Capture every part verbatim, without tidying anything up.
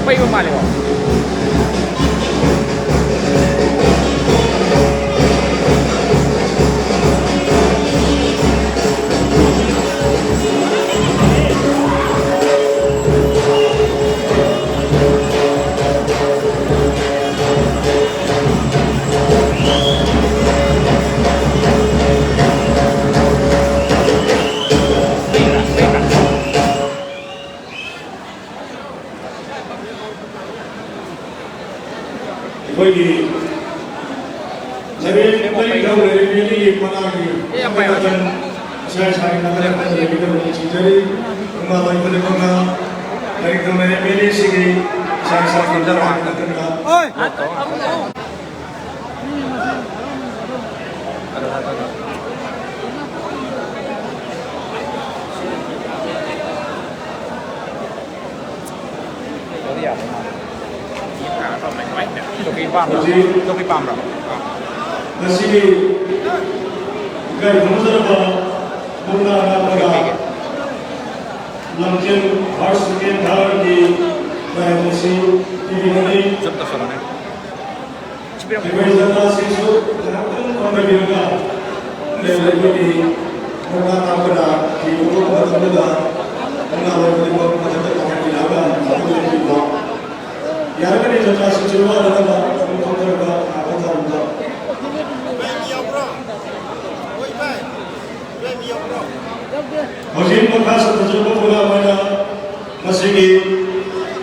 ꯄꯩꯕ ꯃꯥꯜꯂꯦꯀꯣ꯫ ꯑꯩꯈꯣꯏꯒꯤ ꯂꯥꯏꯔꯤꯛ ꯂꯥꯏꯔꯤꯛ ꯇꯝꯕ ꯂꯩꯔꯤꯕ ꯃꯤꯒꯤ ꯃꯅꯥꯒꯤ ꯏꯁꯥ ꯏꯁꯥꯒꯤ ꯅꯥꯀꯟ ꯅꯥꯀꯟꯗ ꯂꯩꯕꯤꯗꯕꯅꯤ ꯊꯤꯖꯔꯤ꯫ ꯏꯃꯥ ꯂꯣꯏ ꯈꯨꯗꯤꯡꯃꯛꯅ ꯂꯥꯏꯔꯤꯛ ꯇꯝꯕ ꯂꯩꯔꯤꯕ ꯃꯤꯁꯤꯡꯒꯤ ꯏꯁꯥ ꯏꯁꯥꯒꯤ ꯅꯥꯀꯟ ꯅꯥꯀꯟꯗ ꯆꯧꯀꯤ ꯄꯥꯝꯕ꯭ꯔꯣ? ꯍꯧꯖꯤꯛ ꯆꯧꯀꯤ ꯄꯥꯝꯕ꯭ꯔꯣ? ꯑꯥ꯫ ꯉꯁꯤꯒꯤ ꯏꯀꯥꯏ ꯈꯨꯝꯅꯖꯔꯕ ꯃꯨꯛꯅꯥ ꯀꯥꯞꯄꯗ ꯂꯝꯖꯦꯜ first, second, thirdꯀꯤ ꯃꯌꯥꯝ ꯑꯁꯤ ꯄꯤꯕꯤꯒꯅꯤ꯫ ꯆꯨꯞ ꯇꯧꯁꯜꯂꯣꯅꯦ꯫ ꯑꯩꯈꯣꯏ ꯖꯒꯥꯁꯤꯁꯨ ꯉꯥꯏꯍꯥꯛꯇꯪ ꯐꯝꯕꯤꯔꯒ ꯂꯩꯔꯒꯗꯤ ꯃꯨꯛꯅꯥ ꯀꯥꯞꯄꯗ ꯐꯤ ꯄꯨꯕ ꯃꯇꯝꯗꯨꯗ ꯃꯨꯛꯅꯥ ꯂꯣꯏ ꯈꯨꯗꯤꯡꯃꯛ ꯃꯊꯛꯇ ꯀꯥꯈꯠꯄꯤꯔꯛꯑꯒ ꯉꯥꯏꯍꯥꯛꯇꯪ ꯂꯦꯞꯄꯤꯕ꯫ ꯌꯥꯔꯒꯗꯤ ꯖꯒꯥꯁꯤꯁꯨ ꯋꯥꯗꯅꯕ ꯑꯗꯨꯝ ꯐꯝꯊꯔꯒ ꯉꯥꯏꯍꯥꯛꯇꯪ ꯊꯝꯕ꯫ ꯍꯧꯖꯤꯛ ꯃꯈꯥ ꯆꯠꯊꯖꯔꯛꯄ ꯄ꯭ꯔꯣꯒ꯭ꯔꯥꯝ ꯑꯣꯏꯅ ꯃꯁꯤꯒꯤ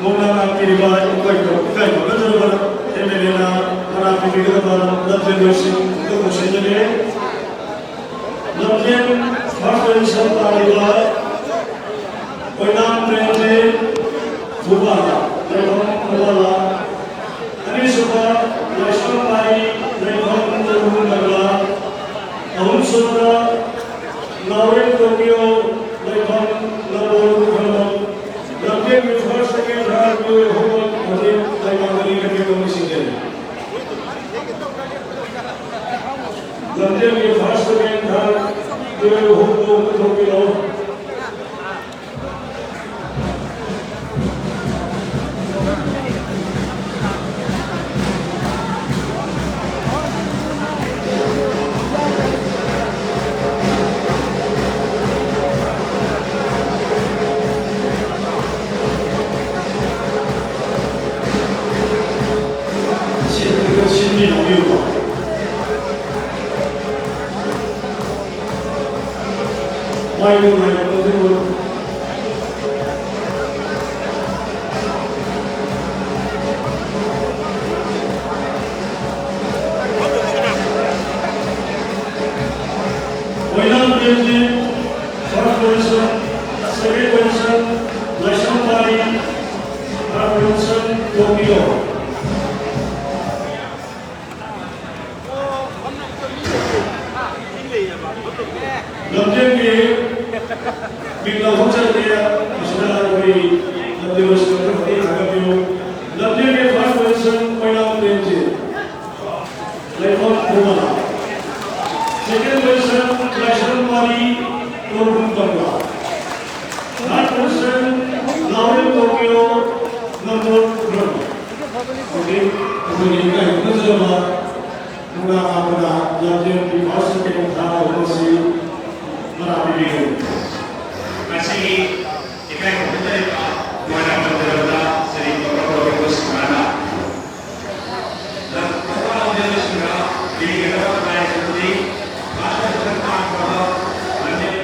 ꯃꯨꯛꯅꯥ ꯉꯥꯛꯄꯤꯔꯤꯕ ꯏꯀꯥꯏ ꯏꯀꯥꯏ ꯈꯨꯝꯅꯖꯔꯕ ꯑꯦꯝ ꯑꯦꯜ ꯑꯦꯅ ꯃꯅꯥ ꯄꯤꯕꯤꯒꯗꯕ ꯂꯝꯖꯦꯜ ꯂꯣꯏꯁꯤꯟ ꯑꯗꯨ ꯈꯨꯠꯁꯤꯟꯖꯔꯤ꯫ ꯂꯝꯖꯦꯜ first position ꯇꯥꯔꯤꯕ ꯑꯣꯏꯅꯥꯝ ꯄ꯭ꯔꯦꯝꯖꯤꯠ ꯊꯧꯕꯥꯜ, ꯂꯩꯐꯝ ꯊꯧꯕꯥꯜ꯫ ꯑꯅꯤꯁꯨꯕ ꯂꯥꯏꯁ꯭ꯔꯝ ꯃꯥꯏ, ꯂꯩꯐꯝ ꯇꯔꯨꯡ ꯅꯒ꯭ꯔꯥ꯫ ꯑꯍꯨꯝꯁꯨꯕꯗ ꯅꯥꯎꯔꯦꯝ ꯇꯣꯝꯕꯤꯌꯣ, ꯂꯩꯐꯝ ꯅꯝꯕꯣꯜ ꯈꯨꯡꯒꯪ꯫ ꯂꯝꯖꯦꯜꯒꯤ first, second, third ꯃꯤꯑꯣꯏ ꯑꯍꯨꯝꯃꯛ ꯍꯧꯖꯤꯛ ꯂꯝꯖꯦꯜꯒꯤ first, second, third ꯇꯨꯔꯦꯜ ꯑꯍꯨꯝꯗꯨ ꯄꯨꯊꯣꯛꯄꯤꯔꯛꯑꯣ꯫ ꯁꯤꯟꯕꯤꯔꯛꯄꯤꯌꯨ꯫ ꯃꯥꯏ ꯅꯨꯡꯉꯥꯏꯕ ꯈꯨꯗꯤꯡꯃꯛ꯫ ꯑꯣꯏꯅꯥꯝ Premjit, first position, second position, ꯂꯥꯏꯁ꯭ꯔꯝ ꯄꯥꯔꯤ, third position, ꯇꯣꯝꯕꯤꯌꯣ꯫ ꯂꯝꯖꯦꯜꯒꯤ ꯃꯤꯡ ꯂꯥꯎꯊꯣꯛꯆꯔꯒꯦ꯫ ꯑꯁꯤꯗ ꯑꯩꯈꯣꯏ ꯂꯝꯖꯦꯜ ꯂꯣꯏꯁꯤꯟꯕ ꯈꯔ ꯊꯥꯒꯠꯄꯤꯌꯨ꯫ ꯂꯝꯖꯦꯜꯒꯤ first position ꯑꯣꯏꯅꯥꯝ ꯄ꯭ꯔꯦꯝꯖꯤꯠ, ꯂꯩꯐꯝ ꯈꯨꯃꯟ꯫ Second position ꯂꯥꯏꯁ꯭ꯔꯝ ꯃꯥꯔꯤ, ꯇꯣꯔꯕꯨꯡ ꯄꯟꯕ꯫ Third position ꯅꯥꯎꯔꯦꯝ ꯇꯣꯀꯤꯌꯣ, ꯅꯝꯕꯣꯜ ꯎꯈ꯭ꯔꯨꯜ꯫ ꯍꯧꯖꯤꯛ ꯑꯩꯈꯣꯏꯒꯤ ꯏꯀꯥꯏ ꯈꯨꯝꯅꯖꯔꯕ ꯃꯨꯛꯅꯥ ꯀꯥꯞꯄꯗ ꯂꯝꯖꯦꯜꯒꯤ first, second, third ꯑꯍꯨꯝ ꯑꯁꯤ ꯃꯅꯥ ꯄꯤꯕꯤꯒꯅꯤ꯫ ꯉꯁꯤꯒꯤ ꯏꯀꯥꯏ ꯈꯨꯝꯅꯖꯔꯤꯕ ꯃꯣꯏꯔꯥꯡ ꯄꯟꯖꯔꯕꯗ ꯁ꯭ꯔꯤ ꯄ꯭ꯔꯣꯐꯦꯁꯔ ꯁꯤꯡꯍꯅ ꯂꯝ ꯂꯝꯖꯦꯜꯁꯤꯡꯗ ꯄꯤꯒꯗꯕ prize ꯑꯗꯨꯗꯤ first position ꯇꯥꯈ꯭ꯔꯕ ꯂꯝꯖꯦꯜ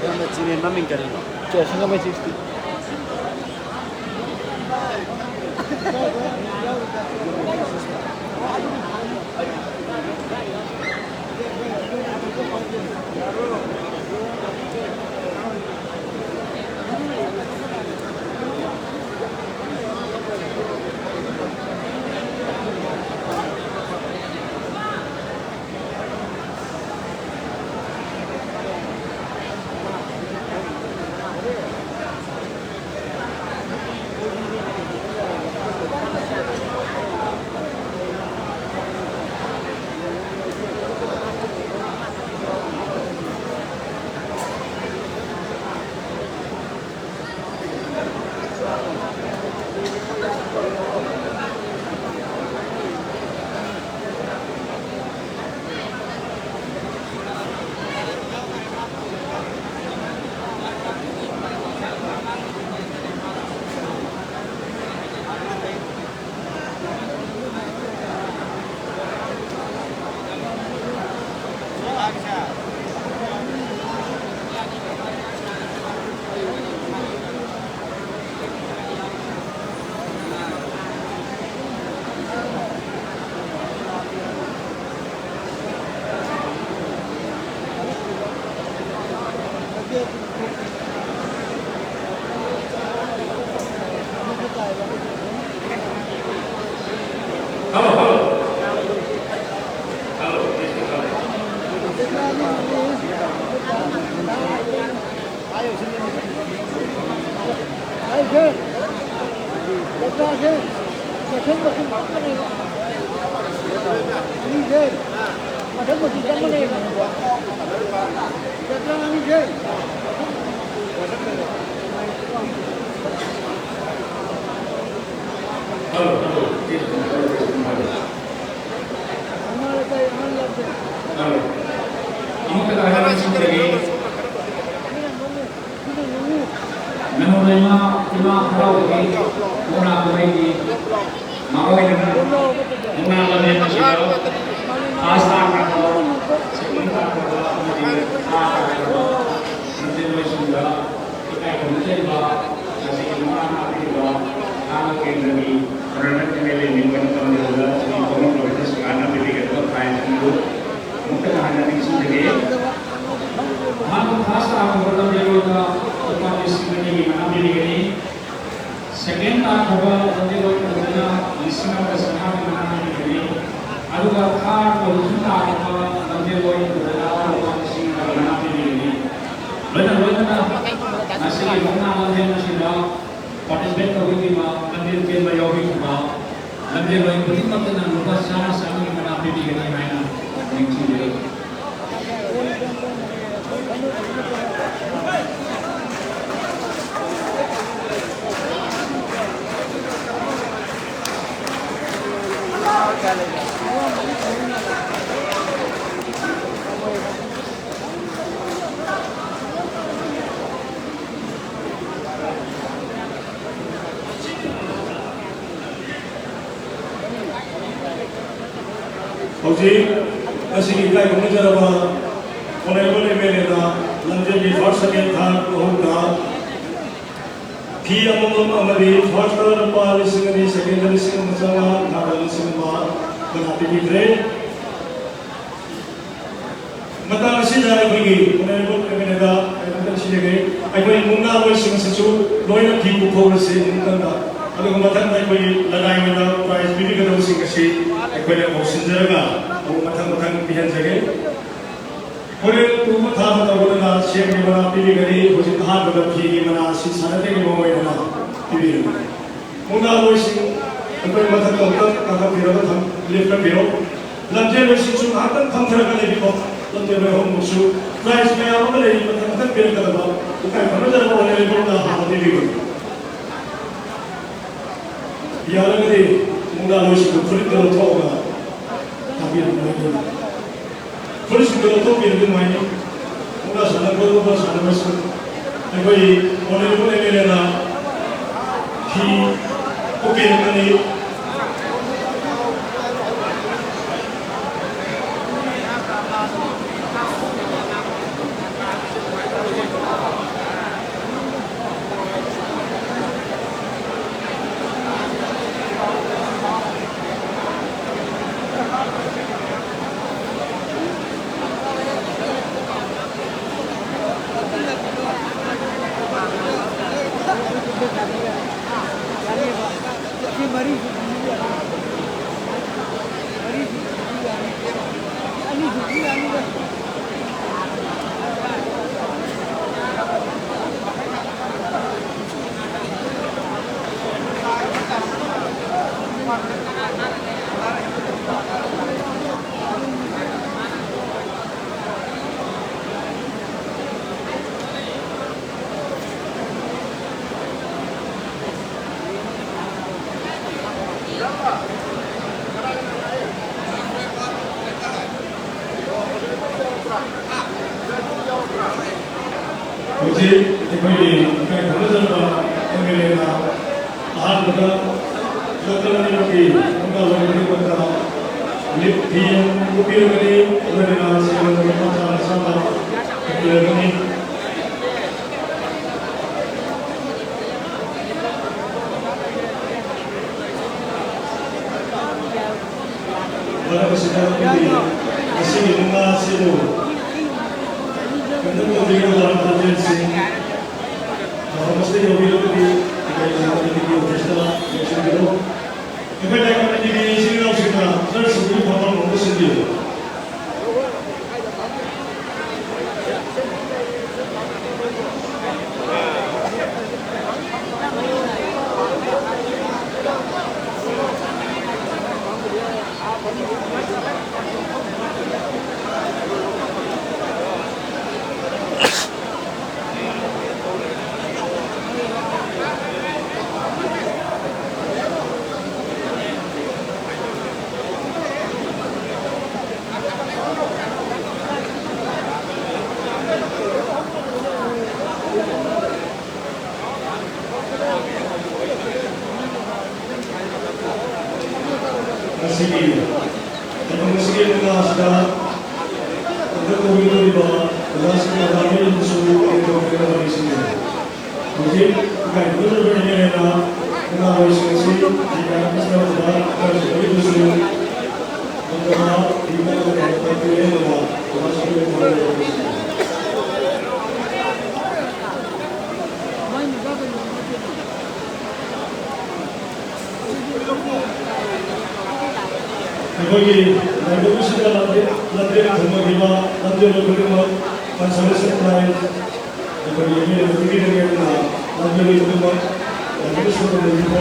ꯅꯪꯅ ꯆꯤꯃꯦꯟ ꯃꯃꯤꯡ ꯀꯔꯤꯅꯣ? ꯁꯤꯡꯒꯥꯃꯩ ꯁꯤꯛꯁꯇꯤ꯫ ꯁꯦ, ꯖꯇ꯭ꯔꯥꯁꯦ ꯃꯊꯪ ꯃꯊꯪ ꯆꯠꯄꯅꯦꯕ꯫ ꯑꯅꯤꯁꯦ ꯃꯊꯪ ꯃꯊꯪ ꯆꯠꯄꯅꯦꯕ꯫ ꯖꯇ꯭ꯔꯥ ꯑꯅꯤꯁꯦ꯫ ꯑꯃ ꯂꯩꯇꯦ, ꯑꯃ ꯂꯩꯇꯦ꯫ ꯑꯃꯨꯛꯇ ꯍꯥꯏꯔꯒ ꯁꯤꯟꯖꯒꯦ꯫ ꯃꯅꯣꯔꯃꯥ ꯏꯃꯥ ꯍꯔꯥꯎꯕꯒꯤ ꯃꯨꯛꯅꯥ ꯀꯨꯝꯍꯩꯒꯤ ꯃꯔꯨꯑꯣꯏꯅ ꯃꯨꯛꯅꯥ ꯂꯝꯖꯦꯟ ꯑꯁꯤꯗ ꯐꯥꯔꯁ ꯇꯥꯈ꯭ꯔꯕ, ꯁꯦꯀꯦꯟ ꯇꯥꯈ꯭ꯔꯕ ꯑꯃꯗꯤ ꯊꯥꯔꯠ ꯇꯥꯈ꯭ꯔꯕ ꯂꯝꯖꯦꯜꯂꯣꯏꯁꯤꯡꯗ ꯏꯀꯥꯏ ꯈꯨꯝꯅꯖꯔꯤꯕ ꯉꯁꯤꯒꯤ ꯃꯨꯛꯅꯥ ꯍꯥꯞꯄꯤꯔꯤꯕ ꯊꯥꯡꯒ ꯀꯦꯟꯗ꯭ꯔꯒꯤ ꯑꯣꯅꯔꯦꯕꯜ ꯑꯦꯝ ꯑꯦꯜ ꯑꯦ ꯃꯤꯡ ꯑꯣꯏꯅ ꯄꯟꯖꯕꯗ ꯁ꯭ꯔꯤ ꯀꯣꯃꯜ ꯄ꯭ꯔꯣꯐꯦꯁꯔ ꯁꯤꯡꯍꯥꯔꯅ ꯄꯤꯕꯤꯒꯗꯕ ꯄ꯭ꯔꯥꯏꯖ ꯑꯗꯨ ꯑꯃꯨꯛꯇ ꯍꯟꯅ ꯅꯤꯡꯁꯤꯡꯖꯒꯦ꯫ ꯑꯍꯥꯟꯕ ꯐꯥꯔꯁ ꯇꯥꯈ꯭ꯔꯕ ꯂꯝꯖꯦꯜꯂꯣꯏꯗ ꯂꯨꯄꯥ ꯂꯤꯁꯤꯡ ꯑꯅꯤꯒꯤ ꯃꯅꯥ ꯄꯤꯕꯤꯒꯅꯤ꯫ ꯁꯦꯀꯦꯟ ꯇꯥꯈ꯭ꯔꯕ ꯂꯝꯖꯦꯜꯂꯣꯏ ꯑꯗꯨꯗꯅ ꯂꯤꯁꯤꯡ ꯑꯃꯒ ꯆꯥꯝꯃꯉꯥꯒꯤ ꯃꯅꯥ ꯄꯤꯕꯤꯒꯅꯤ꯫ ꯑꯗꯨꯒ ꯊꯥꯔꯠ ꯄꯣꯖꯤꯁꯟ ꯇꯥꯈ꯭ꯔꯕ ꯂꯝꯖꯦꯜꯂꯣꯏ ꯑꯗꯨꯗꯅ ꯂꯨꯄꯥ ꯂꯤꯁꯤꯡ ꯑꯃꯒꯤ ꯃꯅꯥ ꯄꯤꯕꯤꯒꯅꯤ꯫ ꯂꯣꯏꯅ ꯂꯣꯏꯅꯅ ꯉꯁꯤꯒꯤ ꯃꯨꯛꯅꯥ ꯂꯝꯖꯦꯜ ꯑꯁꯤꯗ ꯄꯥꯔꯇꯤꯁꯤꯄꯦꯠ ꯇꯧꯕꯤꯈꯤꯕ, ꯂꯝꯖꯦꯜ ꯆꯦꯟꯕ ꯌꯥꯎꯕꯤꯈꯤꯕ ꯂꯝꯖꯦꯜꯂꯣꯏ ꯈꯨꯗꯤꯡꯃꯛꯇꯅ ꯂꯨꯄꯥ ꯆꯥꯝꯃ ꯆꯥꯝꯃꯒꯤ ꯃꯅꯥ ꯄꯤꯕꯤꯒꯅꯤ ꯍꯥꯏꯅ ꯅꯤꯡꯁꯤꯡꯖꯔꯤ꯫ ꯍꯧꯖꯤꯛ ꯉꯁꯤꯒꯤ ꯏꯀꯥꯏ ꯈꯨꯝꯅꯖꯔꯕ ꯑꯣꯅꯔꯦꯕꯜ ꯑꯦꯝ ꯑꯦꯜ ꯑꯦꯗ ꯂꯝꯖꯦꯜꯒꯤ ꯐꯥꯔꯁ, ꯁꯦꯀꯦꯟ, ꯊꯥꯔꯠ ꯑꯍꯨꯝꯗ ꯐꯤ ꯑꯃꯃꯝ ꯑꯃꯗꯤ ꯐꯥꯔꯁꯇ ꯂꯨꯄꯥ ꯂꯤꯁꯤꯡ ꯑꯅꯤ, ꯁꯦꯀꯦꯟꯗ ꯂꯤꯁꯤꯡ ꯑꯃ ꯆꯥꯝꯃꯉꯥ, ꯊꯥꯔꯠꯇ ꯂꯤꯁꯤꯡ ꯑꯃ ꯃꯅꯥ ꯄꯤꯕꯤꯈ꯭ꯔꯦ꯫ ꯃꯇꯥꯡ ꯑꯁꯤꯗ ꯑꯩꯈꯣꯏꯒꯤ ꯑꯣꯅꯔꯦꯕꯜ ꯑꯦꯝ ꯑꯦꯜ ꯑꯦꯗ ꯑꯩ ꯑꯃꯨꯛꯇꯪ ꯁꯤꯖꯒꯦ꯫ ꯑꯩꯈꯣꯏ ꯃꯨꯛꯅꯥ ꯂꯣꯏꯁꯤꯡ ꯑꯁꯤꯁꯨ ꯂꯣꯏꯅ ꯐꯤ ꯄꯨꯊꯣꯛꯂꯁꯤ ꯑꯃꯨꯛꯇꯪꯗ꯫ ꯑꯗꯨꯒ ꯃꯊꯪꯗ ꯑꯩꯈꯣꯏꯒꯤ ꯂꯅꯥꯏ ꯑꯣꯏꯅ ꯄ꯭ꯔꯥꯏꯖ ꯄꯤꯕꯤꯒꯗꯕꯁꯤꯡ ꯑꯁꯤ ꯑꯩꯈꯣꯏꯅ ꯀꯧꯁꯤꯟꯖꯔꯒ ꯑꯃꯨꯛ ꯃꯊꯪ ꯃꯊꯪ ꯄꯤꯍꯟꯖꯒꯦ꯫ ꯍꯣꯔꯦꯟ ꯇꯨꯕ ꯊꯥꯕ ꯇꯧꯒꯗꯕ ꯁꯦꯝꯒꯤ ꯃꯅꯥ ꯄꯤꯕꯤꯒꯅꯤ꯫ ꯍꯧꯖꯤꯛ ꯑꯍꯥꯟꯕꯗ ꯐꯤꯒꯤ ꯃꯅꯥ ꯑꯁꯤ ꯁꯥꯟꯅꯗꯦꯒꯤ ꯃꯑꯣꯡ ꯑꯣꯏꯅ ꯄꯤꯕꯤꯔꯤ꯫ ꯃꯨꯛꯅꯥꯂꯣꯏꯁꯤꯡ ꯑꯩꯈꯣꯏ ꯃꯊꯛꯇ ꯑꯃꯨꯛꯇ ꯀꯥꯈꯠꯄꯤꯔꯒ ꯊꯝ-, ꯂꯦꯞꯊꯕꯤꯔꯣ꯫ ꯂꯝꯖꯦꯜꯂꯣꯏꯁꯤꯡꯁꯨ ꯉꯥꯏꯍꯥꯛꯇꯪ ꯐꯝꯊꯔꯒ ꯂꯩꯕꯤꯀꯣ꯫ ꯂꯝꯖꯦꯜꯂꯣꯏ ꯑꯍꯨꯝꯃꯛꯁꯨ prize ꯃꯌꯥꯝ ꯑꯃ ꯂꯩꯔꯤ, ꯃꯊꯪ ꯃꯊꯪ ꯄꯤꯔꯛꯀꯗꯕ ꯏꯀꯥꯏ ꯈꯨꯝꯅꯖꯔꯕ ꯑꯣꯅꯔꯦꯕꯜꯅ ꯍꯥꯟꯅ ꯄꯤꯕꯤꯕꯅꯤ꯫ ꯌꯥꯔꯒꯗꯤ ꯃꯨꯛꯅꯥꯂꯣꯏꯁꯤꯡꯗꯨ ꯐꯨꯔꯤꯠꯇꯨ ꯂꯧꯊꯣꯛꯑꯒ ꯊꯥꯕꯤꯔꯝꯃꯣꯏ꯫ ꯐꯨꯔꯤꯠꯁꯤꯡꯗꯨ ꯂꯧꯊꯣꯛꯄꯤꯔꯗꯤ ꯅꯨꯡꯉꯥꯏꯅꯤ꯫ ꯃꯨꯛꯅꯥ ꯁꯥꯟꯅꯕ, ꯃꯨꯛꯅꯥ ꯁꯥꯟꯅꯕꯁꯨ ꯑꯩꯈꯣꯏ ꯑꯣꯅꯔꯦꯕꯜ ꯑꯦꯝ ꯑꯦꯜ ꯑꯦꯅ ꯐꯤ ꯀꯨꯞꯄꯤꯔꯛꯀꯅꯤ꯫ ꯍꯧꯖꯤꯛ ꯑꯩꯈꯣꯏꯒꯤ ꯏꯀꯥꯏ ꯈꯨꯝꯅꯖꯔꯕ ꯑꯦꯝ ꯑꯦꯜ ꯑꯦꯅ ꯑꯍꯥꯟꯕꯗ ꯂꯣꯀꯦꯜ ꯑꯅꯤꯃꯛꯀꯤ ꯃꯨꯛꯅꯥ ꯂꯣꯏ ꯈꯨꯗꯤꯡꯃꯛꯇ ꯂꯤꯞ ꯐꯤ ꯑꯃ ꯀꯨꯞꯄꯤꯔꯒꯅꯤ, ꯂꯣꯏꯅꯅ ꯁꯦꯜ ꯂꯨꯄꯥ ꯆꯥꯝꯃ ꯆꯥꯝꯃ ꯀꯨꯞꯄꯤꯔꯒꯅꯤ꯫ ꯃꯔꯛ ꯑꯁꯤꯗ ꯑꯩꯈꯣꯏꯒꯤ ꯉꯁꯤꯒꯤ ꯃꯨꯛꯅꯥ ꯑꯁꯤꯕꯨ ꯀꯟꯗꯛ ꯇꯧꯕꯤꯔꯤꯕ ꯂꯝꯖꯦꯜꯁꯤꯡ ꯃꯐꯝ ꯑꯁꯤꯗ ꯌꯧꯕꯤꯔꯕꯗꯤ ꯑꯩꯈꯣꯏ ꯂꯥꯏ ꯀꯃꯤꯇꯤꯒꯤ ꯑꯣꯐꯤꯁꯇ ꯌꯧꯁꯤꯟꯕꯤꯔꯛꯎ꯫ ꯑꯩꯈꯣꯏ ꯂꯥꯏ ꯀꯃꯤꯇꯤꯒꯤ ꯏꯆꯤꯜ ꯏꯅꯥꯎꯁꯤꯡꯅ ꯈꯔ ꯁꯨꯕꯤꯌꯨ, ꯐꯝꯐꯝ ꯑꯃꯗ ꯁꯤꯟꯕꯤꯌꯨ꯫ ꯃꯇꯝ ꯑꯁꯤꯒꯤ ꯃꯉꯥ ꯑꯁꯤꯗ ꯍꯟꯗꯛ ꯇꯧꯕꯤꯒꯗꯧꯔꯤꯕ ꯑꯣꯖꯥꯁꯤꯡ, ꯑꯣꯖꯥ ꯃꯌꯥꯝꯗꯁꯨ ꯑꯩ ꯇꯧꯖꯒꯗꯕ ꯋꯥꯔꯤꯁꯤꯡꯅꯤ꯫ ꯍꯧꯖꯤꯛ ꯏꯀꯥꯏ ꯈꯨꯝꯅꯗꯕ ꯏꯃꯦꯜꯅ ꯃꯉꯥ ꯋꯥꯔꯤꯁꯤꯡ ꯑꯁꯤ ꯍꯥꯏꯕꯤꯔꯛꯄꯁꯤꯗ ꯑꯣꯖꯥ ꯈꯔꯁꯨ ꯂꯩꯕꯁꯨ ꯉꯝꯗꯕ ꯏꯃꯦꯜ ꯑꯃ ꯇꯥꯛꯄꯤꯔꯦ꯫ ꯑꯗꯨꯒ ꯑꯣꯖꯥꯁꯤꯡꯒꯤ ꯃꯊꯧ ꯇꯧꯕꯁꯤꯡ꯫ ꯑꯩꯈꯣꯏꯒꯤ ꯂꯥꯏꯕꯛ ꯑꯁꯤꯗ ꯂꯝꯖꯦꯜ, ꯂꯝꯖꯦꯜ ꯊꯨꯡꯅꯈꯤꯕ ꯂꯝꯖꯦꯜ ꯈꯨꯗꯤꯡꯃꯛ consolation prize ꯑꯩꯈꯣꯏꯒꯤ ꯃꯤꯑꯣꯏꯕ ꯄꯤꯕꯤꯔꯒꯦ꯫ ꯑꯗꯨꯅ ꯂꯝꯖꯦꯜ ꯈꯨꯗꯤꯡꯃꯛ ꯂꯥꯏꯕꯛ ꯑꯁꯤꯗ ꯂꯩꯕꯤꯕ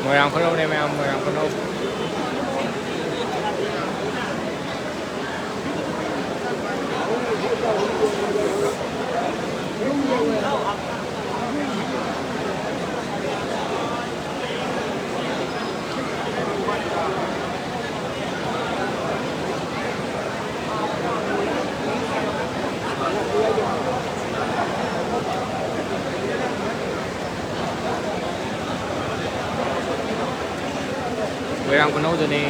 ꯃꯣꯏꯔꯥꯡ ꯈꯨꯅꯧꯅꯦ ꯃꯌꯥꯝ, ꯃꯣꯏꯔꯥꯡ ꯈꯨꯅꯧ꯫ ꯃꯣꯏꯔꯥꯡ ꯈꯨꯅꯧꯗꯅꯦ꯫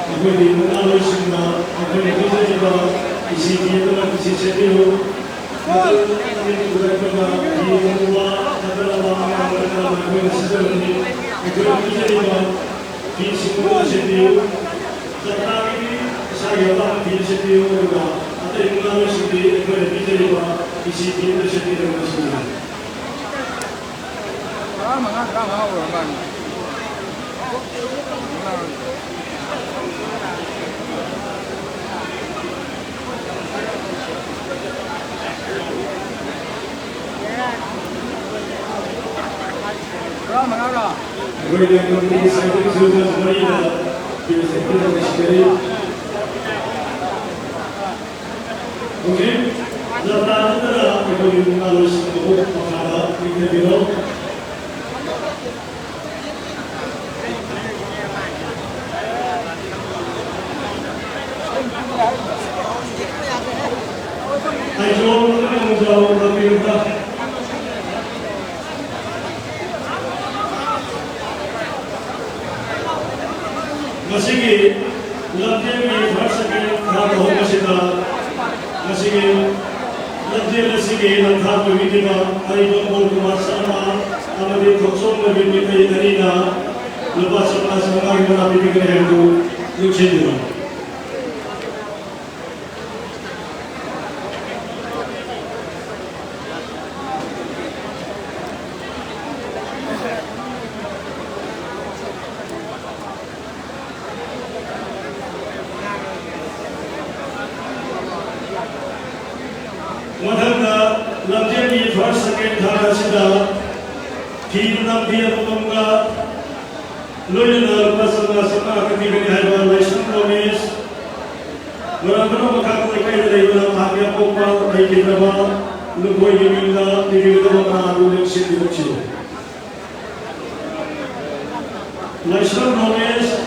ꯑꯩꯈꯣꯏꯒꯤ ꯃꯨꯛꯅꯥꯔꯣꯏꯁꯤꯡꯅ ꯑꯩꯈꯣꯏꯅ ꯄꯤꯖꯔꯤꯕ ꯏꯁꯤꯐꯤ ꯑꯗꯨꯅ ꯏꯁꯤ ꯁꯦꯠꯄꯤꯌꯨ꯫ ꯃꯇꯨꯡ ꯏꯟꯅ ꯐꯤ ꯑꯉꯧꯕ ꯅꯠꯇ꯭ꯔꯒ ꯑꯉꯥꯡꯕ ꯅꯠꯇ꯭ꯔꯒ ꯑꯩꯈꯣꯏꯅ ꯁꯤꯖꯕꯅꯤ꯫ ꯑꯩꯈꯣꯏꯅ ꯄꯤꯖꯔꯤꯕ ꯐꯤꯁꯤꯡ ꯑꯗꯨ ꯁꯦꯠꯄꯤꯌꯨ꯫ ꯖꯇ꯭ꯔꯥꯒꯤꯗꯤ ꯏꯁꯥꯒꯤ ꯑꯄꯥꯝꯕ ꯐꯤ ꯁꯦꯠꯄꯤꯌꯨ, ꯑꯗꯨꯒ ꯑꯇꯩ ꯃꯨꯛꯅꯥꯔꯣꯏꯁꯤꯡꯗꯤ ꯑꯩꯈꯣꯏꯅ ꯄꯤꯖꯔꯤꯕ ꯏꯁꯤꯐꯤ ꯑꯗꯨ ꯁꯦꯠꯄꯤꯔꯒ ꯁꯤꯖꯤꯟꯅꯕꯤꯌꯨ꯫ ꯇꯔꯥꯃꯉꯥ, ꯇꯔꯥꯃꯉꯥ ꯑꯣꯏꯔ ꯃꯥꯜꯂꯦ꯫ ꯇꯔꯥꯃꯉꯥꯔꯣ? ꯑꯩꯈꯣꯏꯒꯤ ꯀꯝꯃꯨꯅꯤꯇꯤ ꯁꯥꯏꯟꯇꯤꯐꯤꯛ ꯁꯣꯁꯤꯌꯦꯜ ꯃꯔꯤꯗ ꯄꯤ ꯑꯩꯆ ꯗꯤ ꯇꯧꯕ ꯁꯤꯡꯅꯔꯤ꯫ ꯍꯧꯖꯤꯛ ꯖꯇ꯭ꯔꯥ ꯅꯠꯇꯅ ꯑꯩꯈꯣꯏꯒꯤ ꯃꯨꯛꯅꯥꯔꯣꯏꯁꯤꯡ ꯑꯃꯨꯛ ꯃꯈꯥꯗ ꯄꯤꯊꯕꯤꯔꯣ꯫ ꯑꯩꯁꯨ ꯑꯃꯨꯛꯇꯪ ꯂꯥꯛꯄꯤꯌꯨꯗ꯫ ꯉꯁꯤꯒꯤ ꯂꯝꯖꯦꯜꯒꯤ first, second ꯊꯥꯛ ꯑꯍꯨꯝ ꯑꯁꯤꯗ ꯉꯁꯤꯒꯤ ꯂꯝꯖꯦꯜ ꯑꯁꯤꯒꯤ ꯂꯝꯊꯥꯛ ꯑꯣꯏꯕꯤꯔꯤꯕ ꯑꯔꯤꯕꯝ ꯄꯣꯜ ꯀꯨꯃꯥꯔ ꯁꯔꯃ ꯑꯃꯗꯤ ꯊꯣꯛꯆꯣꯝ ꯂꯣꯏꯕꯤ ꯃꯤꯇꯩ ꯑꯅꯤꯅ ꯂꯨꯄꯥ ꯆꯥꯝꯃꯉꯥ ꯆꯥꯝꯃꯉꯥꯒꯤ ꯃꯅꯥ ꯄꯤꯕꯤꯒꯅꯤ ꯍꯥꯏꯕꯗꯨ ꯅꯤꯡꯁꯤꯡꯕꯤꯔꯣ꯫ ꯃꯊꯪꯗ ꯂꯝꯖꯦꯜꯒꯤ first, second, third ꯑꯁꯤꯗ ꯐꯤ ꯅꯝꯕꯤ ꯑꯃꯃꯝꯒ ꯂꯣꯏꯅꯅ ꯂꯨꯄꯥ ꯆꯥꯝꯃꯉꯥ ꯆꯥꯝꯃꯉꯥ ꯀꯛꯄꯤꯒꯅꯤ ꯍꯥꯏꯕ ꯂꯥꯏꯁ꯭ꯔꯝ ꯃꯈꯥ ꯂꯩꯀꯥꯏꯗ ꯂꯩꯕ ꯂꯝꯍꯥꯡꯒꯤ ꯑꯄꯣꯛꯄ ꯂꯩꯈꯤꯗ꯭ꯔꯕ ꯂꯨꯈꯣꯏꯒꯤ ꯃꯤꯡꯗ ꯄꯤꯕꯤꯒꯗꯕ ꯃꯅꯥ ꯑꯗꯨ ꯂꯦꯡꯁꯤꯟꯕꯤꯔꯛꯁꯤ꯫ ꯂꯥꯏꯁ꯭ꯔꯝ ꯔꯣꯃꯦꯁ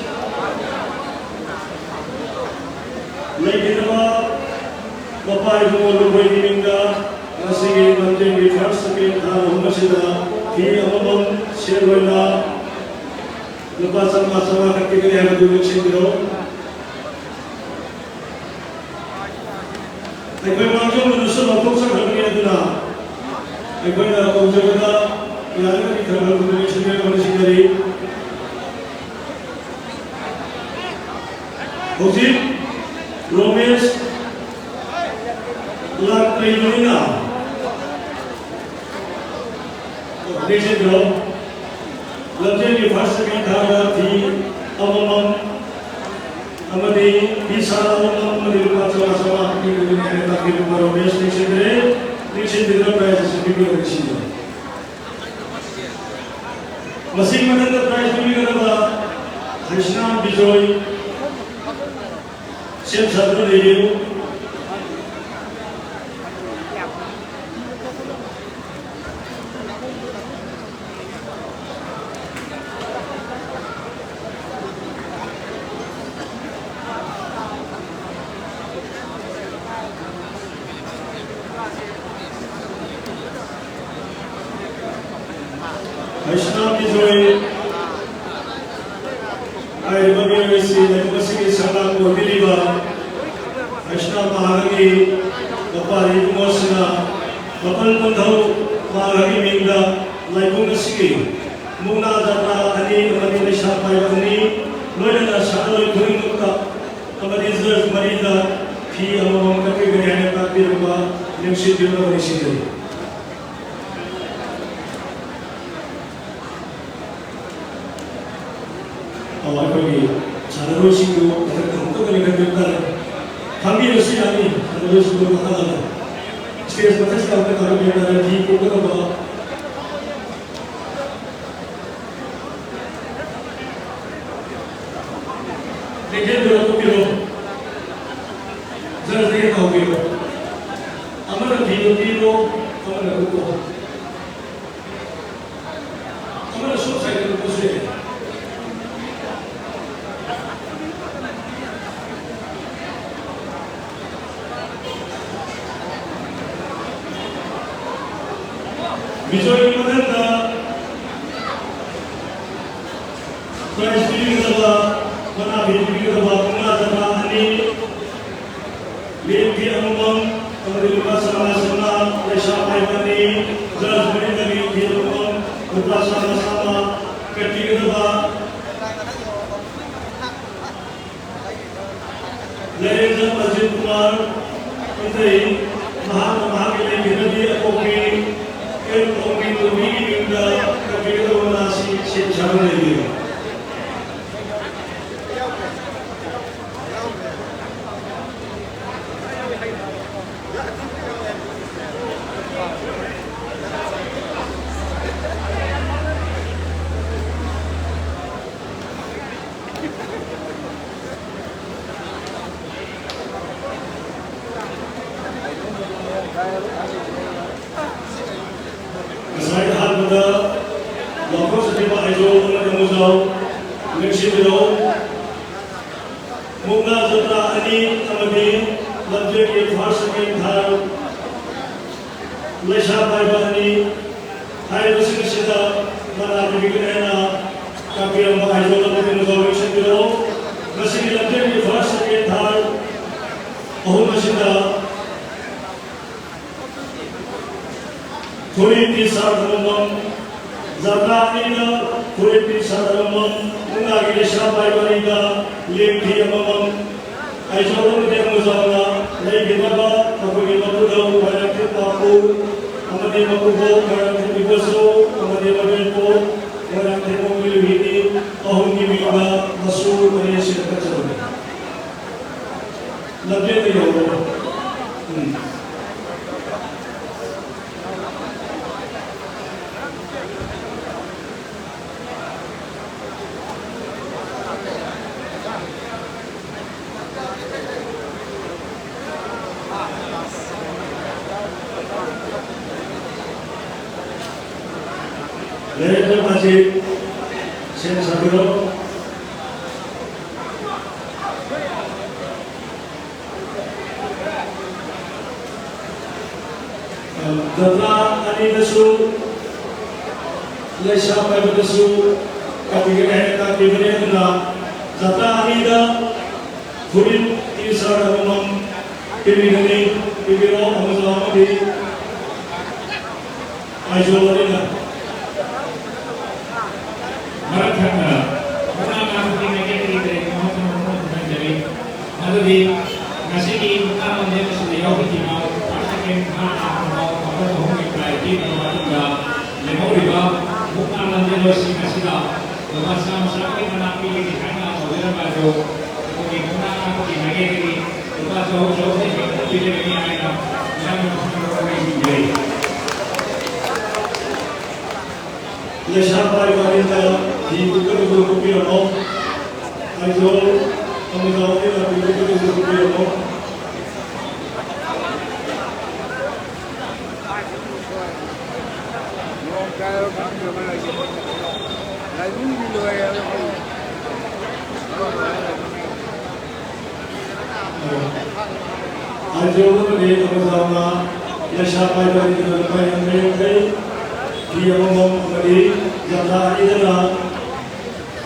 ꯂꯩꯈꯤꯗ꯭ꯔꯕ ꯃꯄꯥ ꯏꯕꯨꯡꯉꯣ ꯂꯨꯈꯣꯏꯒꯤ ꯃꯤꯡꯗ ꯉꯁꯤꯒꯤ ꯂꯝꯖꯦꯜꯒꯤ ꯐꯥꯔꯁ ꯁꯦꯀꯦꯟ ꯊꯥ ꯑꯍꯨꯝ ꯑꯁꯤꯗ ꯐꯤ ꯑꯃꯃꯝ ꯁꯦꯜ ꯑꯣꯏꯅ ꯂꯨꯄꯥ ꯆꯥꯝꯃꯉꯥ ꯆꯥꯝꯃꯉꯥ ꯀꯠꯄꯤꯒꯅꯤ ꯍꯥꯏꯕꯗꯨ ꯅꯤꯡꯁꯤꯡꯕꯤꯔꯣ꯫ ꯑꯩꯈꯣꯏ ꯃꯥꯡꯖꯧꯅꯅꯁꯨ ꯂꯧꯊꯣꯛꯆꯈ꯭ꯔꯕꯅꯤ꯫ ꯑꯗꯨꯅ ꯑꯩꯈꯣꯏꯅ ꯇꯧꯖꯕꯗ ꯌꯥꯔꯒꯗꯤ ꯈꯔ ꯈꯔ ꯈꯨꯗꯣꯡ ꯆꯦꯟꯕꯤꯔꯛꯄꯅ ꯁꯤꯟꯅꯔꯤ꯫ ꯍꯧꯖꯤꯛ ꯔꯣꯃꯦꯁ ꯂꯥꯛꯇ꯭ꯔꯤꯕꯅꯤꯅ ꯅꯤꯡꯁꯤꯡꯕꯤꯔꯣ, ꯂꯝꯖꯦꯜꯒꯤ ꯐꯥꯔꯁ ꯁꯦꯀꯦꯟ ꯊꯥꯔꯗ ꯐꯤ ꯑꯃꯃꯝ ꯑꯃꯗꯤ ꯐꯤ ꯁꯥꯅ ꯑꯃꯃꯝ ꯑꯃꯗꯤ ꯂꯨꯄꯥ ꯆꯥꯝꯃꯉꯥ ꯆꯥꯝꯃꯉꯥ ꯄꯤꯕꯤꯒꯅꯤ ꯍꯥꯏꯅ ꯇꯥꯛꯄꯤꯔꯝꯕ ꯔꯣꯃꯦꯁ ꯅꯤꯡꯁꯤꯡꯕꯤꯔꯦ꯫ ꯅꯤꯡꯁꯤꯡꯕꯤꯗꯨꯅ ꯄ꯭ꯔꯥꯏꯖ ꯑꯁꯤ ꯄꯤꯕꯤꯔꯒ ꯁꯤꯟꯕꯤꯔꯣ꯫ ꯃꯁꯤꯒꯤ ꯃꯊꯛꯇ ꯄ꯭ꯔꯥꯏꯖ ꯄꯤꯕꯤꯒꯗꯕ ꯍꯩꯁꯅꯥꯝ ꯕꯤꯖꯣꯏ, ꯁꯦꯝ ꯁꯥꯗꯨꯅ ꯂꯩꯕꯤꯌꯨ꯫ ꯍꯩꯁꯅꯥꯝ ꯕꯤꯖꯣꯏ ꯍꯥꯏꯔꯤꯕ ꯃꯤꯑꯣꯏ ꯑꯁꯤ ꯂꯩꯐꯝ ꯑꯁꯤꯒꯤ ꯁꯛꯅꯥ ꯀꯣꯟꯕꯤꯔꯤꯕ ꯍꯩꯁꯅꯥꯝ ꯃꯍꯥꯛꯀꯤ ꯃꯄꯥ ꯏꯕꯨꯡꯉꯣꯁꯤꯡꯅ ꯃꯄꯜ ꯄꯟꯊꯧ ꯃꯍꯥꯛꯀꯤ ꯃꯤꯡꯗ ꯂꯥꯏꯕꯨꯡ ꯑꯁꯤꯒꯤ ꯃꯨꯛꯅꯥ ꯖꯥꯇ꯭ꯔꯥ ꯑꯅꯤ ꯑꯃꯗꯤ ꯂꯩꯁꯥ ꯄꯥꯏꯕ ꯑꯅꯤ, ꯂꯣꯏꯅꯅ ꯁꯥꯟꯅꯔꯣꯏ ꯈꯨꯗꯤꯡꯃꯛꯇ ꯑꯃꯗꯤ ꯖꯖ ꯃꯔꯤꯗ ꯐꯤ ꯑꯃꯃꯝ ꯀꯠꯄꯤꯒꯅꯤ ꯍꯥꯏꯅ ꯇꯥꯛꯄꯤꯔꯝꯕ ꯅꯨꯡꯁꯤꯠ ꯄꯤꯔꯝꯕ ꯅꯤꯡꯁꯤꯡꯖꯔꯤ꯫ ꯑꯣ, ꯑꯩꯈꯣꯏꯒꯤ ꯁꯥꯟꯅꯔꯣꯏꯁꯤꯡꯗꯨ ꯃꯊꯛꯇ ꯑꯃꯨꯛꯇꯪꯒ ꯂꯦꯡꯈꯠꯄꯤꯕ ꯇꯥꯔꯦ꯫ ꯈꯪꯕꯤꯔꯁꯨ ꯌꯥꯅꯤ, ꯁꯥꯟꯅꯔꯣꯏꯁꯤꯡꯗꯨ ꯃꯈꯥ ꯇꯥꯅ ꯁ꯭ꯇꯦꯖ ꯃꯊꯛꯁꯤꯗ ꯑꯃꯨꯛꯇ ꯀꯥꯈꯠꯄꯤꯕ ꯇꯥꯔꯦ꯫ ꯐꯤ ꯀꯣꯛꯀꯗꯕ ꯂꯦꯡꯖꯦꯜꯗꯨ ꯂꯧꯊꯣꯛꯄꯤꯔꯣ꯫ ꯕꯤꯖꯣꯏꯒꯤ ꯃꯊꯪꯗ ꯄ꯭ꯔꯥꯏꯖ ꯄꯤꯕꯤꯒꯗꯕ, ꯃꯅꯥ ꯄꯤꯕꯤꯒꯗꯕ ꯃꯨꯛꯅꯥ ꯖꯇ꯭ꯔꯥ ꯑꯅꯤ, ꯂꯦꯡꯊꯤ ꯑꯃꯃꯝ ꯑꯃꯗꯤ ꯂꯨꯄꯥ ꯆꯥꯝꯃꯉꯥ ꯆꯥꯝꯃꯉꯥ, ꯂꯩꯁꯥ ꯄꯥꯏꯕ ꯑꯅꯤ, ꯖꯖ ꯃꯔꯤꯅ ꯂꯦꯡꯊꯤ ꯑꯃꯃꯝ ꯂꯨꯄꯥ ꯆꯥꯝꯃ ꯆꯥꯝꯃ ꯀꯠꯄꯤꯒꯗꯕ꯫ ꯂꯩꯔꯦꯝꯆꯝ ꯑꯖꯤꯠ ꯀꯨꯃꯥꯔ ꯏꯊꯩ, ꯃꯍꯥꯛꯅ ꯃꯍꯥꯛꯀꯤ ꯂꯩꯈꯤꯗ꯭ꯔꯗꯤ ꯑꯄꯣꯛꯄꯤ ꯑꯦꯝ ꯑꯣꯡꯕꯤ ꯇꯣꯝꯕꯤꯒꯤ ꯃꯤꯡꯗ ꯀꯠꯄꯤꯒꯗꯕ ꯃꯅꯥ ꯑꯁꯤ ꯁꯦꯝ ꯁꯥꯗꯨꯅ ꯂꯩꯕꯤꯔꯤ꯫ ꯉꯁꯥꯏ ꯑꯍꯥꯟꯕꯗ ꯂꯥꯎꯊꯣꯛꯆꯈꯤꯕ ꯑꯥꯏꯖꯣꯜ ꯑꯃꯗꯤ ꯃꯨꯖꯥꯎ ꯂꯦꯡꯁꯤꯟꯕꯤꯔꯛꯎ꯫ ꯃꯨꯛꯅꯥ ꯖꯇ꯭ꯔꯥ ꯑꯅꯤ ꯑꯃꯗꯤ ꯂꯝꯖꯦꯜꯒꯤ ꯐꯥꯔꯁ, ꯁꯦꯀꯦꯟ, ꯊꯥꯔꯠ ꯂꯩꯁꯥ ꯄꯥꯏꯕ ꯑꯅꯤ ꯍꯥꯏꯔꯤꯕꯁꯤꯡ ꯑꯁꯤꯗ ꯃꯅꯥ ꯄꯤꯕꯤꯒꯅꯤ ꯍꯥꯏꯅ ꯇꯥꯛꯄꯤꯔꯝꯕ ꯑꯥꯏꯖꯣꯜ ꯑꯃꯗꯤ ꯃꯨꯖꯥꯎ ꯂꯦꯡꯁꯤꯟꯕꯤꯔꯛꯎ꯫ ꯉꯁꯤꯒꯤ ꯂꯝꯖꯦꯜꯒꯤ ꯐꯥꯔꯁ, ꯁꯦꯀꯦꯟ, ꯊꯥꯔꯠ ꯑꯍꯨꯝ ꯑꯁꯤꯗ ꯐꯨꯔꯤꯠ ꯇꯤ ꯁꯥꯔꯠ ꯑꯃꯃꯝ, ꯖꯇ꯭ꯔꯥ ꯑꯅꯤꯗ ꯐꯨꯔꯤꯠ ꯇꯤ ꯁꯥꯔꯠ ꯑꯃꯃꯝ, ꯃꯨꯛꯅꯥꯒꯤ ꯂꯩꯁꯥ ꯄꯥꯏꯕ ꯑꯅꯤꯗ ꯂꯦꯡꯊꯤ ꯑꯃꯃꯝ, ꯑꯥꯏꯖꯣꯜ ꯑꯃꯗꯤ ꯃꯨꯖꯥꯎꯅ ꯂꯩꯈꯤꯗꯕ ꯃꯈꯣꯏꯒꯤ ꯃꯄꯨꯗꯧ ꯃꯣꯏꯔꯥꯡꯊꯦꯝ ꯄꯥꯄꯨ ꯑꯃꯗꯤ ꯃꯀꯨꯕꯣꯛ ꯃꯣꯏꯔꯥꯡꯊꯦꯝ ꯏꯕꯣꯆꯧ ꯑꯃꯗꯤ ꯃꯕꯦꯟꯄꯣꯛ ꯃꯣꯏꯔꯥꯡꯊꯦꯝ ꯑꯣꯡꯕꯤ ꯂꯨꯍꯤꯅꯤ ꯑꯍꯨꯝꯒꯤ ꯃꯤꯡꯗ ꯃꯁꯨ ꯃꯔꯤ ꯑꯁꯤ ꯀꯠꯆꯕꯅꯤ꯫ ꯂꯝꯖꯦꯜꯗ ꯌꯧꯔꯣ꯫ ꯎꯝ꯫ ꯂꯩꯔꯛ ꯃꯆꯦ ꯁꯦꯝ ꯁꯥꯕꯤꯔꯣ꯫ ꯖꯇ꯭ꯔꯥ ꯑꯅꯤꯗꯁꯨ ꯂꯩꯁꯥ ꯄꯥꯏꯕꯗꯁꯨ ꯀꯠꯄꯤꯒꯅꯤ ꯍꯥꯏꯅ ꯇꯥꯛꯄꯤꯕꯅꯤ꯫ ꯑꯗꯨꯅ ꯖꯥꯇ꯭ꯔꯥ ꯑꯅꯤꯗ ꯐꯨꯔꯤꯠ ꯇꯤ ꯁꯥꯔꯠ ꯑꯃꯃꯝ ꯄꯤꯕꯤꯒꯅꯤ꯫ ꯄꯤꯕꯤꯔꯣ ꯑꯃꯁꯨ ꯑꯃꯗꯤ ꯑꯥꯏꯖꯣꯜ ꯑꯅꯤꯅ꯫ ꯃꯔꯛ ꯊꯠꯅ ꯃꯨꯛꯅꯥ ꯉꯥꯡꯕꯒꯤ ꯃꯥꯏꯀꯩꯗꯒꯤ ꯇꯔꯦꯠ ꯃꯉꯥ ꯆꯪꯕ ꯃꯐꯝ ꯈꯪꯍꯟꯖꯔꯤ꯫ ꯃꯗꯨꯗꯤ ꯉꯁꯤꯒꯤ ꯃꯨꯛꯅꯥ ꯂꯝꯖꯦꯜ ꯑꯁꯤꯗ ꯌꯥꯎꯕꯤꯈꯤꯕ first, second, third ꯂꯥꯛꯄ ꯐꯥꯎꯕ ꯃꯐꯝ ꯑꯍꯨꯝꯒꯤ prize ꯄꯤꯈ꯭ꯔꯕ ꯃꯇꯨꯡꯗ ꯂꯦꯝꯍꯧꯔꯤꯕ ꯃꯨꯛꯅꯥ ꯂꯝꯖꯦꯜꯂꯣꯏꯁꯤꯡ ꯑꯁꯤꯗ ꯂꯨꯄꯥ ꯆꯥꯝꯃ ꯆꯥꯝꯃꯒꯤ ꯃꯅꯥ ꯄꯤꯒꯅꯤ ꯍꯥꯏꯅ ꯇꯧꯖꯔꯝꯕ ꯑꯗꯨ ꯑꯩꯈꯣꯏꯒꯤ ꯃꯨꯛꯅꯥ ꯉꯥꯡꯕꯒꯤ ꯃꯥꯏꯀꯩꯗꯒꯤ ꯂꯨꯄꯥ ꯆꯍꯨꯝ ꯆꯍꯨꯝ ꯄꯤꯖꯒꯅꯤ ꯍꯥꯏꯅ ꯃꯌꯥꯝꯒꯤ ꯃꯐꯝꯗ ꯋꯥꯔꯤ ꯂꯩ꯫ ꯂꯩꯁꯥ ꯄꯥꯏꯕ ꯑꯅꯤꯗ ꯐꯤ ꯀꯨꯞꯀꯗꯕꯗꯨ ꯀꯨꯞꯄꯤꯔꯝꯃꯣ꯫ ꯑꯥꯏꯖꯣꯜ ꯑꯃꯨꯗꯥ ꯑꯅꯤꯅ ꯐꯤ ꯀꯨꯞꯀꯗꯕꯗꯨ ꯀꯨꯞꯄꯤꯔꯝꯃꯣ꯫ ꯑꯥꯏꯖꯣꯜ ꯑꯃꯗꯤ ꯑꯃꯨꯗꯥꯅ ꯂꯩꯁꯥ ꯄꯥꯏꯕ ꯑꯅꯤꯗꯨꯅ ꯂꯨꯄꯥ ꯌꯥꯡꯈꯩ ꯌꯥꯡꯈꯩ, ꯐꯤ ꯑꯃꯃꯝ ꯑꯃꯗꯤ ꯖꯥꯇ꯭ꯔꯥ ꯑꯅꯤꯗꯅ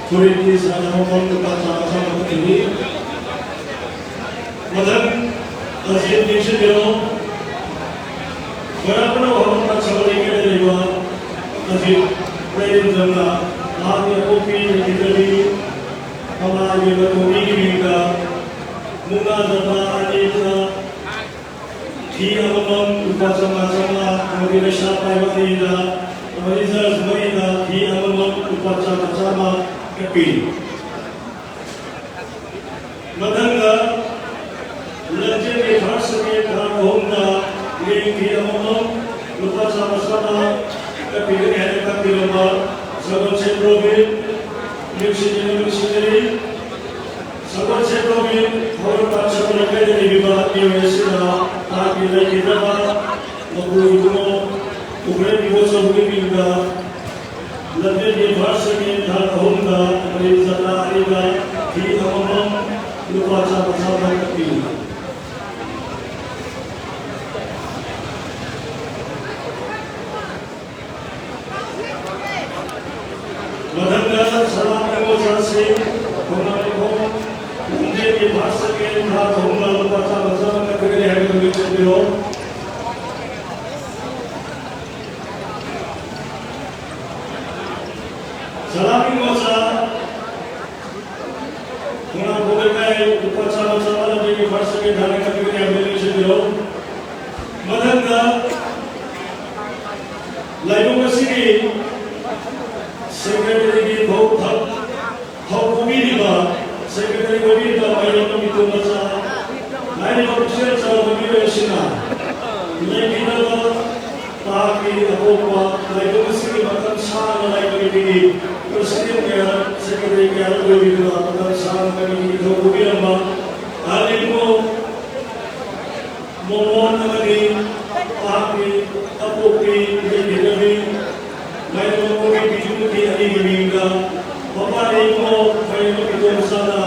ꯐꯨꯔꯤꯠ ꯇꯤ ꯁꯥꯔꯠ ꯑꯃꯃꯝ ꯂꯨꯄꯥ ꯆꯥꯝꯃ ꯆꯥꯝꯃ ꯄꯤꯔꯤ꯫ ꯃꯊꯪ ꯑꯁꯤ ꯌꯦꯡꯁꯤꯟꯕꯤꯔꯣ꯫ ꯈꯣꯏꯔꯥꯡꯈꯣꯜ ꯍꯧꯔꯛꯐꯝ ꯁꯥꯒꯣꯜ ꯂꯩꯀꯥꯏꯗ ꯂꯩꯕ ꯑꯁꯤ ꯂꯥꯏꯔꯦꯝꯖꯝꯅ ꯃꯍꯥꯛꯀꯤ ꯑꯄꯣꯛꯄꯤ ꯂꯩꯈꯤꯗ꯭ꯔꯕꯤ ꯀꯃꯂꯥꯒꯤ ꯃꯇꯣꯝꯕꯤꯒꯤ ꯃꯤꯡꯗ ꯃꯨꯛꯅꯥ ꯖꯥꯇ꯭ꯔꯥ ꯑꯅꯤꯗꯨꯅ ꯐꯤ ꯑꯃꯃꯝ ꯂꯨꯄꯥ ꯆꯥꯝꯃꯉꯥ ꯆꯥꯝꯃꯉꯥ ꯑꯃꯗꯤ ꯂꯩꯁꯥ ꯄꯥꯏꯕ ꯑꯅꯤꯗ ꯑꯃꯗꯤ judge ꯃꯔꯤꯅ ꯐꯤ ꯑꯃꯃꯝ ꯂꯨꯄꯥ ꯆꯥꯝꯃ ꯆꯥꯝꯃ ꯀꯠꯄꯤꯔꯤ꯫ ꯃꯊꯪꯗ ꯂꯝꯖꯦꯜꯒꯤ first, second, third ꯑꯍꯨꯝꯗ ꯂꯦꯡ ꯐꯤ ꯑꯃꯃꯝ ꯂꯨꯄꯥ ꯆꯥꯝꯃ ꯆꯥꯝꯃ ꯀꯠꯄꯤꯒꯅꯤ ꯍꯥꯏꯅ ꯇꯥꯛꯄꯤꯔꯝꯕ Sagolsem Robin, new city new city, Sagolsem Robin, ꯍꯧꯔꯛꯐꯝ ꯁꯒꯣꯜ ꯂꯩꯀꯥꯏꯗ ꯂꯩꯕꯤꯕ ꯃꯤꯑꯣꯏ ꯑꯁꯤꯅ ꯃꯍꯥꯛꯀꯤ ꯂꯩꯈꯤꯗ꯭ꯔꯕ ꯃꯄꯨ ꯏꯕꯨꯡꯉꯣ ꯄꯨꯈ꯭ꯔꯦꯝ ꯏꯕꯣꯆꯧꯕꯒꯤ ꯃꯤꯡꯗ ꯂꯝꯖꯦꯜꯒꯤ first, second, third ꯑꯍꯨꯝꯗ ꯑꯃꯗꯤ ꯖꯥꯇ꯭ꯔꯥ ꯑꯅꯤꯗ ꯐꯤ ꯑꯃꯃꯝ ꯂꯨꯄꯥ ꯆꯥꯝꯃ ꯆꯥꯝꯃ ꯀꯠꯄꯤꯔꯤ꯫ ꯁꯂꯥꯝ ꯃꯣꯖꯥꯁꯤ ꯈꯣꯡꯅꯥꯡ ꯂꯩꯈꯣꯡ ꯂꯝꯖꯦꯜꯒꯤ ꯐꯥꯔꯁ ꯁꯦꯀꯦꯟ ꯊꯥ ꯊꯣꯡꯅ ꯂꯨꯄꯥ ꯆꯥꯝꯃ ꯆꯥꯝꯃ ꯀꯛꯀꯅꯤ ꯍꯥꯏꯕꯗꯨ ꯃꯤꯡ ꯆꯟꯕꯤꯔꯣ꯫ ꯁꯂꯥꯃꯤ ꯃꯣꯖꯥ ꯈꯣꯡꯅꯥꯡ ꯂꯩꯈꯣꯡ ꯂꯩꯀꯥꯏ ꯂꯨꯄꯥ ꯆꯥꯝꯃ ꯆꯥꯝꯃ ꯂꯝꯖꯦꯜꯒꯤ ꯐꯥꯔꯁ ꯁꯦꯀꯦꯟ ꯊꯥꯔ ꯀꯛꯄꯤꯒꯅꯤ ꯍꯥꯏꯕꯗꯨ ꯃꯤꯡ ꯆꯟꯕꯤꯔꯣ꯫ ꯃꯊꯪꯗ ꯂꯥꯏꯕꯨꯡ ꯑꯁꯤꯒꯤ ꯁꯦꯀ꯭ꯔꯦꯇꯔꯤꯒꯤ ꯊꯧ ꯊꯧ ꯊꯧ ꯄꯨꯕꯤꯔꯤꯕ ꯁꯦꯀ꯭ꯔꯦꯇꯔꯤ ꯑꯣꯏꯕꯤꯔꯤꯕ ꯃꯥꯏꯔꯦꯝꯕ ꯃꯤꯇꯣꯝ ꯃꯆꯥ ꯍꯥꯏꯔꯤꯕ ꯄꯨꯛꯆꯦꯜ ꯆꯥꯎꯕ ꯃꯤꯑꯣꯏ ꯑꯁꯤꯅ ꯂꯩꯈꯤꯗ꯭ꯔꯕ ꯃꯍꯥꯛꯀꯤ ꯑꯄꯣꯛꯄ ꯂꯥꯏꯕꯨꯡ ꯑꯁꯤꯒꯤ ꯃꯇꯝ ꯁꯥꯡꯅ ꯂꯥꯏꯕꯒꯤ ꯄ꯭ꯔꯁꯤꯗꯦꯟ ꯀꯌꯥ, ꯁꯦꯀ꯭ꯔꯦꯇꯔꯤ ꯀꯌꯥ ꯑꯣꯏꯕꯤꯔꯤꯕ ꯃꯇꯝ ꯁꯥꯡꯅ ꯀꯃꯤꯇꯤꯒꯤ ꯊꯧ ꯄꯨꯕꯤꯔꯝꯕ ꯑꯍꯜ ꯏꯕꯨꯡꯉꯣ ꯃꯣꯃꯣꯟ ꯑꯃꯗꯤ ꯃꯍꯥꯛꯀꯤ ꯑꯄꯣꯛꯄꯤ ꯏꯕꯦꯟ ꯍꯦꯟꯅꯕꯤ ꯃꯥꯏꯕꯝ ꯃꯣꯃꯣꯟꯒꯤ ꯄꯤꯇꯨꯃꯇꯤ ꯑꯅꯤꯒꯤ ꯃꯤꯡꯗ ꯃꯄꯥꯅ ꯏꯕꯨꯡꯉꯣ ꯃꯥꯏꯕꯝ ꯏꯇꯣꯝꯆꯥꯅ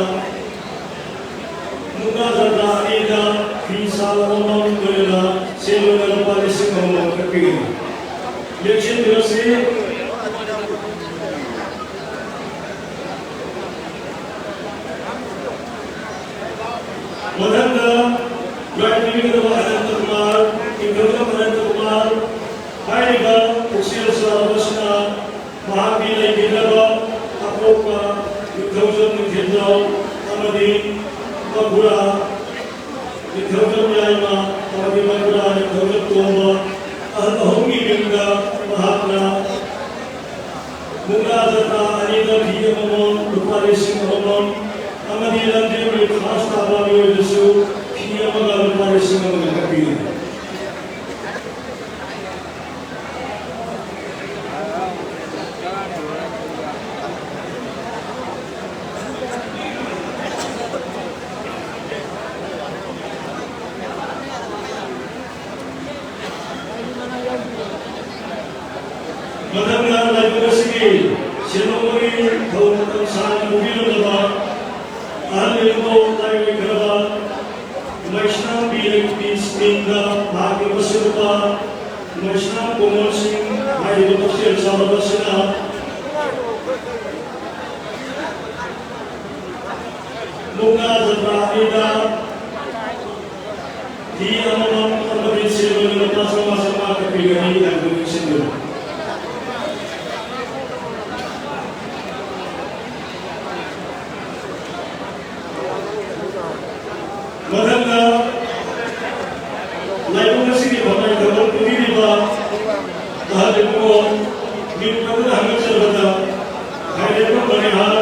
ꯃꯨꯛꯅꯥ ꯖꯇ꯭ꯔꯥ ꯑꯅꯤꯗ ꯐꯤ ꯁꯥꯜ ꯑꯃꯃꯝ ꯂꯣꯏꯅꯅ ꯁꯦꯜ ꯑꯣꯏꯅ ꯂꯨꯄꯥ ꯂꯤꯁꯤꯡ ꯑꯃꯃꯝ ꯀꯠꯄꯤꯒꯅꯤ꯫ ꯂꯦꯡꯁꯤꯟꯕꯤꯔꯁꯤ꯫ ꯃꯊꯪꯗ ꯄ꯭ꯔꯥꯏꯖ ꯄꯤꯕꯤꯒꯗꯕ ꯑꯅꯟꯇ ꯀꯨꯃꯥꯔ, ꯏꯪꯈꯣꯜꯕꯝ ꯑꯅꯟꯇ ꯀꯨꯃꯥꯔ ꯍꯥꯏꯔꯤꯕ ꯄꯨꯛꯆꯦꯜ ꯆꯥꯎꯔꯕ ꯑꯁꯤꯅ ꯃꯍꯥꯛꯀꯤ ꯂꯩꯈꯤꯗ꯭ꯔꯕ ꯑꯄꯣꯛꯄ ꯅꯤꯡꯊꯧꯖꯝ ꯅꯤꯡꯊꯦꯝꯖꯥꯎ ꯑꯃꯗꯤ ꯃꯈꯨꯔꯥ ꯅꯤꯡꯊꯧꯖꯝ ꯌꯥꯏꯃ ꯑꯃꯗꯤ ꯃꯈꯨꯔꯥ ꯅꯤꯡꯊꯧꯖꯝ ꯇꯣꯝꯕ ꯑꯍꯜ ꯑꯍꯨꯝꯒꯤ ꯃꯤꯡꯗ ꯃꯍꯥꯛꯅ ꯃꯨꯛꯅꯥ ꯖꯇ꯭ꯔꯥ ꯑꯅꯤꯗ ꯐꯤ ꯑꯃꯃꯝ ꯂꯨꯄꯥ ꯂꯤꯁꯤꯡ ꯑꯃꯃꯝ ꯑꯃꯗꯤ ꯂꯝꯖꯦꯜꯒꯤ ꯐꯥꯔꯁ ꯇꯥꯕ ꯃꯤꯑꯣꯏꯗꯁꯨ ꯐꯤ ꯑꯃꯒ ꯂꯨꯄꯥ ꯂꯤꯁꯤꯡ ꯑꯃꯒ ꯀꯛꯄꯤꯔꯤ꯫ ꯃꯊꯪꯗ ꯂꯥꯏꯕꯛ ꯑꯁꯤꯒꯤ ꯁꯦꯟꯗꯣꯛꯄꯒꯤ ꯊꯧ ꯃꯇꯝ ꯁꯥꯡꯅ ꯄꯨꯕꯤꯔꯝꯂꯕ ꯑꯍꯜ ꯂꯩꯔꯤꯕ ꯂꯥꯏꯑꯣꯏꯈ꯭ꯔꯕ ꯃꯩꯁꯅꯥꯝ ꯕꯤ ꯂꯩꯄꯤꯁ ꯃꯤꯡꯗ ꯃꯍꯥꯛꯀꯤ ꯃꯆꯤꯟꯅꯨꯄꯥ ꯃꯩꯁꯅꯥꯝ ꯀꯣꯃꯜ ꯁꯤꯡ ꯍꯥꯏꯔꯤꯕ ꯄꯨꯛꯆꯦꯜ ꯆꯥꯎꯔꯕ ꯑꯁꯤꯅ ꯃꯨꯛꯅꯥ ꯖꯇ꯭ꯔꯥ ꯑꯅꯤꯗ ꯐꯤ ꯑꯃꯃꯝ ꯑꯃꯗꯤ ꯁꯤꯔꯣꯏ ꯂꯨꯄꯥ ꯆꯥꯝꯃꯉꯥ ꯆꯥꯝꯃꯉꯥ ꯀꯛꯄꯤꯒꯅꯤ꯫ ꯂꯥꯏꯕꯛ ꯅꯤꯡꯁꯤꯡꯕꯤꯌꯨ꯫ ꯃꯊꯪꯗ ꯂꯥꯏꯕꯨꯡ ꯑꯁꯤꯒꯤ ꯐꯝꯅꯥꯏ ꯊꯧꯔꯝ ꯄꯨꯕꯤꯔꯤꯕ ꯑꯍꯜ ꯏꯕꯨꯡꯉꯣ ꯃꯤꯡ ꯄꯟꯗꯨꯅ ꯍꯪꯅꯖꯕꯗ, ꯍꯥꯏꯔꯤꯕ ꯃꯅꯤꯍꯥꯔ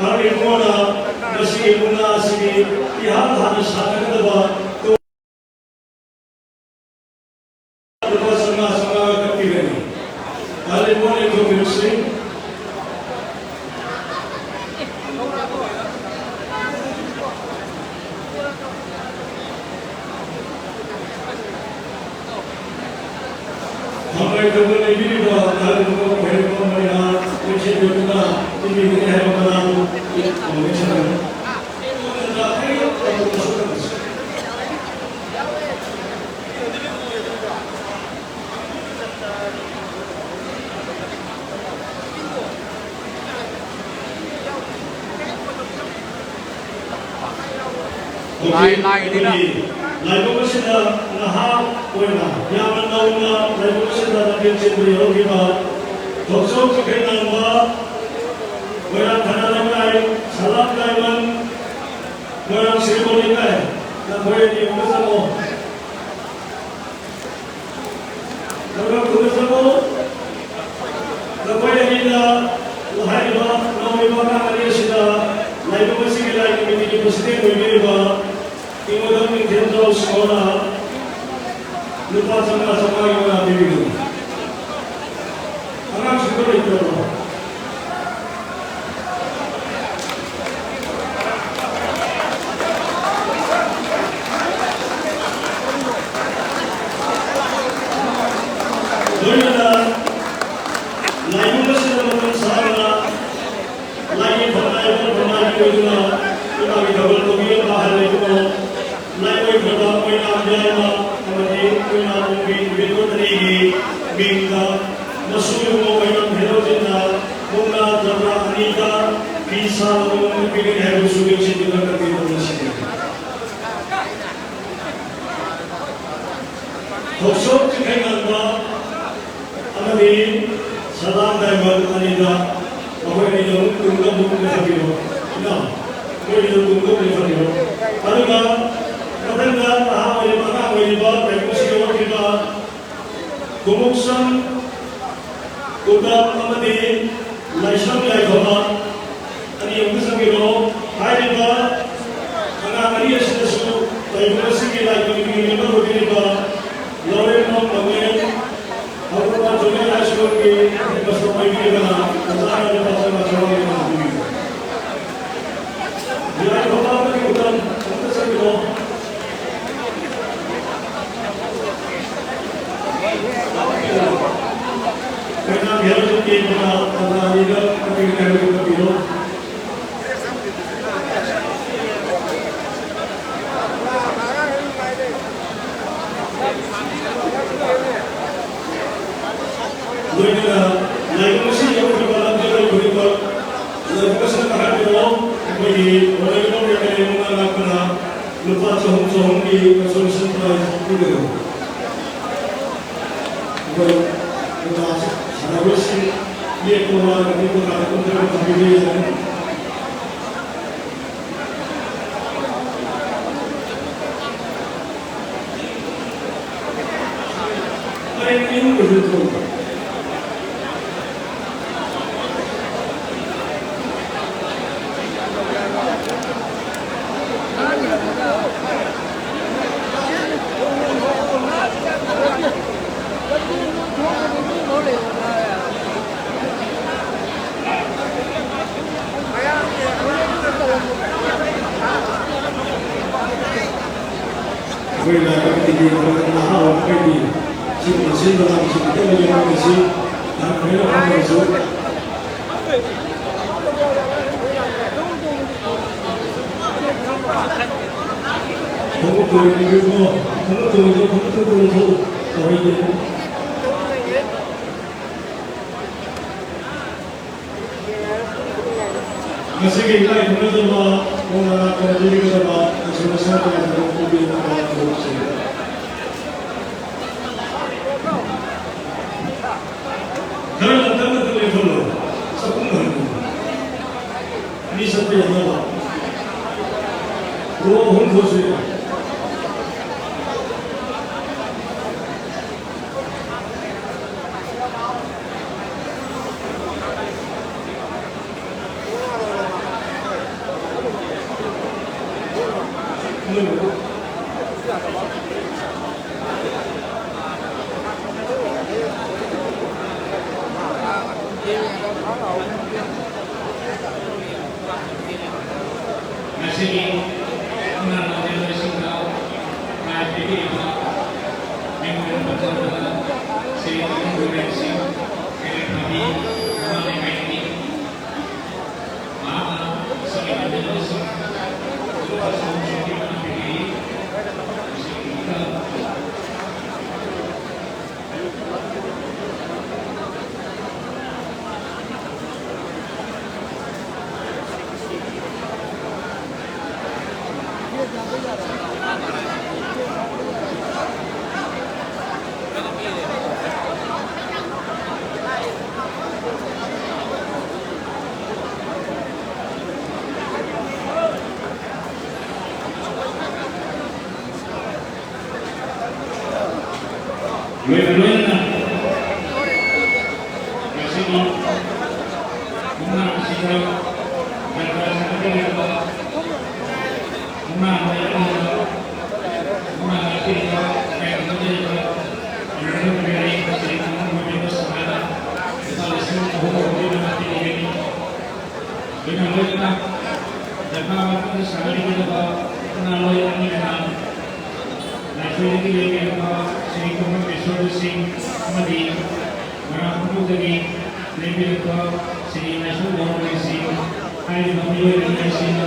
ꯑꯍꯜ ꯏꯕꯨꯡꯉꯣꯅ ꯉꯁꯤꯒꯤ ꯃꯨꯛꯅꯥ ꯑꯁꯤꯒꯤ ꯏꯍꯥꯟ ꯍꯥꯟꯅ ꯁꯥꯟꯅꯒꯗꯕ ꯂꯨꯄꯥ ꯆꯥꯝꯃꯉꯥ ꯆꯥꯝꯃꯉꯥ ꯀꯛꯄꯤꯒꯅꯤ꯫ ꯑꯍꯜ ꯏꯕꯨꯡꯉꯣꯅ ꯏꯟꯊꯣꯛꯄꯤꯔꯨꯁꯤ꯫ ꯐꯝꯕꯥꯛ ꯊꯧꯒꯜ ꯂꯩꯕꯤꯔꯤꯕ ꯑꯍꯜ ꯏꯕꯨꯡꯉꯣ ꯈ꯭ꯋꯥꯏꯔꯦꯝꯕꯝ ꯃꯔꯤꯍꯥ ꯂꯦꯡꯁꯤꯟꯕꯤꯗꯨꯅ ꯄꯤꯕꯤꯒꯅꯤ ꯍꯥꯏꯕ ꯃꯅꯥꯗꯨ ꯂꯦꯡꯁꯤꯟꯕꯤꯌꯨ꯫ ꯂꯥꯏ-, ꯂꯥꯏꯒꯤꯅꯤꯅ꯫ ꯑꯩꯈꯣꯏꯒꯤ ꯂꯥꯏꯕꯨꯡ ꯑꯁꯤꯗ ꯅꯍꯥ ꯑꯣꯏꯅ ꯌꯥꯝꯅ ꯅꯧꯅ ꯂꯥꯏꯕꯨꯡ ꯑꯁꯤꯗ ꯂꯝꯖꯦꯜ ꯆꯦꯟꯕ ꯌꯥꯎꯔꯛꯈꯤꯕ ꯊꯣꯡꯖꯥꯎ ꯆꯤꯡꯈꯩ ꯉꯥꯡꯕ, ꯃꯣꯏꯔꯥꯡ ꯊꯅꯥ ꯂꯩꯀꯥꯏ, ꯁꯂꯥꯝ ꯗꯥꯏꯃꯟ, ꯃꯣꯏꯔꯥꯡ ꯁꯤꯔꯕꯣꯟ ꯂꯩꯀꯥꯏ, ꯅꯈꯣꯏ ꯑꯅꯤ ꯑꯃꯨꯛꯇ ꯆꯪꯉꯣ꯫ ꯅꯈꯣꯏ ꯈꯨꯔꯨꯝꯖꯔꯣ꯫ ꯅꯈꯣꯏ ꯑꯅꯤꯅ ꯍꯥꯏꯔꯤꯕ ꯅꯧꯔꯤꯕ ꯑꯉꯥꯡ ꯑꯅꯤ ꯑꯁꯤꯗ ꯂꯥꯏꯕꯨꯡ ꯑꯁꯤꯒꯤ ꯂꯥꯏ ꯀꯃꯤꯇꯤꯒꯤ ꯄ꯭ꯔꯁꯤꯗꯦꯟ ꯑꯣꯏꯕꯤꯔꯤꯕ ꯏꯃꯣꯗꯝ ꯅꯤꯡꯊꯦꯝꯖꯥꯎ ꯁꯤꯡꯍꯅ ꯂꯨꯄꯥ ꯆꯥꯝꯃꯉꯥ ꯆꯥꯝꯃꯉꯥꯒꯤ ꯃꯅꯥ ꯄꯤꯕꯤꯒꯅꯤ꯫ ꯑꯉꯥꯡꯁꯤꯡꯗꯣ ꯂꯩꯇ꯭ꯔꯕꯣ? ꯂꯣꯏꯅꯅ ꯂꯥꯏꯕꯨꯡ ꯑꯁꯤꯗ ꯃꯇꯝ ꯁꯥꯡꯅ ꯂꯥꯏꯒꯤ ꯐꯝꯅꯥꯏꯕ ꯐꯝꯅꯥꯏꯕꯤ ꯑꯣꯏꯗꯨꯅ ꯏꯃꯥꯒꯤ ꯊꯧꯒꯜ ꯇꯧꯕꯤꯔꯝꯕ ꯑꯍꯜ ꯂꯩꯕꯨꯡ ꯂꯥꯏꯑꯣꯏꯈ꯭ꯔꯕ ꯑꯣꯏꯅꯥꯝ ꯌꯥꯏꯃ ꯑꯃꯗꯤ ꯑꯣꯏꯅꯥꯝ ꯑꯣꯡꯕꯤ ꯏꯕꯦꯇꯣꯟ ꯑꯅꯤꯒꯤ ꯃꯤꯡꯗ ꯃꯁꯨ ꯏꯕꯨꯡꯉꯣ ꯑꯣꯏꯅꯥꯝ ꯍꯦꯔꯣꯖꯤꯠꯅ ꯃꯨꯛꯅꯥ ꯖꯇ꯭ꯔꯥ ꯑꯅꯤꯗ ꯐꯤ ꯁꯥꯕ ꯃꯃꯜ ꯄꯤꯒꯅꯤ ꯍꯥꯏꯕꯁꯨ ꯌꯦꯡꯁꯤꯟꯕꯤꯗꯨꯅ ꯀꯟꯕꯤꯕ ꯑꯁꯤꯅꯤ꯫ ꯊꯣꯛꯆꯣꯝ ꯆꯤꯡꯈꯩꯉꯥꯟꯕ ꯑꯃꯗꯤ ꯁꯗꯥꯝ ꯗꯥꯏꯃꯟ ꯑꯅꯤꯗ ꯃꯈꯣꯏ ꯑꯅꯤꯗ ꯑꯃꯨꯛ ꯇꯨꯡꯗ ꯑꯃꯨꯛ ꯂꯦꯞꯍꯟꯕꯤꯔꯣ꯫ ꯏꯅꯥꯎ, ꯃꯈꯣꯏ ꯑꯅꯤꯗ ꯇꯨꯡꯗ ꯑꯃꯨꯛ ꯂꯦꯞꯍꯟꯕꯤꯔꯣ꯫ ꯑꯗꯨꯒ ꯃꯊꯪꯗ ꯅꯍꯥ ꯑꯣꯏꯔꯤꯕ, ꯑꯉꯥꯡ ꯑꯣꯏꯔꯤꯕ ꯀꯩꯅꯣꯁꯤꯡ ꯌꯧꯔꯛꯈꯤꯕ ꯈꯣꯡꯎꯞꯁꯪ ꯎꯗꯝ ꯑꯃꯗꯤ ꯂꯥꯏꯁ꯭ꯔꯝ ꯌꯥꯏꯐꯕ ꯑꯅꯤ ꯑꯃꯨꯛꯇ ꯆꯪꯕꯤꯔꯛꯑꯣ꯫ ꯍꯥꯏꯔꯤꯕ ꯑꯉꯥꯡ ꯑꯅꯤ ꯑꯁꯤꯗꯁꯨ ꯇꯥꯏꯕꯪ ꯑꯁꯤꯒꯤ ꯂꯥꯏ ꯀꯝꯃꯤꯇꯤꯒꯤ ꯃꯦꯝꯕꯔ ꯑꯣꯏꯕꯤꯔꯤꯕ ꯂꯧꯔꯦꯝꯕꯝ ꯃꯉꯦꯜ, ꯍꯧꯔꯛꯄ ꯖꯨꯅꯤꯌꯔ ꯍꯥꯏ ꯁ꯭ꯀꯨꯜꯒꯤ ꯍꯦꯗꯃꯥꯁꯇꯔ ꯑꯣꯏꯕꯤꯔꯤꯕꯅ ꯑꯣꯖꯥ ꯂꯨꯄꯥ ꯆꯥꯝꯃꯉꯥ ꯆꯥꯝꯃꯉꯥ ꯑꯣꯏꯅ ꯄꯤꯕꯤꯌꯨ꯫ ꯌꯥꯏꯐꯕ ꯑꯃꯗꯤ ꯎꯗꯝ ꯑꯃꯨꯛꯇ ꯆꯪꯕꯤꯔꯛꯑꯣ꯫ ꯂꯣꯏꯅꯅ ꯂꯥꯏꯕꯨꯡ ꯑꯁꯤ ꯌꯧꯈ꯭ꯔꯕ ꯂꯝꯖꯦꯜ ꯈꯨꯗꯤꯡꯃꯛ ꯂꯥꯏꯕꯨꯡ ꯑꯁꯤꯗ ꯀꯥꯈꯠꯄꯤꯔꯛꯑꯣ꯫ ꯑꯩꯈꯣꯏꯒꯤ ꯍꯣꯠꯅꯒꯗꯧꯔꯤꯕ ꯀꯩꯅꯣ ꯃꯉꯥ ꯂꯥꯛꯄꯅ ꯂꯨꯄꯥ ꯆꯍꯨꯝ ꯆꯍꯨꯝꯒꯤ consolation prize ꯄꯤꯒꯗꯧꯕ꯫ ꯑꯩꯈꯣꯏ ꯃꯨꯛꯅꯥ ꯁꯥꯟꯅꯔꯣꯏꯁꯤꯡ ꯂꯦꯞꯄ ꯋꯥꯔꯒꯗꯤ ꯃꯨꯛꯅꯥꯗ ꯀꯨꯝꯊꯔꯒ ꯊꯝꯕꯤꯕ ꯌꯥꯒꯅꯤ꯫ ꯄꯔꯦꯡ ꯑꯅꯤ ꯑꯍꯨꯝ ꯂꯣꯏꯁꯤꯟ ꯊꯣꯛꯎ꯫ ꯑꯩꯈꯣꯏ ꯂꯥꯏꯕꯛ ꯇꯤꯟꯒꯤ ꯅꯍꯥ ꯑꯣꯏꯔꯛꯄꯒꯤ ꯁꯤꯒꯨꯝꯕ ꯁꯤꯟꯕ ꯂꯥꯡꯕꯁꯤ ꯈꯤꯇꯪ ꯌꯥꯎꯔꯒꯁꯤ ꯌꯥꯝ ꯐꯩꯅ ꯐꯪꯕꯁꯨ꯫ ꯈꯣꯡꯎꯞ ꯇꯣꯡꯉꯤꯕꯣ? ꯈꯣꯡꯎꯞ ꯇꯣꯡꯉꯤꯕꯣ? ꯈꯣꯡꯎꯞ ꯇꯣꯡꯉꯤꯕꯣ? ꯇꯧꯔꯤꯗꯦ꯫ ꯉꯁꯤꯒꯤ ꯏꯀꯥꯏ ꯈꯨꯝꯅꯖꯕ ꯄꯣꯂꯣ ꯂꯥꯛꯄꯗ ꯄꯤꯕꯤꯒꯗꯕ ꯀꯟꯁꯣꯂꯦꯁꯟ ꯄ꯭ꯔꯥꯏꯖ ꯑꯗꯨ ꯄꯤꯕꯤꯅꯕ ꯃꯔꯨꯞꯁꯤꯡ꯫ ꯈꯔ ꯉꯟꯇꯛꯅ ꯂꯦꯞꯍꯜꯂꯣ꯫ ꯆꯥꯛꯈꯨꯝ ꯍꯟꯕꯤꯌꯨ꯫ ꯑꯅꯤ ꯆꯠꯄ ꯌꯥꯅꯕ꯫ ꯔꯣ ꯑꯍꯨꯝ ꯊꯣꯛꯁꯤ꯫ ꯉꯁꯤꯒꯤ ꯈꯨꯃꯟ ꯂꯝꯖꯦꯜ ꯑꯁꯤꯗ ꯄ꯭ꯔꯥꯏꯖ ꯄꯤꯕꯤꯔꯤꯕ ꯃꯦꯃꯣꯔꯤꯌꯦꯜ ꯄ꯭ꯔꯣꯖꯦꯛꯇ ꯁ꯭ꯔꯤ ꯀꯤꯔꯟ ꯁꯤꯡ, ꯀꯦꯔꯦꯐꯥꯕꯤ ꯃꯃꯥ ꯂꯩꯀꯥꯏꯒꯤ ꯃꯍꯥꯛꯅ ꯁꯤꯒꯤ ꯂꯝꯖꯦꯜ ꯑꯁꯤ ꯂꯨꯄꯥ ꯆꯍꯨꯝ ꯁꯣꯛꯄꯤꯕ ꯄꯤꯕꯤꯔꯤ꯫ ꯂꯣꯏꯅ ꯂꯣꯏꯅꯅ ꯉꯁꯤꯒꯤ ꯃꯨꯛꯅꯥ ꯑꯁꯤꯗ ꯗꯔꯀꯥꯔ ꯁꯥꯟꯅꯕꯤꯔꯤꯕ ꯃꯨꯛꯅꯥ ꯃꯌꯥꯝ ꯑꯃ ꯃꯨꯛꯅꯥ ꯉꯥꯛꯄꯤꯔꯤꯕ ꯀꯌꯥ ꯂꯩꯔꯤꯕ ꯔꯦꯚꯔꯦꯟ ꯁ꯭ꯔꯤ ꯀꯃꯜ ꯃꯣꯗꯤꯕ ꯁꯍꯥꯅ ꯂꯨꯄꯥ ꯂꯤꯁꯤꯡ ꯑꯍꯨꯝ ꯑꯍꯨꯝꯒꯤ ꯃꯅꯥꯛꯇ ꯂꯩꯒꯅꯤ꯫ ꯂꯣꯏꯅ ꯂꯣꯏꯅꯅ ꯗꯔꯀꯥꯔ ꯃꯇꯝꯗ ꯁꯥꯒꯠꯂꯤꯒꯗꯕ ꯃꯨꯛꯅꯥ ꯂꯣꯏ ꯑꯅꯤꯅ ꯂꯥꯏꯁꯣꯏꯗꯒꯤ ꯂꯩꯕꯤꯔꯕ ꯁ꯭ꯔꯤ ꯀꯃꯜ ꯀꯤꯁꯣꯔ ꯁꯤꯡ ꯑꯃꯗꯤ ꯃꯣꯏꯔꯥꯡ ꯈꯨꯅꯧꯗꯒꯤ ꯂꯩꯕꯤꯔꯛꯄ ꯁ꯭ꯔꯤ ꯂꯥꯏꯁ꯭ꯔꯝ ꯒꯧꯔꯃꯅꯤ ꯁꯤꯡ ꯍꯥꯏꯔꯤꯕ ꯃꯤꯑꯣꯏ ꯑꯅꯤ ꯑꯁꯤꯅ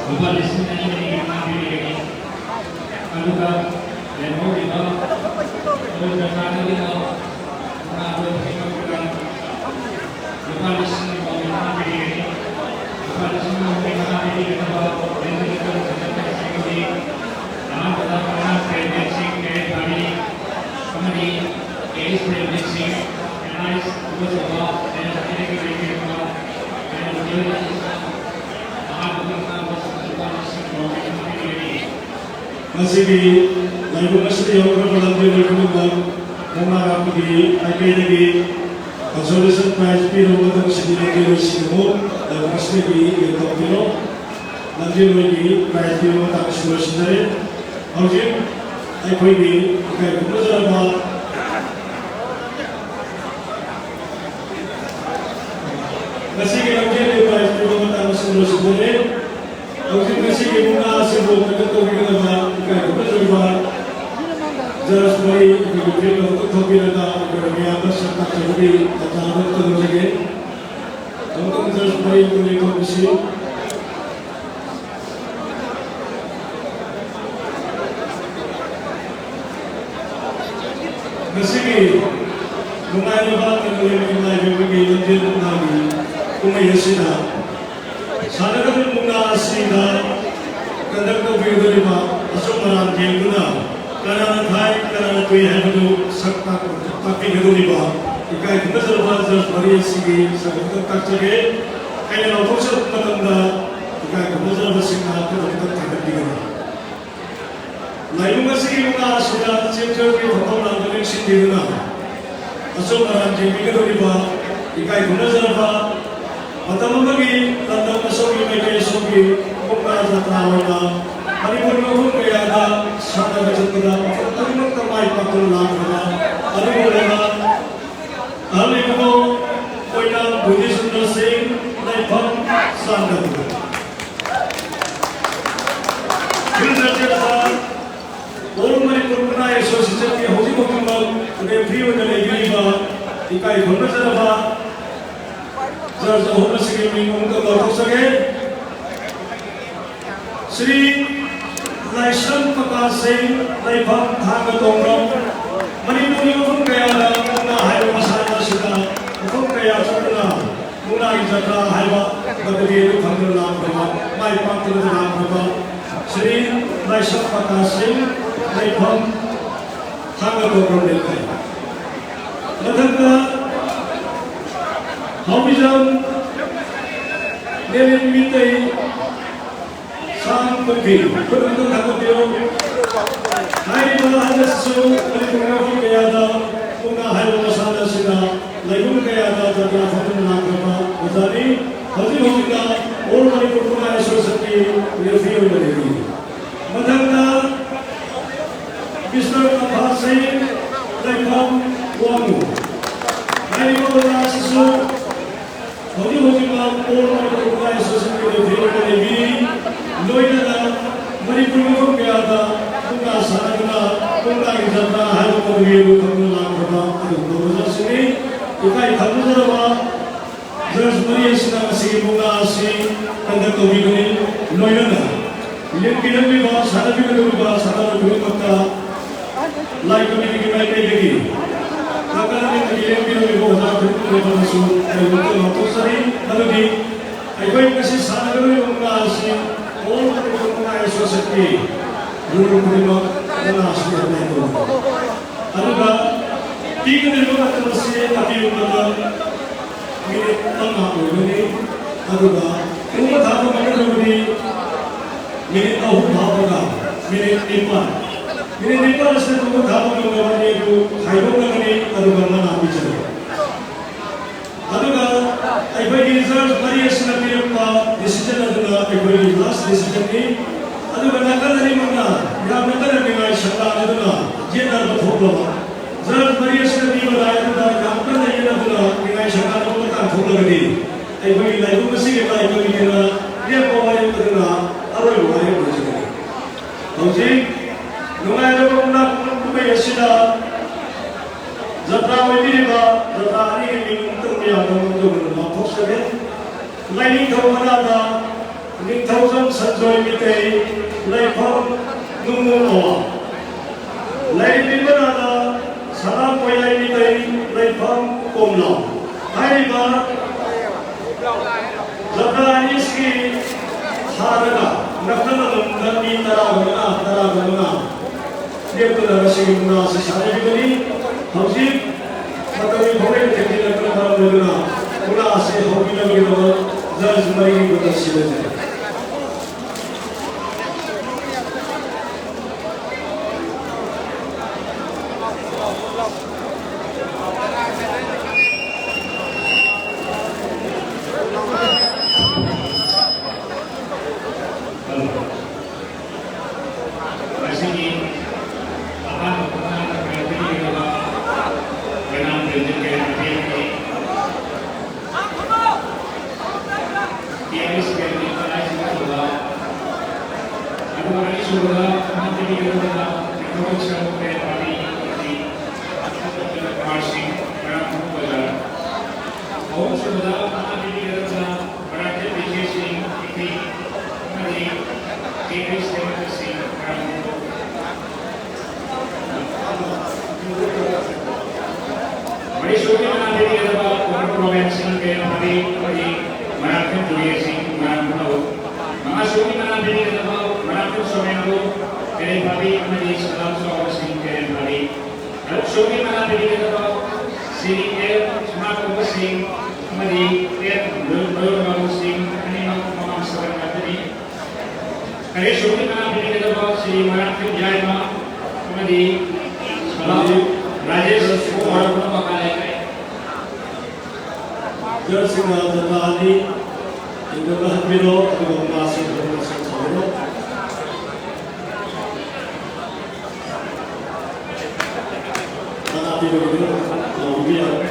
ꯂꯨꯄꯥ ꯂꯤꯁꯤꯡ ꯑꯅꯤ ꯑꯅꯤꯒꯤ ꯃꯅꯥ ꯄꯤꯕꯤꯔꯒꯅꯤ꯫ ꯑꯗꯨꯒ ꯂꯦꯝꯍꯧꯔꯤꯕ ꯃꯣꯏ ꯗꯔꯀꯥꯔ ꯂꯩꯔꯤꯕ ꯃꯨꯛꯅꯥ ꯂꯣꯏ ꯂꯨꯄꯥ ꯂꯤꯁꯤꯡ ꯑꯃꯒꯤ ꯃꯅꯥ ꯄꯤꯕꯤꯔꯒꯅꯤ꯫ ꯉꯁꯤꯒꯤ ꯂꯥꯏꯕꯨꯡ ꯑꯁꯤꯗ ꯌꯥꯎꯔꯛꯂꯕ ꯂꯝꯖꯦꯜ ꯑꯣꯏ ꯈꯨꯗꯤꯡꯃꯛ ꯃꯨꯛꯅꯥ ꯀꯥꯞꯄꯒꯤ ꯃꯥꯏꯀꯩꯗꯒꯤ consolation prize ꯄꯤꯔꯕ ꯃꯇꯝꯁꯤꯗꯤ ꯂꯝꯖꯦꯜ ꯑꯣꯏꯁꯤꯡ ꯑꯃꯨꯛ ꯂꯥꯏꯕꯨꯡ ꯑꯁꯤꯗꯒꯤ ꯌꯦꯟꯊꯣꯛꯄꯤꯔꯣ꯫ ꯂꯝꯖꯦꯜ ꯑꯣꯏꯒꯤ prize ꯄꯤꯕ ꯃꯇꯥꯡ ꯑꯁꯤ ꯂꯣꯏꯁꯤꯟꯖꯔꯦ꯫ ꯍꯧꯖꯤꯛ ꯑꯩꯈꯣꯏꯒꯤ ꯏꯀꯥꯏ ꯈꯨꯝꯅꯖꯔꯕ ꯉꯁꯤꯒꯤ ꯂꯝꯖꯦꯜꯒꯤ prize ꯄꯤꯕ ꯃꯇꯥꯡ ꯑꯁꯤ ꯂꯣꯏꯁꯤꯟꯖꯔꯦ꯫ ꯍꯧꯖꯤꯛ ꯉꯁꯤꯒꯤ ꯃꯨꯛꯅꯥ ꯑꯁꯤꯕꯨ ꯀꯟꯗꯛ ꯇꯧꯕꯤꯒꯗꯕ ꯏꯀꯥꯏ ꯈꯨꯝꯅꯖꯔꯕ judge ꯃꯔꯤ ꯑꯩꯈꯣꯏꯒꯤ field ꯑꯃꯨꯛꯇꯪ ꯊꯣꯛꯄꯤꯔꯒ ꯑꯩꯈꯣꯏꯅ ꯃꯤꯌꯥꯝꯗ ꯁꯛ ꯇꯥꯛꯆꯕꯒꯤ ꯇꯥꯟꯖꯥ ꯑꯃ ꯇꯧꯖꯒꯦ꯫ ꯑꯃꯨꯛꯇꯪ judge ꯃꯔꯤ ꯑꯩꯈꯣꯏ ꯂꯦꯡꯊꯣꯛꯄꯤꯁꯤ꯫ ꯉꯁꯤꯒꯤ ꯅꯨꯡꯉꯥꯏꯔꯕ ꯀꯪꯂꯦꯟꯒꯤ ꯃꯥꯏꯕ ꯑꯩꯈꯣꯏꯒꯤ ꯂꯝꯖꯦꯜ ꯃꯨꯛꯅꯥꯒꯤ ꯀꯨꯝꯍꯩ ꯑꯁꯤꯗ ꯁꯥꯟꯅꯒꯗꯧꯔꯤꯕ ꯃꯨꯛꯅꯥ ꯑꯁꯤꯗ conduct ꯇꯧꯕꯤꯒꯗꯧꯔꯤꯕ ꯑꯆꯨꯝ ꯑꯔꯥꯟ ꯌꯦꯡꯗꯨꯅ ꯀꯅꯥꯅ ꯊꯥꯏ, ꯀꯅꯥꯅ ꯇꯨꯏ ꯍꯥꯏꯕꯗꯨ ꯁꯛ ꯇꯥꯛ-, ꯇꯥꯛꯄꯤꯒꯗꯧꯔꯤꯕ ꯏꯀꯥꯏ ꯈꯨꯝꯅꯖꯔꯕ judge ꯃꯔꯤ ꯑꯁꯤꯒꯤ ꯁꯛ ꯑꯃꯇꯪ ꯇꯥꯛꯆꯒꯦ꯫ ꯑꯩꯅ ꯂꯥꯎꯊꯣꯛꯆꯔꯛꯄ ꯃꯇꯝꯗ ꯏꯀꯥꯏ ꯈꯨꯝꯅꯖꯔꯕꯁꯤꯡꯅ ꯈꯨꯠ ꯑꯃꯇꯪ ꯊꯥꯡꯒꯠꯄꯤꯒꯅꯤ꯫ ꯂꯥꯏꯕꯨꯡ ꯑꯁꯤꯒꯤ ꯃꯨꯛꯅꯥ ꯑꯁꯤꯗ ꯆꯦꯟꯖꯔꯒꯤ ꯐꯝꯐꯝ ꯂꯥꯡꯗ ꯂꯦꯡꯁꯤꯟꯕꯤꯗꯨꯅ ꯑꯆꯨꯝ ꯑꯔꯥꯟ ꯌꯦꯡꯕꯤꯒꯗꯧꯔꯤꯕ ꯏꯀꯥꯏ ꯈꯨꯝꯅꯖꯔꯕ ꯃꯇꯝ ꯑꯃꯒꯤ ꯂꯝꯗꯝ ꯑꯁꯣꯝꯒꯤ ꯃꯥꯏꯀꯩ ꯑꯁꯣꯝꯒꯤ ꯃꯨꯛꯅꯥ ꯖꯇ꯭ꯔꯥ ꯑꯣꯏꯅ ꯃꯅꯤꯄꯨꯔꯒꯤ ꯃꯐꯝ ꯀꯌꯥꯗ ꯁꯥꯟꯅꯕ ꯆꯠꯄꯗ ꯃꯐꯝ ꯈꯨꯗꯤꯡꯃꯛꯇ ꯃꯥꯏ ꯄꯥꯛꯇꯨꯅ ꯂꯥꯛꯈ꯭ꯔꯕ ꯑꯗꯨꯕꯨ ꯑꯣꯏꯅ ꯑꯍꯜ ꯏꯕꯨꯡꯉꯣ ꯑꯣꯏꯅ ꯕꯨꯙꯤꯁ ꯁꯨꯟꯗꯔ ꯁꯤꯡ ꯂꯩꯐꯝ ꯆꯥꯟꯗꯕ꯫ Field judges ꯇ All Manipur Mukna Association ꯀꯤ ꯍꯧꯖꯤꯛ ꯍꯧꯖꯤꯛꯃꯛ referee ꯑꯣꯏꯅ ꯂꯩꯕꯤꯔꯤꯕ ꯏꯀꯥꯏ ꯈꯨꯝꯅꯖꯔꯕ judge ꯑꯍꯨꯝ ꯑꯁꯤꯒꯤ ꯃꯤꯡ ꯑꯃꯨꯛꯇ ꯂꯥꯎꯊꯣꯛꯆꯒꯦ꯫ ꯁ꯭ꯔꯤ ꯂꯥꯏꯁ꯭ꯔꯝ ꯄ꯭ꯔꯀꯥꯁ ꯁꯤꯡ, ꯂꯩꯐꯝ ꯊꯥꯡꯒ ꯇꯣꯡꯕ꯭ꯔꯝ꯫ ꯃꯅꯤꯄꯨꯔꯒꯤ ꯃꯐꯝ ꯀꯌꯥꯗ ꯃꯨꯛꯅꯥ ꯍꯥꯏꯕ ꯃꯁꯥꯟꯅ ꯑꯁꯤꯗ ꯃꯐꯝ ꯀꯌꯥ ꯆꯠꯇꯨꯅ ꯃꯨꯛꯅꯥꯒꯤ ꯖꯇ꯭ꯔꯥ ꯍꯥꯏꯕ ꯄꯗꯕꯤ ꯑꯗꯨ ꯐꯪꯗꯨꯅ ꯂꯥꯛꯈ꯭ꯔꯕ, ꯃꯥꯏ ꯄꯥꯛꯇꯨꯅ ꯂꯥꯛꯈ꯭ꯔꯕ ꯁ꯭ꯔꯤ ꯂꯥꯏꯁ꯭ꯔꯝ ꯄ꯭ꯔꯀꯥꯁ ꯁꯤꯡ, ꯂꯩꯐꯝ ꯊꯥꯡꯒ ꯇꯣꯡꯕ꯭ꯔꯝ ꯂꯩꯀꯥꯏ꯫ ꯃꯊꯪꯗ ꯍꯥꯎꯃꯤꯖꯝ ꯃꯤꯇꯩ ꯁꯥꯡ ꯄꯨꯟꯕꯤ ꯈꯨꯠ ꯑꯃꯇ ꯊꯥꯡꯒꯠꯄꯤꯌꯨ꯫ ꯍꯥꯏꯔꯤꯕ ꯑꯍꯜ ꯑꯁꯤꯁꯨ ꯃꯅꯤꯄꯨꯔ ꯃꯐꯝ ꯀꯌꯥꯗ ꯃꯨꯛꯅꯥ ꯍꯥꯏꯕ ꯃꯁꯥꯟꯅ ꯑꯁꯤꯗ ꯂꯩꯐꯝ ꯀꯌꯥꯗ ꯖꯇ꯭ꯔꯥ ꯐꯝꯗꯨꯅ ꯂꯥꯛꯈ꯭ꯔꯕ ꯑꯣꯖꯥꯅꯤ꯫ ꯍꯧꯖꯤꯛ ꯍꯧꯖꯤꯛꯅ All Manipur Mukna Associationꯒꯤ referee ꯑꯣꯏꯅ ꯂꯩꯔꯤ꯫ ꯃꯊꯪꯗ Mister ꯀꯝꯐꯥꯁꯤꯡ ꯂꯩꯐꯝ ꯋꯥꯡꯉꯨ꯫ ꯍꯥꯏꯔꯤꯕ ꯑꯣꯖꯥ ꯑꯁꯤꯁꯨ ꯍꯧꯖꯤꯛ ꯍꯧꯖꯤꯛꯃꯛ All Manipur Mukna Associationꯒꯤ referee ꯑꯣꯏꯅ ꯂꯩꯕꯤꯔꯤ꯫ ꯂꯣꯏꯅꯅ ꯃꯅꯤꯄꯨꯔ ꯃꯐꯝ ꯀꯌꯥꯗ ꯃꯨꯛꯅꯥ ꯁꯥꯟꯅꯗꯨꯅ ꯃꯨꯛꯅꯥꯒꯤ ꯖꯇ꯭ꯔꯥ ꯍꯥꯏꯕ ꯃꯃꯤꯡ ꯑꯗꯨ ꯈꯪꯅ ꯂꯥꯛꯈ꯭ꯔꯕ ꯑꯗꯨꯒꯨꯝꯕ ꯑꯣꯖꯥꯁꯤꯡꯅꯤ꯫ ꯏꯀꯥꯏ ꯈꯪꯖꯔꯕ ꯖꯖ ꯃꯔꯤ ꯑꯁꯤꯅ ꯉꯁꯤꯒꯤ ꯃꯨꯛꯅꯥ ꯑꯁꯤ conduct ꯇꯧꯕꯤꯕꯅꯤ꯫ ꯂꯣꯏꯅꯅ ꯂꯦꯡꯕꯤꯔꯛꯂꯤꯕ, ꯁꯥꯟꯅꯕꯤꯒꯗꯧꯔꯤꯕ ꯁꯥꯟꯅꯔꯣꯏ ꯈꯨꯗꯤꯡꯃꯛꯇ ꯂꯥꯏ ꯀꯃꯤꯇꯤꯒꯤ ꯃꯥꯏꯀꯩꯗꯒꯤ ꯅꯥꯀꯜ ꯑꯅꯤꯃꯛꯀꯤ ꯂꯦꯡꯕꯤꯔꯛꯂꯤꯕ ꯑꯣꯖꯥ ꯈꯨꯗꯤꯡꯃꯛꯇꯁꯨ ꯑꯩ ꯑꯃꯨꯛꯇ ꯂꯥꯎꯊꯣꯛꯆꯔꯤ꯫ ꯃꯗꯨꯗꯤ ꯑꯩꯈꯣꯏ ꯉꯁꯤ ꯁꯥꯟꯅꯒꯗꯧꯔꯤꯕ ꯃꯨꯛꯅꯥ ꯑꯁꯤ All Manipur Mukna Associationꯒꯤ rule ꯈꯨꯗꯤꯡꯃꯛ ꯃꯨꯛꯅꯥ ꯑꯁꯤ apply ꯇꯧꯕ꯫ ꯑꯗꯨꯒ ꯄꯤꯒꯗꯧꯔꯤꯕ ꯃꯇꯝ ꯑꯁꯤ ꯑꯄꯤꯕ ꯃꯇꯝ ꯃꯤꯅꯤꯠ ꯃꯉꯥ ꯑꯣꯏꯒꯅꯤ꯫ ꯑꯗꯨꯒ ꯄꯨꯡ ꯊꯥꯕ ꯃꯇꯝꯗꯤ ꯃꯤꯅꯤꯠ ꯑꯍꯨꯝ ꯍꯥꯞꯄꯒ ꯃꯤꯅꯤꯠ ꯅꯤꯄꯥꯟ, ꯃꯤꯅꯤꯠ ꯅꯤꯄꯥꯟ ꯑꯁꯤꯗ ꯄꯨꯡ ꯊꯥꯕ ꯉꯝꯗꯕ ꯑꯅꯤ ꯑꯗꯨ ꯈꯥꯏꯗꯣꯛꯅꯒꯅꯤ꯫ ꯑꯗꯨꯒ ꯃꯅꯥ ꯄꯤꯖꯒꯅꯤ꯫ ꯑꯗꯨꯒ ꯑꯩꯈꯣꯏꯒꯤ ꯖꯖ ꯃꯔꯤ ꯑꯁꯤꯅ ꯄꯤꯔꯛꯄ decision ꯑꯗꯨꯅ ꯑꯩꯈꯣꯏꯒꯤ last decisionꯅꯤ꯫ ꯑꯗꯨꯒ ꯅꯥꯀꯜ ꯑꯅꯤꯃꯛꯅ ꯌꯥꯝꯅ ꯀꯟꯅ ꯅꯤꯡꯉꯥꯏ ꯁꯪꯂꯥꯟ ꯑꯗꯨꯅ ꯌꯦꯠꯅꯕ ꯊꯣꯛꯂꯕ ꯖꯖ ꯃꯔꯤ ꯑꯁꯤꯅ ꯄꯤꯕ ꯔꯥꯏ ꯑꯗꯨꯗ ꯌꯥꯝ ꯀꯟꯅ ꯌꯦꯠꯅꯗꯨꯅ ꯅꯤꯡꯉꯥꯏ ꯁꯪꯂꯥꯟ ꯑꯃ ꯇꯥꯟꯊꯣꯛꯂꯒꯗꯤ ꯑꯩꯈꯣꯏꯒꯤ ꯂꯥꯏꯕꯨꯡ ꯑꯁꯤꯒꯤ ꯂꯥꯏ ꯀꯃꯤꯇꯤꯅ ꯂꯦꯞꯄ ꯋꯥꯔꯦꯞ ꯑꯗꯨꯅ ꯑꯔꯣꯏꯕ ꯋꯥꯔꯦꯞ ꯑꯣꯏꯖꯒꯅꯤ꯫ ꯍꯧꯖꯤꯛ ꯅꯨꯡꯉꯥꯏꯔꯕ ꯃꯨꯛꯅꯥ ꯀꯨꯝꯍꯩ ꯑꯁꯤꯗ ꯖꯇ꯭ꯔꯥ ꯑꯣꯏꯕꯤꯔꯤꯕ ꯖꯇ꯭ꯔꯥ ꯑꯅꯤꯒꯤ ꯃꯤꯡ ꯑꯃꯇꯪ ꯃꯌꯥꯝꯗ ꯃꯥꯡꯖꯧꯅꯅ ꯂꯥꯎꯊꯣꯛꯆꯒꯦ꯫ ꯂꯥꯏꯅꯤꯡꯊꯧ ꯃꯅꯥꯗ ꯅꯤꯡꯊꯧꯖꯝ ꯁꯟꯖꯣꯏ ꯃꯤꯇꯩ, ꯂꯩꯐꯝ ꯅꯨꯡꯉꯣꯜ ꯑꯋꯥꯡ꯫ ꯂꯥꯏꯔꯦꯝꯕꯤ ꯃꯅꯥꯗ ꯁꯅꯥ ꯀꯣꯌꯥꯏ ꯃꯤꯇꯩ, ꯂꯩꯐꯝ ꯀꯣꯝꯂꯥꯎ꯫ ꯍꯥꯏꯔꯤꯕ ꯖꯇ꯭ꯔꯥ ꯑꯅꯤꯁꯤꯒꯤ ꯁꯥꯔꯒ ꯅꯥꯀꯜ ꯑꯃꯃꯝꯗ ꯃꯤ ꯇꯔꯥꯒ ꯃꯉꯥ, ꯇꯔꯥꯒ ꯃꯉꯥ ꯂꯦꯞꯇꯨꯅ ꯉꯁꯤꯒꯤ ꯃꯨꯛꯅꯥ ꯑꯁꯤ ꯁꯥꯟꯅꯔꯤꯕꯅꯤ꯫ ꯍꯧꯖꯤꯛ ꯃꯇꯝꯒꯤ ꯈꯣꯡꯂꯩꯅ ꯊꯦꯡꯖꯤꯜꯂꯛꯄꯅ ꯃꯔꯝ ꯑꯣꯏꯗꯨꯅ ꯃꯨꯛꯅꯥ ꯑꯁꯤ ꯍꯧꯕꯤꯅꯕꯒꯤꯗꯃꯛ Judge ꯃꯔꯤꯒꯤ ꯈꯨꯠꯇ ꯁꯤꯜꯂꯁꯤ꯫ ꯉꯁꯤꯒꯤ ꯑꯍꯥꯟꯕ ꯈꯣꯡꯊꯥꯡꯗ ꯀꯩꯅꯣ ꯄꯤꯕꯤꯒꯗꯕ ꯀꯩꯅꯥ ꯄ꯭ꯔꯦꯖꯤꯗꯦꯟꯠ ꯀꯩꯅꯥ ꯄꯤꯔꯤꯕꯅꯤ꯫ ꯇꯤ ꯑꯥꯏ ꯑꯦꯁ ꯀꯦꯟꯗ꯭ꯔꯒꯤ ꯈꯨꯠꯂꯥꯏꯁꯤꯡ ꯄꯨꯕ꯫ ꯑꯗꯨꯒ ꯑꯅꯤꯁꯨꯕꯗ ꯈꯣꯡꯊꯥꯡ ꯄꯤꯕꯤꯒꯗꯕ ꯏꯟꯐꯣꯔꯃꯦꯁꯟ ꯀꯩꯅꯥ ꯄꯥꯔꯇꯤ ꯑꯃꯗꯤ ꯀꯨꯃꯥꯔ ꯁꯤꯡ, ꯃꯣꯏꯔꯥꯡ ꯕꯖꯥꯔ꯫ ꯑꯍꯨꯝꯁꯨꯕꯗ ꯈꯣꯡꯊꯥꯡ ꯄꯤꯕꯤꯒꯗꯕ ꯃꯣꯏꯔꯥꯡꯊꯦꯝ ꯕꯤꯀꯦ ꯁꯤꯡ, ꯏꯊꯤ ꯑꯃꯗꯤ ꯀꯦ ꯕꯤ ꯁꯦꯅꯥꯄꯇꯤ ꯁꯤꯡ, ꯃꯣꯏꯔꯥꯡ ꯃꯔꯤꯁꯨꯕꯒꯤ ꯃꯅꯥ ꯄꯤꯕꯤꯒꯗꯕ ꯀꯣꯃꯔ ꯄ꯭ꯔꯣꯚꯤꯟꯁ ꯁꯤꯡ ꯀꯩꯔꯦꯝ ꯐꯥꯕꯤ ꯑꯃꯗꯤ ꯃꯣꯏꯔꯥꯡꯊꯦꯝ ꯖꯨꯂꯤꯌꯥ ꯁꯤꯡ, ꯃꯣꯏꯔꯥꯡ ꯈꯨꯅꯧ꯫ ꯃꯉꯥꯁꯨꯕꯒꯤ ꯃꯅꯥ ꯄꯤꯕꯤꯒꯗꯕ ꯃꯣꯏꯔꯥꯡꯊꯦꯝ ꯁꯣꯃꯦꯟꯗꯨ ꯀꯩꯔꯦꯝ ꯐꯥꯕꯤ ꯑꯃꯗꯤ ꯁꯗꯥꯝ ꯆꯥꯎꯕ ꯁꯤꯡ ꯀꯩꯔꯦꯝ ꯐꯥꯕꯤ꯫ ꯇꯔꯨꯛꯁꯨꯕꯒꯤ ꯃꯅꯥ ꯄꯤꯕꯤꯒꯗꯕ ꯁ꯭ꯔꯤ ꯑꯦꯜ ꯁꯅꯥꯇꯣꯝꯕ ꯁꯤꯡ ꯑꯃꯗꯤ ꯑꯦꯜ ꯃꯌꯨꯔ ꯕꯥꯕꯨ ꯁꯤꯡ, ꯑꯅꯤꯃꯛ ꯃꯃꯥꯡ ꯁꯕꯟ ꯉꯥꯛꯇꯅꯤ꯫ ꯇꯔꯦꯠꯁꯨꯕꯒꯤ ꯃꯅꯥ ꯄꯤꯕꯤꯒꯗꯕ ꯁ꯭ꯔꯤ ꯃꯣꯏꯔꯥꯡꯊꯦꯝ ꯌꯥꯏꯃ ꯑꯃꯗꯤ ꯁꯣꯂꯥ ꯔꯥꯖꯦꯁ ꯃꯈꯥ ꯂꯩꯈ꯭ꯔꯦ꯫ ꯖꯨꯔꯤꯁꯤꯡꯅ ꯗꯔꯀꯥꯔ ꯑꯅꯤ ꯌꯦꯡꯗꯨꯅ ꯍꯟꯕꯤꯔꯣ, ꯑꯗꯨꯒ ꯃꯨꯛꯅꯥꯁꯤꯡ ꯑꯗꯨꯝ ꯁꯦꯝ ꯁꯥꯕꯤꯔꯣ꯫ ꯃꯅꯥ ꯄꯤꯔꯕꯗꯤ ꯂꯧꯕꯤꯕ ꯌꯥꯔꯦ꯫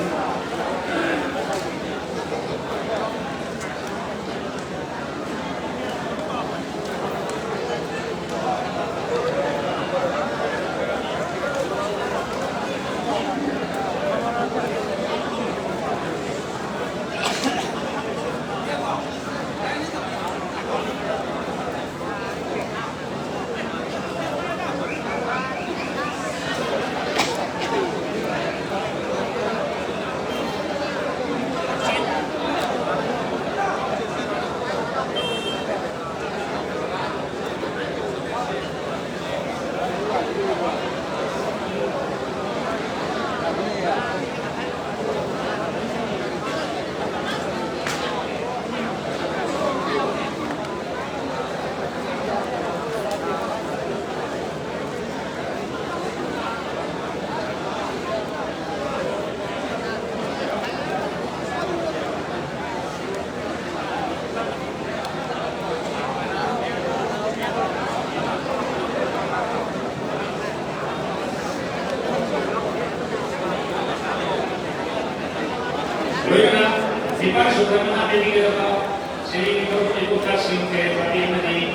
ꯁ꯭ꯔꯤ ꯅꯤꯊꯧ ꯏꯕꯣꯆꯥ ꯁꯤꯡ ꯀꯦꯔꯦꯄꯥꯇꯤ ꯑꯃꯗꯤ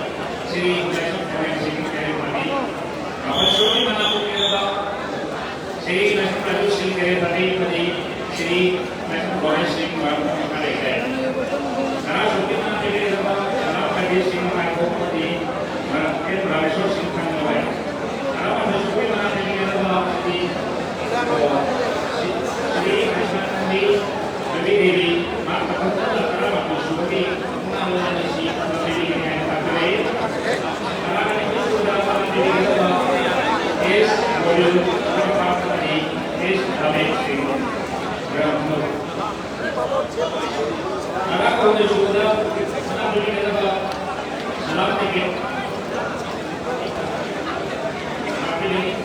ꯁ꯭ꯔꯤ ꯂꯥꯏꯁ꯭ꯔꯝ ꯊꯣꯏꯔꯦꯟ ꯁꯤꯡ ꯀꯦꯔꯦꯄꯥꯇꯤ, ꯃꯥꯄꯜꯁꯨꯕꯒꯤ ꯃꯅꯥ ꯄꯣꯛꯃꯤꯟꯅꯕ ꯁ꯭ꯔꯤ ꯂꯥꯏꯁ꯭ꯔꯝ ꯔꯥꯖꯨ ꯁꯤꯡ ꯀꯦꯔꯦꯄꯥꯇꯤ ꯑꯃꯗꯤ ꯁ꯭ꯔꯤ ꯂꯥꯏꯁ꯭ꯔꯝ ꯊꯣꯏꯔꯦꯟ ꯁꯤꯡ ꯃꯔꯥꯝ ꯃꯈꯥ ꯂꯩꯈ꯭ꯔꯦ꯫ ꯇꯔꯥꯁꯨꯕꯒꯤ ꯃꯅꯥ ꯄꯣꯛꯃꯤꯟꯅꯕ ꯁꯅꯥ ꯈꯥꯏꯗꯦ ꯁꯤꯡ ꯃꯥꯏꯈꯣꯝ ꯑꯃꯗꯤ ꯃꯔꯥꯝ ꯑꯦꯝ ꯔꯥꯃꯦꯁ꯭ꯋꯔ ꯁꯤꯡ ꯊꯥꯡꯃꯩꯕꯟ꯫ ꯇꯔꯥꯃꯥꯊꯣꯏꯁꯨꯕꯒꯤ ꯃꯅꯥ ꯄꯣꯛꯃꯤꯟꯅꯕ ꯁ꯭ꯔꯤ ꯁ꯭ꯔꯤ ꯀ꯭ꯔꯤꯁꯅ ꯅꯨꯃꯤ ꯔꯕꯤ ꯗꯦꯕꯤ, ꯃꯍꯥꯛ ꯃꯊꯪ ꯃꯊꯪ ꯇꯔꯥꯃꯥꯄꯜ ꯁꯨꯕꯒꯤ ꯃꯨꯛꯅꯥ ꯂꯣꯟ ꯑꯁꯤ ꯇꯝꯕꯤꯔꯤ ꯍꯥꯏꯅ ꯇꯥꯛꯄꯤꯔꯛꯏ꯫ ꯇꯔꯥꯃꯔꯤꯁꯨꯕꯗ ꯃꯅꯥ ꯄꯤꯕꯤꯒꯗꯕ ꯑꯦꯁ ꯃꯣꯌꯨ, ꯇꯔꯥꯃꯉꯥꯗꯤ ꯑꯦꯁ ꯔꯥꯃꯦꯟ ꯁꯤꯡ ꯔꯥꯝ꯫ ꯇꯔꯥꯍꯨꯝꯗꯣꯏꯁꯨꯕꯗ ꯃꯅꯥ ꯄꯤꯕꯤꯒꯗꯕ ꯁꯂꯥꯝ ꯇꯤꯀꯦꯠ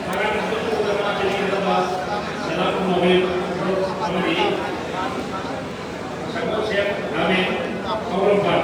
ꯇꯔꯥꯃꯔꯤꯁꯨꯕꯗ ꯃꯅꯥ ꯄꯤꯕꯤꯒꯗꯕ ꯁꯂꯥꯝ ꯃꯣꯕꯤꯜ ꯒ꯭ꯔꯨꯞ ꯑꯃꯗꯤ ꯁꯪꯒꯣꯜꯁꯦꯝ ꯔꯥꯃꯦꯟ ꯀꯧꯔꯝꯕ꯫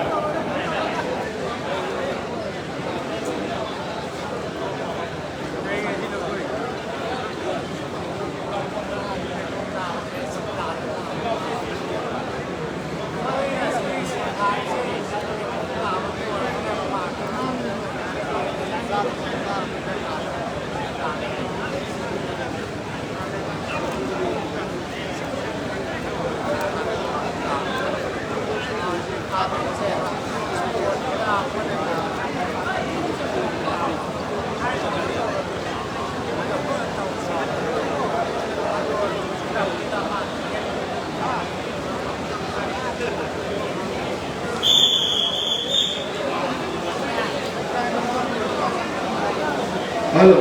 Hello,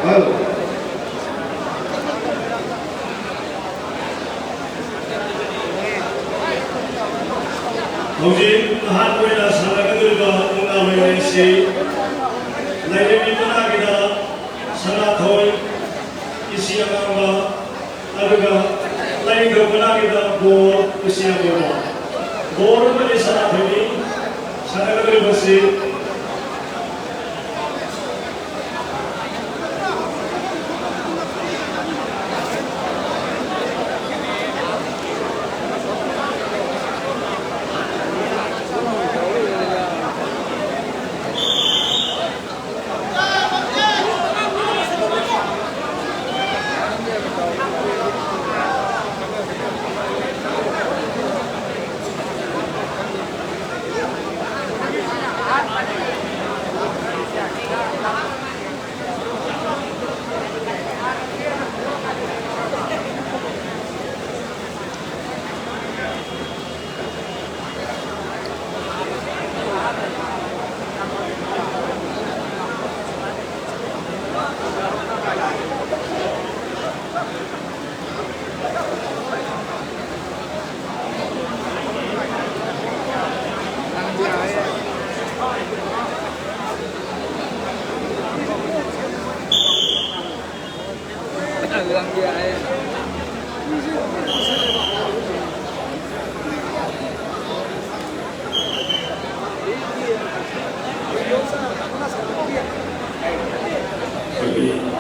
hello. ꯍꯧꯖꯤꯛ ꯑꯍꯥꯟꯕ ꯑꯣꯏꯅ ꯁꯥꯟꯅꯒꯗꯧꯔꯤꯕ ꯃꯨꯛꯅꯥ ꯃꯌꯥꯏ ꯑꯁꯤ ꯂꯥꯏꯔꯦꯝꯕꯤ ꯃꯅꯥꯒꯤꯗ ꯁꯅꯥꯊꯣꯏ, ꯏꯁꯤ ꯑꯉꯥꯡꯕ, ꯑꯗꯨꯒ ꯂꯥꯏꯅꯤꯡꯊꯧ ꯃꯅꯥꯒꯤꯗ ꯕꯣꯔ, ꯏꯁꯤ ꯑꯉꯧꯕ꯫ ꯕꯣꯔ ꯑꯃꯗꯤ ꯁꯅꯥꯊꯣꯏꯅꯤ ꯁꯥꯟꯅꯒꯗꯧꯔꯤꯕꯁꯤ꯫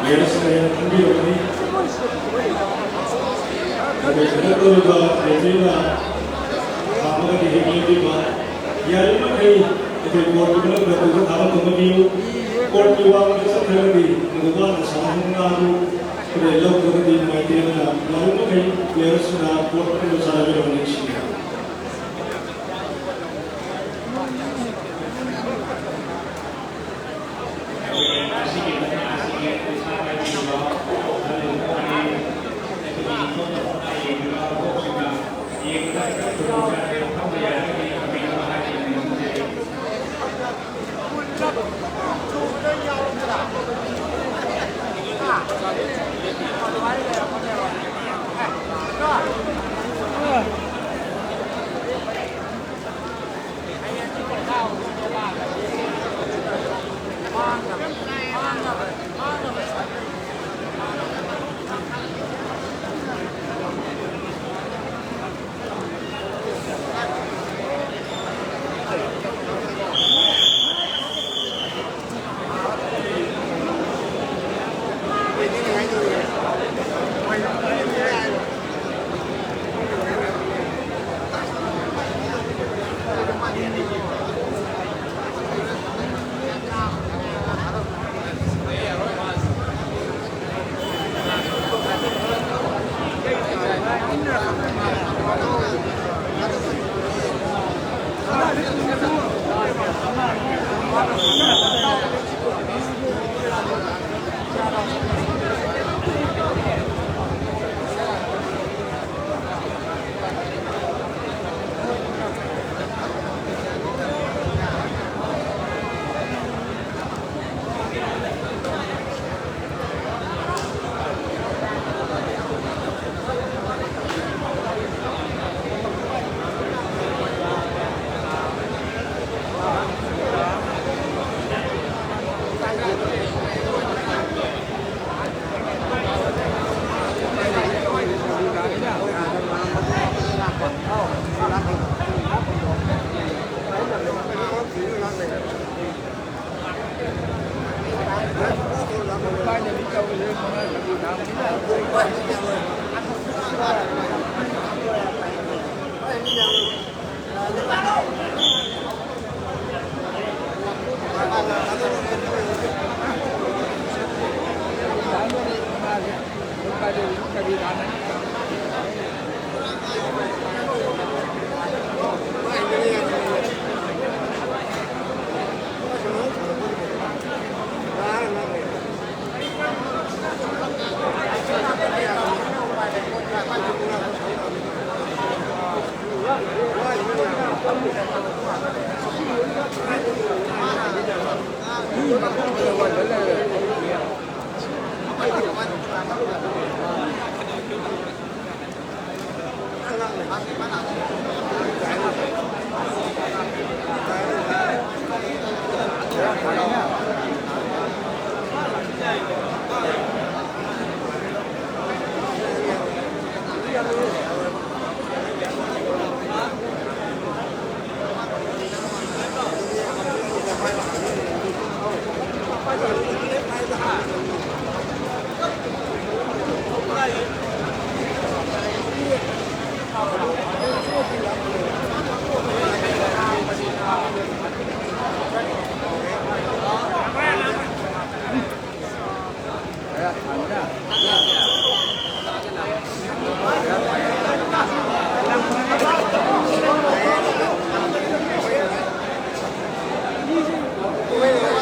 ꯄ꯭ꯂꯦꯌꯔꯁꯤꯡꯅ ꯍꯦꯟꯅ ꯈꯟꯕꯤꯔꯝꯒꯅꯤ꯫ ꯑꯩꯈꯣꯏ ꯁꯦꯂꯦꯛ ꯇꯧꯔꯤꯕ ꯔꯦꯐ꯭ꯔꯤꯅ ꯄꯥꯝꯃꯒꯗꯤ ꯍꯦꯛ ꯂꯦꯞꯄꯤꯕ꯫ ꯌꯥꯔꯤꯕꯃꯈꯩ ꯑꯩꯈꯣꯏ ꯀꯣꯔꯠꯀꯤ ꯃꯅꯨꯡꯗ ꯎꯕ ꯊꯥꯕ ꯊꯝꯕꯤꯌꯨ꯫ ꯀꯣꯔꯠꯀꯤ ꯋꯥꯡꯃꯗ ꯆꯠꯈ꯭ꯔꯒꯗꯤ ꯃꯗꯨ ꯋꯥꯅ ꯁꯥꯟꯅꯍꯟꯕ ꯑꯗꯨ ꯑꯩꯈꯣꯏꯅ ꯂꯧꯗ꯭ꯔꯒꯗꯤ ꯅꯨꯡꯉꯥꯏꯇꯦ꯫ ꯑꯗꯨꯅ ꯌꯥꯔꯤꯕꯃꯈꯩ ꯄ꯭ꯂꯦꯌꯔꯁꯤꯡꯅ ꯀꯣꯔꯠ ꯃꯅꯨꯡꯗ ꯁꯥꯟꯅꯕꯤꯔꯕ ꯅꯤꯡꯁꯤꯡꯕꯤꯌꯨ꯫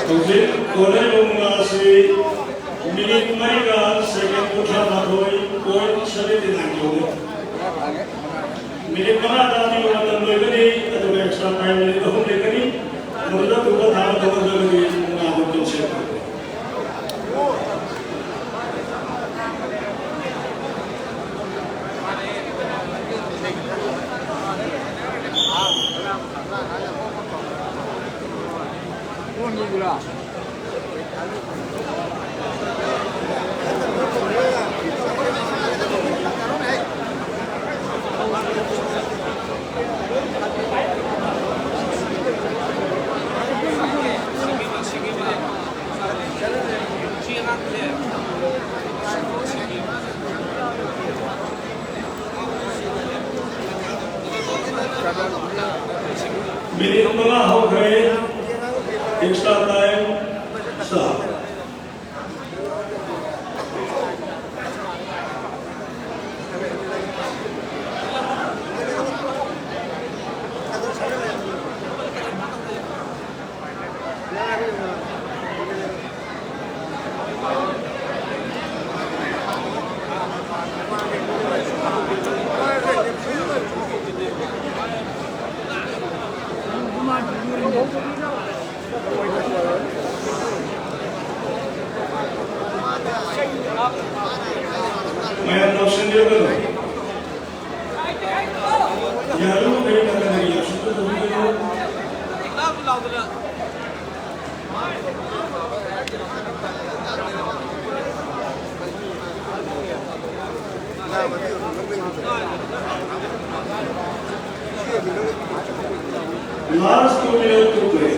ꯍꯧꯖꯤꯛ ꯀꯣꯔꯅꯔ ꯃꯉꯥ ꯑꯁꯤ ꯃꯤꯅꯤꯠ ꯃꯔꯤꯒ ꯁꯦꯀꯦꯟ ꯀꯨꯟꯊ꯭ꯔꯥ ꯃꯥꯊꯣꯏ ꯄꯣꯏꯟ ꯁꯚꯦꯟꯇꯤ ꯅꯥꯏꯟ ꯌꯧꯔꯦ꯫ ꯃꯤꯅꯤꯠ ꯃꯉꯥꯗ ꯑꯅꯤꯃꯛ ꯃꯇꯝ ꯂꯣꯏꯒꯅꯤ, ꯑꯗꯨꯒ ꯑꯦꯛꯁꯇ꯭ꯔꯥ ꯇꯥꯏꯝ ꯃꯤꯅꯤꯠ ꯑꯍꯨꯝ ꯂꯩꯒꯅꯤ꯫ ꯃꯗꯨꯗ ꯊꯨꯕ ꯊꯥꯕ ꯇꯧꯔꯒꯗꯤ ꯃꯉꯥ ꯑꯗꯨꯝ ꯇꯧꯁꯦ꯫ ꯃꯉꯥ ꯍꯧꯈ꯭ꯔꯦ꯫ Extra time start꯫ ꯃꯌꯥꯝ ꯂꯧꯁꯤꯟꯕꯤꯔꯒꯅꯨ꯫ ꯌꯥꯔꯤꯕꯃꯈꯩ ꯅꯪꯅ ꯌꯥꯝ ꯁꯣꯛꯆꯗꯕꯤꯒꯅꯨ꯫ Last two minute to play.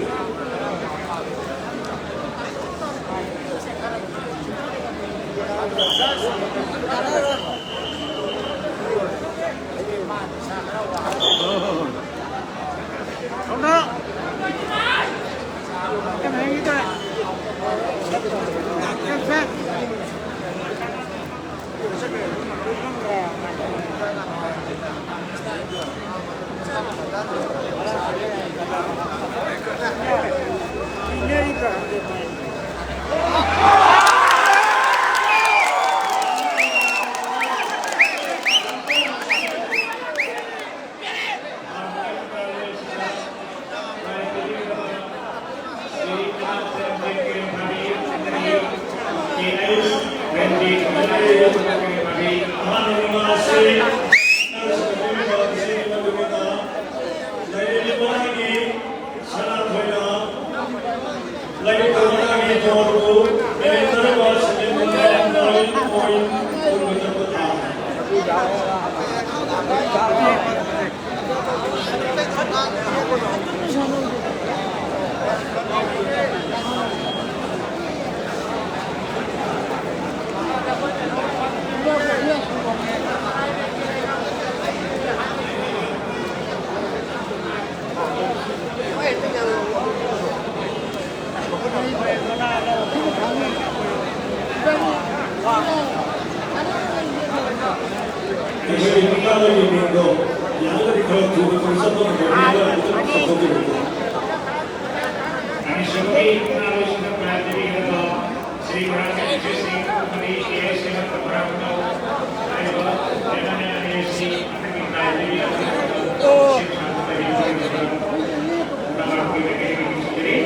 ꯑꯩꯈꯣꯏꯒꯤ ꯃꯤꯀꯥꯗꯒꯤ ꯃꯤꯡꯗꯣ ꯌꯥꯔꯒꯗꯤ ꯈꯔ ꯊꯨꯅ ꯊꯨꯅ ꯆꯠꯄ ꯉꯝꯕ ꯃꯤ ꯑꯃ ꯑꯗꯨꯝ ꯀꯧꯊꯣꯛꯄꯤꯔꯛꯎ꯫ ꯑꯅꯤꯁꯨꯕꯒꯤ ꯃꯨꯛꯅꯥ ꯂꯣꯏꯁꯤꯟꯕ ꯄ꯭ꯔꯥꯏꯖ ꯄꯤꯕꯤꯒꯗꯕ ꯁ꯭ꯔꯤ ꯃꯣꯏꯔꯥꯡꯊꯦꯝ ꯁꯤ ꯁꯤ ꯑꯃꯗꯤ ꯀꯦ ꯑꯦꯁ ꯁꯦꯅꯥꯄꯇꯤ ꯃꯣꯏꯔꯥꯡꯊꯦꯝ ꯍꯥꯏꯔꯤꯕ ꯆꯦꯌꯔꯃꯦꯟ ꯑꯦꯟ ꯑꯦ ꯁꯤ ꯍꯟꯗꯛꯀꯤ ꯄ꯭ꯔꯥꯏꯖ ꯄꯤꯕꯤꯒꯗꯕ ꯁꯤꯕ ꯁꯥꯟꯅꯕ ꯂꯩꯔꯤꯕ ꯃꯨꯛꯅꯥ ꯂꯥꯛꯄꯤꯕꯒꯤ ꯊꯥꯒꯠꯆꯔꯤ꯫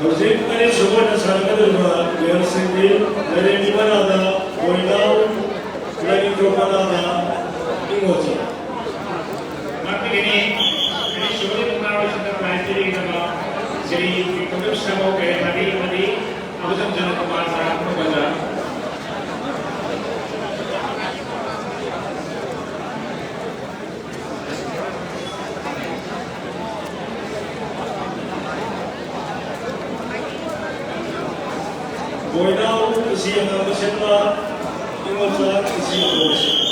ꯍꯧꯖꯤꯛ ꯑꯅꯤꯁꯨꯕ ꯑꯣꯏꯅ ꯁꯥꯟꯅꯒꯗꯧꯔꯤꯕ ꯄ꯭ꯂꯦꯌꯔꯁꯤꯡꯗꯤ ꯂꯩꯔꯦꯝꯕꯤ ꯃꯅꯥꯗ ꯕꯣꯏꯅꯥꯎ, ꯂꯥꯏꯅꯤꯡꯊꯧ ꯃꯅꯥꯗ ꯏꯉꯣꯆꯥ꯫ ꯃꯊꯪꯒꯤꯅꯤ ꯑꯅꯤꯁꯨꯕꯒꯤ ꯃꯨꯛꯅꯥ ꯂꯣꯏꯁꯤꯟꯕ ꯄ꯭ꯔꯥꯏꯖ ꯄꯤꯔꯤꯒꯗꯕ ꯁ꯭ꯔꯤ ꯕꯤꯀ꯭ꯔꯝ ꯁꯥꯃꯨ ꯀꯌꯥꯊꯥꯕꯤ ꯑꯃꯗꯤ ꯑꯕꯨꯆꯝ ꯖꯅꯀꯨꯃꯥꯔ ꯁꯥꯔꯥ ꯈꯨꯃꯟꯖꯥ꯫ ꯕꯣꯏꯅꯥꯎ ꯏꯆꯦ ꯑꯉꯥꯡꯕ ꯁꯦꯠꯄ, ꯏꯉꯣꯆꯥ ꯏꯆꯦ ꯑꯉꯧꯕ ꯁꯦꯠꯄ꯫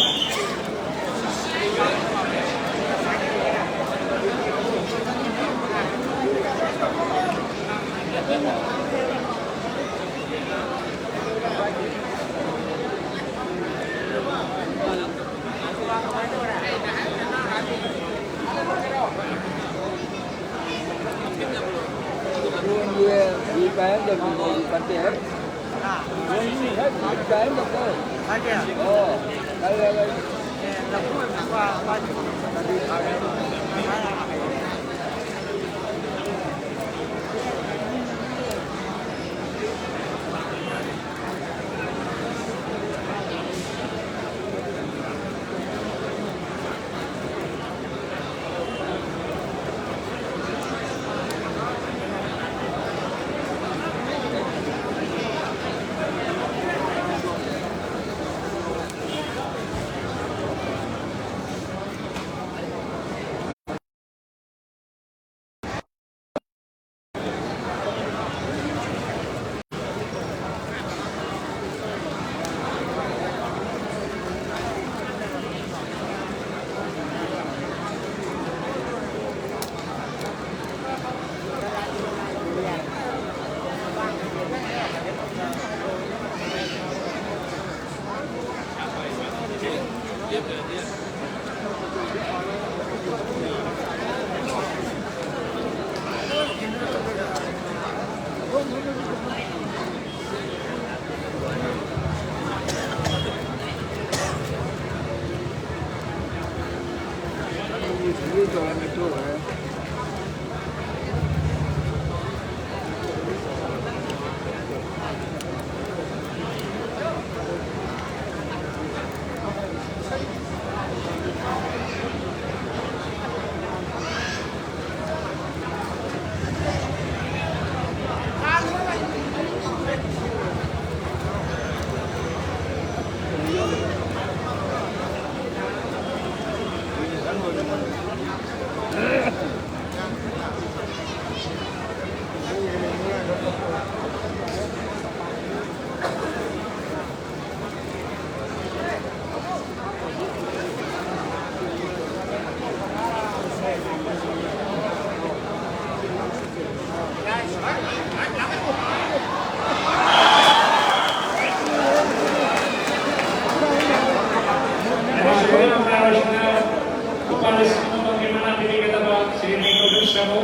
ꯂꯨꯄꯥ ꯂꯤꯁꯤꯡ ꯑꯃ ꯐꯪꯒꯦ ꯃꯅꯥ ꯄꯤꯕꯤꯒꯗꯕ ꯁ꯭ꯔꯤ ꯅꯤꯀꯨꯜ ꯁꯥꯃꯨ,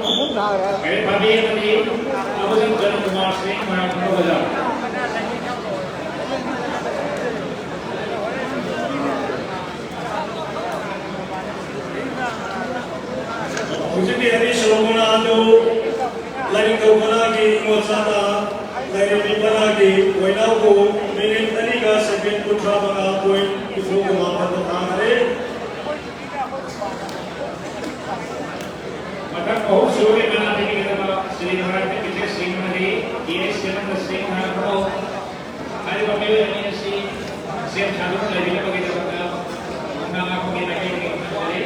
ꯀꯩꯔꯦꯠ ꯐꯥꯕꯤ ꯑꯃꯗꯤ ꯑꯕꯨꯖꯝ ꯀꯔꯟ ꯀꯨꯃꯥꯔ ꯁꯤꯡ, ꯃꯣꯏꯔꯥꯡ ꯈꯨꯅꯧ ꯕꯖꯥꯔ꯫ ꯍꯧꯖꯤꯛꯀꯤ ꯑꯅꯤꯁꯨꯕ ꯃꯅꯥ ꯑꯗꯨ ꯂꯥꯏꯅꯤꯡꯊꯧ ꯃꯅꯥꯒꯤ ꯃꯣꯆꯥꯗ ꯂꯥꯏꯔꯦꯝꯕꯤ ꯃꯅꯥꯒꯤ ꯑꯣꯏꯅꯥꯎꯕꯨ ꯃꯤꯅꯤꯠ ꯑꯅꯤꯒ ꯁꯦꯀꯦꯟ ꯀꯨꯟꯊ꯭ꯔꯥ ꯃꯉꯥ ꯄꯣꯏꯟ ꯅꯤꯐꯨ ꯃꯥꯄꯟꯗ ꯊꯥꯈꯔꯦ꯫ ꯃꯊꯪ ꯑꯍꯨꯝꯁꯨꯕꯒꯤ ꯃꯅꯥ ꯄꯤꯕꯤꯒꯗꯕ ꯁ꯭ꯔꯤ ꯅꯥꯔꯥꯌꯟ ꯕꯤꯖꯦ ꯁꯤꯡ ꯑꯃꯗꯤ ꯇꯤ ꯑꯦꯁ ꯁꯤꯃꯟꯗ ꯁꯤꯡ ꯍꯥꯏꯔꯤꯕ ꯃꯤꯑꯣꯏ ꯑꯅꯤ ꯑꯁꯤ ꯁꯦꯝ ꯁꯥꯗꯨꯅ ꯂꯩꯕꯤꯅꯕꯒꯤꯗꯃꯛꯇ ꯈꯨꯟꯅꯥ ꯉꯥꯛꯄꯒꯤ ꯃꯥꯏꯀꯩꯗꯒꯤ ꯈꯪꯍꯟꯖꯔꯤ꯫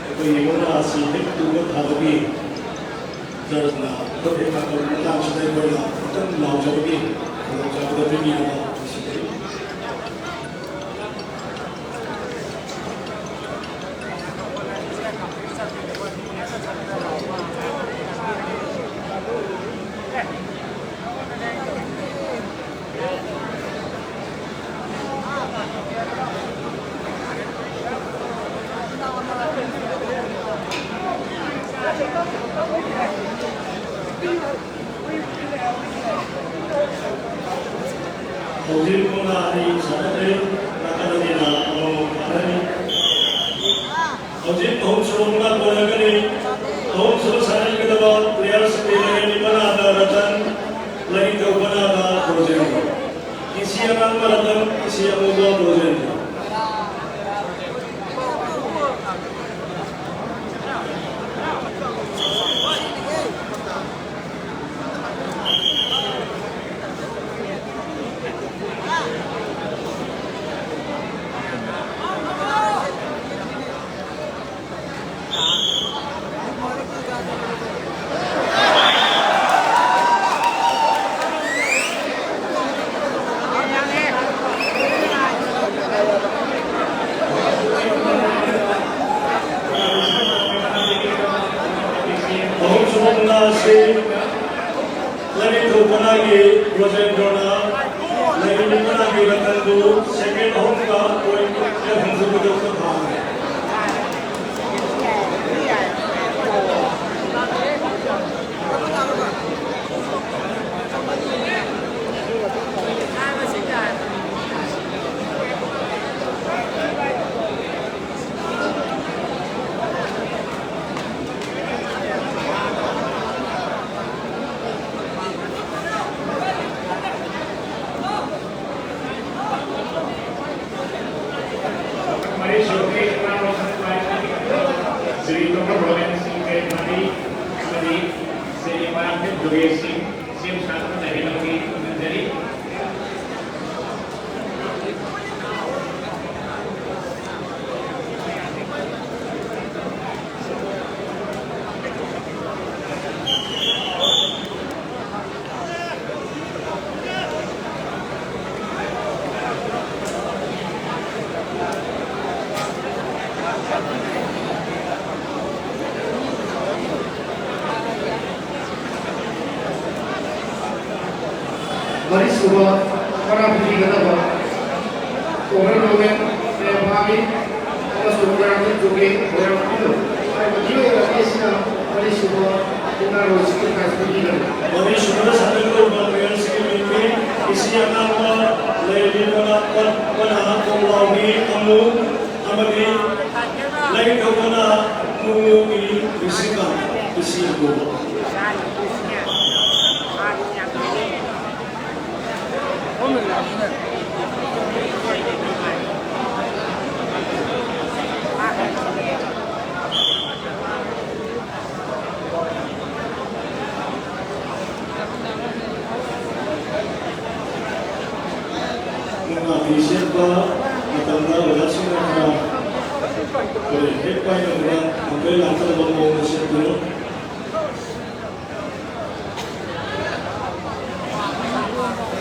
ꯑꯩꯈꯣꯏꯒꯤ ꯃꯨꯛꯅꯥ ꯑꯁꯤ ꯍꯦꯛ ꯇꯨꯕ ꯊꯥꯕꯒꯤ ꯖꯖꯅ ꯈꯨꯠ ꯍꯦꯛ ꯂꯥꯛꯄꯒꯤ ꯃꯇꯥꯡꯁꯤꯗ ꯑꯩꯈꯣꯏꯅ ꯑꯃꯨꯛꯇꯪ ꯂꯥꯎꯖꯕꯒꯤ ꯈꯨꯗꯣꯡꯆꯥꯕꯗꯨ ꯄꯤꯕꯤꯅꯕ ꯅꯤꯡꯁꯤꯡꯖꯔꯤ꯫ ꯍꯧꯖꯤꯛ ꯄꯨꯡ ꯑꯅꯤ ꯁꯥꯟꯅꯗ꯭ꯔꯤ, ꯅꯥꯀꯟ ꯑꯅꯤꯅ ꯑꯃꯃꯝ ꯁꯥꯟꯅꯔꯤ꯫ ꯍꯧꯖꯤꯛ ꯑꯍꯨꯝꯁꯨꯕ ꯃꯨꯛꯅꯥ ꯀꯣꯟꯅꯒꯅꯤ꯫ ꯑꯍꯨꯝꯁꯨꯕ ꯁꯥꯟꯅꯒꯗꯕ players ꯂꯩꯔꯦ, ꯃꯅꯥꯗ ꯔꯇꯟ, ꯂꯥꯏꯅꯤꯡꯊꯧ ꯃꯅꯥꯗ ꯔꯣꯖꯦꯟ꯫ ꯏꯁꯤ ꯑꯉꯥꯡꯕ ꯔꯇꯟ, ꯏꯁꯤ ꯑꯉꯧꯕ ꯔꯣꯖꯦꯟ꯫ ꯑꯍꯨꯝꯁꯨꯕ ꯃꯨꯛꯅꯥ ꯑꯁꯤ ꯂꯥꯏꯅꯤꯡꯊꯧ ꯃꯅꯥꯒꯤ ꯔꯣꯖꯦꯟꯗ꯭ꯔꯣꯅ ꯂꯥꯏꯅꯤꯡꯊꯧ ꯃꯅꯥꯒꯤ ꯔꯇꯟꯕꯨ second ꯑꯍꯨꯝꯒ point ꯑꯍꯨꯝꯁꯨꯕꯗ ꯈꯨꯠ ꯍꯥꯝꯃꯤ꯫ ꯁ꯭ꯔꯤ ꯗꯣꯛꯇꯔ ꯔꯣꯂꯦꯟ ꯁꯤꯡ ꯀꯩꯃꯥꯔꯤ ꯑꯃꯗꯤ ꯁ꯭ꯔꯤ ꯃꯥꯔꯥꯡꯊꯦꯝ ꯖꯣꯒꯦꯁ ꯁꯤꯡ, ꯁꯦꯝ ꯁꯥꯗꯨꯅ ꯂꯩꯍꯟꯅꯕꯒꯤ ꯈꯪꯍꯟꯖꯔꯤ꯫ ꯃꯔꯤꯁꯨꯕ ꯃꯔꯥ ꯄꯤꯕꯤꯒꯗꯕ ꯑꯣꯚꯔ ꯒꯣꯃꯦꯟ ꯃꯌꯥꯝ ꯐꯥꯕꯤ ꯑꯃꯁꯨꯡ ꯃꯣꯏꯔꯥꯡꯊꯦꯝ ꯖꯣꯒꯤ ꯃꯣꯏꯔꯥꯡ ꯄꯤꯕꯤꯌꯨ꯫ ꯍꯥꯏꯔꯤꯕ ꯃꯤꯑꯣꯏ ꯑꯅꯤ ꯑꯁꯤꯅ ꯃꯔꯤꯁꯨꯕ ꯃꯨꯛꯅꯥ ꯔꯣꯜꯁꯤꯒꯤ prize ꯋꯥꯔꯤ ꯁꯨꯅꯕ ꯁꯥꯟꯅꯒꯗꯧꯕ ꯃꯌꯥꯝꯁꯤꯒꯤ ꯃꯤꯡꯗꯤ ꯏꯆꯦ ꯑꯉꯥꯡꯕ ꯂꯩꯔꯕꯤ ꯄꯅꯥ-, ꯄ-, ꯄꯅꯥ ꯀꯣꯡꯂꯥꯎꯕꯤ ꯑꯃꯨ ꯑꯃꯗꯤ ꯂꯩꯊꯧꯕꯅ ꯄꯨꯡꯉꯨꯒꯤ ꯂꯤꯁꯤꯡ ꯏꯆꯦ ꯑꯃꯨ꯫ ꯃꯨꯛꯅꯥ ꯐꯤ ꯁꯦꯠꯄ ꯃꯇꯝꯗ ꯑꯣꯖꯥꯁꯤꯡꯅ ꯈꯔ ꯀꯔꯤ ꯍꯦꯛ ꯄꯥꯏꯅꯕꯗ ꯀꯝꯄ꯭ꯂꯦꯟ ꯂꯥꯛꯀꯗꯕ ꯃꯑꯣꯡꯗ ꯁꯦꯠꯄꯤꯌꯨ꯫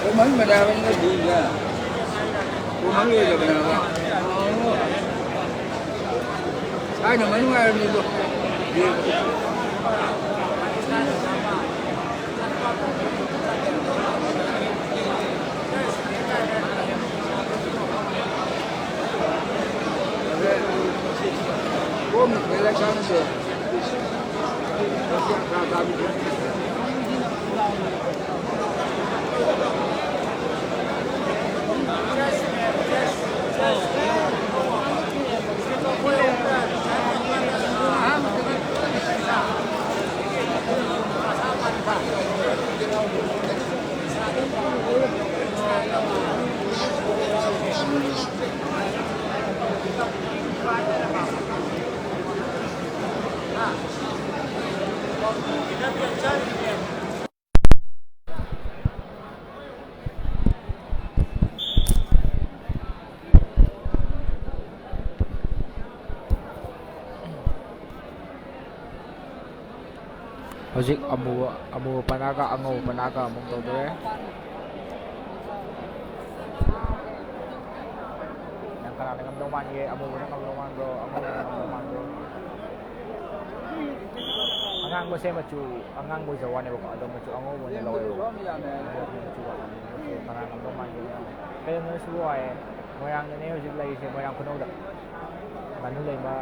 ꯎꯃꯪ ꯃꯅꯥꯕꯅꯤꯅ ꯗꯤꯅ ꯎꯃꯪ ꯑꯣꯏꯗꯕꯅꯦꯕ꯫ ꯊꯥꯏꯅ ꯃꯅꯨꯡ ꯍꯥꯏꯔꯕꯅꯤꯗꯣ꯫ ꯍꯧꯖꯤꯛ ꯑꯃꯨꯕ, ꯑꯃꯨꯕ ꯄꯅꯥꯒ ꯑꯉꯧꯕ ꯄꯅꯥꯒ ꯑꯃꯨꯛ ꯇꯧꯗꯣꯔꯦ꯫ ꯅꯪ ꯀꯅꯥꯅ ꯉꯝꯗꯧ ꯃꯥꯟꯒꯦ? ꯑꯃꯨꯕꯅ ꯉꯝꯗꯧ ꯃꯥꯟꯕ꯭ꯔꯣ? ꯑꯉꯧꯕꯅ ꯉꯝꯗꯧ ꯃꯥꯟꯕ꯭ꯔꯣ? ꯑꯉꯥꯡꯕꯁꯦ ꯃꯆꯨ ꯑꯉꯥꯡꯕ ꯑꯣꯏꯖꯕ ꯋꯥꯅꯦꯕꯀꯣ, ꯑꯗꯣ ꯃꯆꯨ ꯑꯉꯧꯕ ꯑꯣꯏꯅ ꯂꯧꯋꯦꯕꯀꯣ꯫ ꯑꯗꯣ ꯃꯆꯨ ꯑꯉꯧꯕ ꯀꯅꯥ ꯉꯝꯗꯧ ꯃꯥꯟꯒꯦ? ꯀꯩꯅꯣ ꯅꯣꯏꯁꯤꯕꯨ ꯋꯥꯏꯌꯦ? ꯃꯣꯏꯔꯥꯡꯗꯅꯦ ꯍꯧꯖꯤꯛ ꯂꯩꯔꯤꯁꯦ, ꯃꯣꯏꯔꯥꯡ ꯈꯨꯅꯧꯗ꯫ ꯉꯥꯅꯨ ꯂꯩꯃ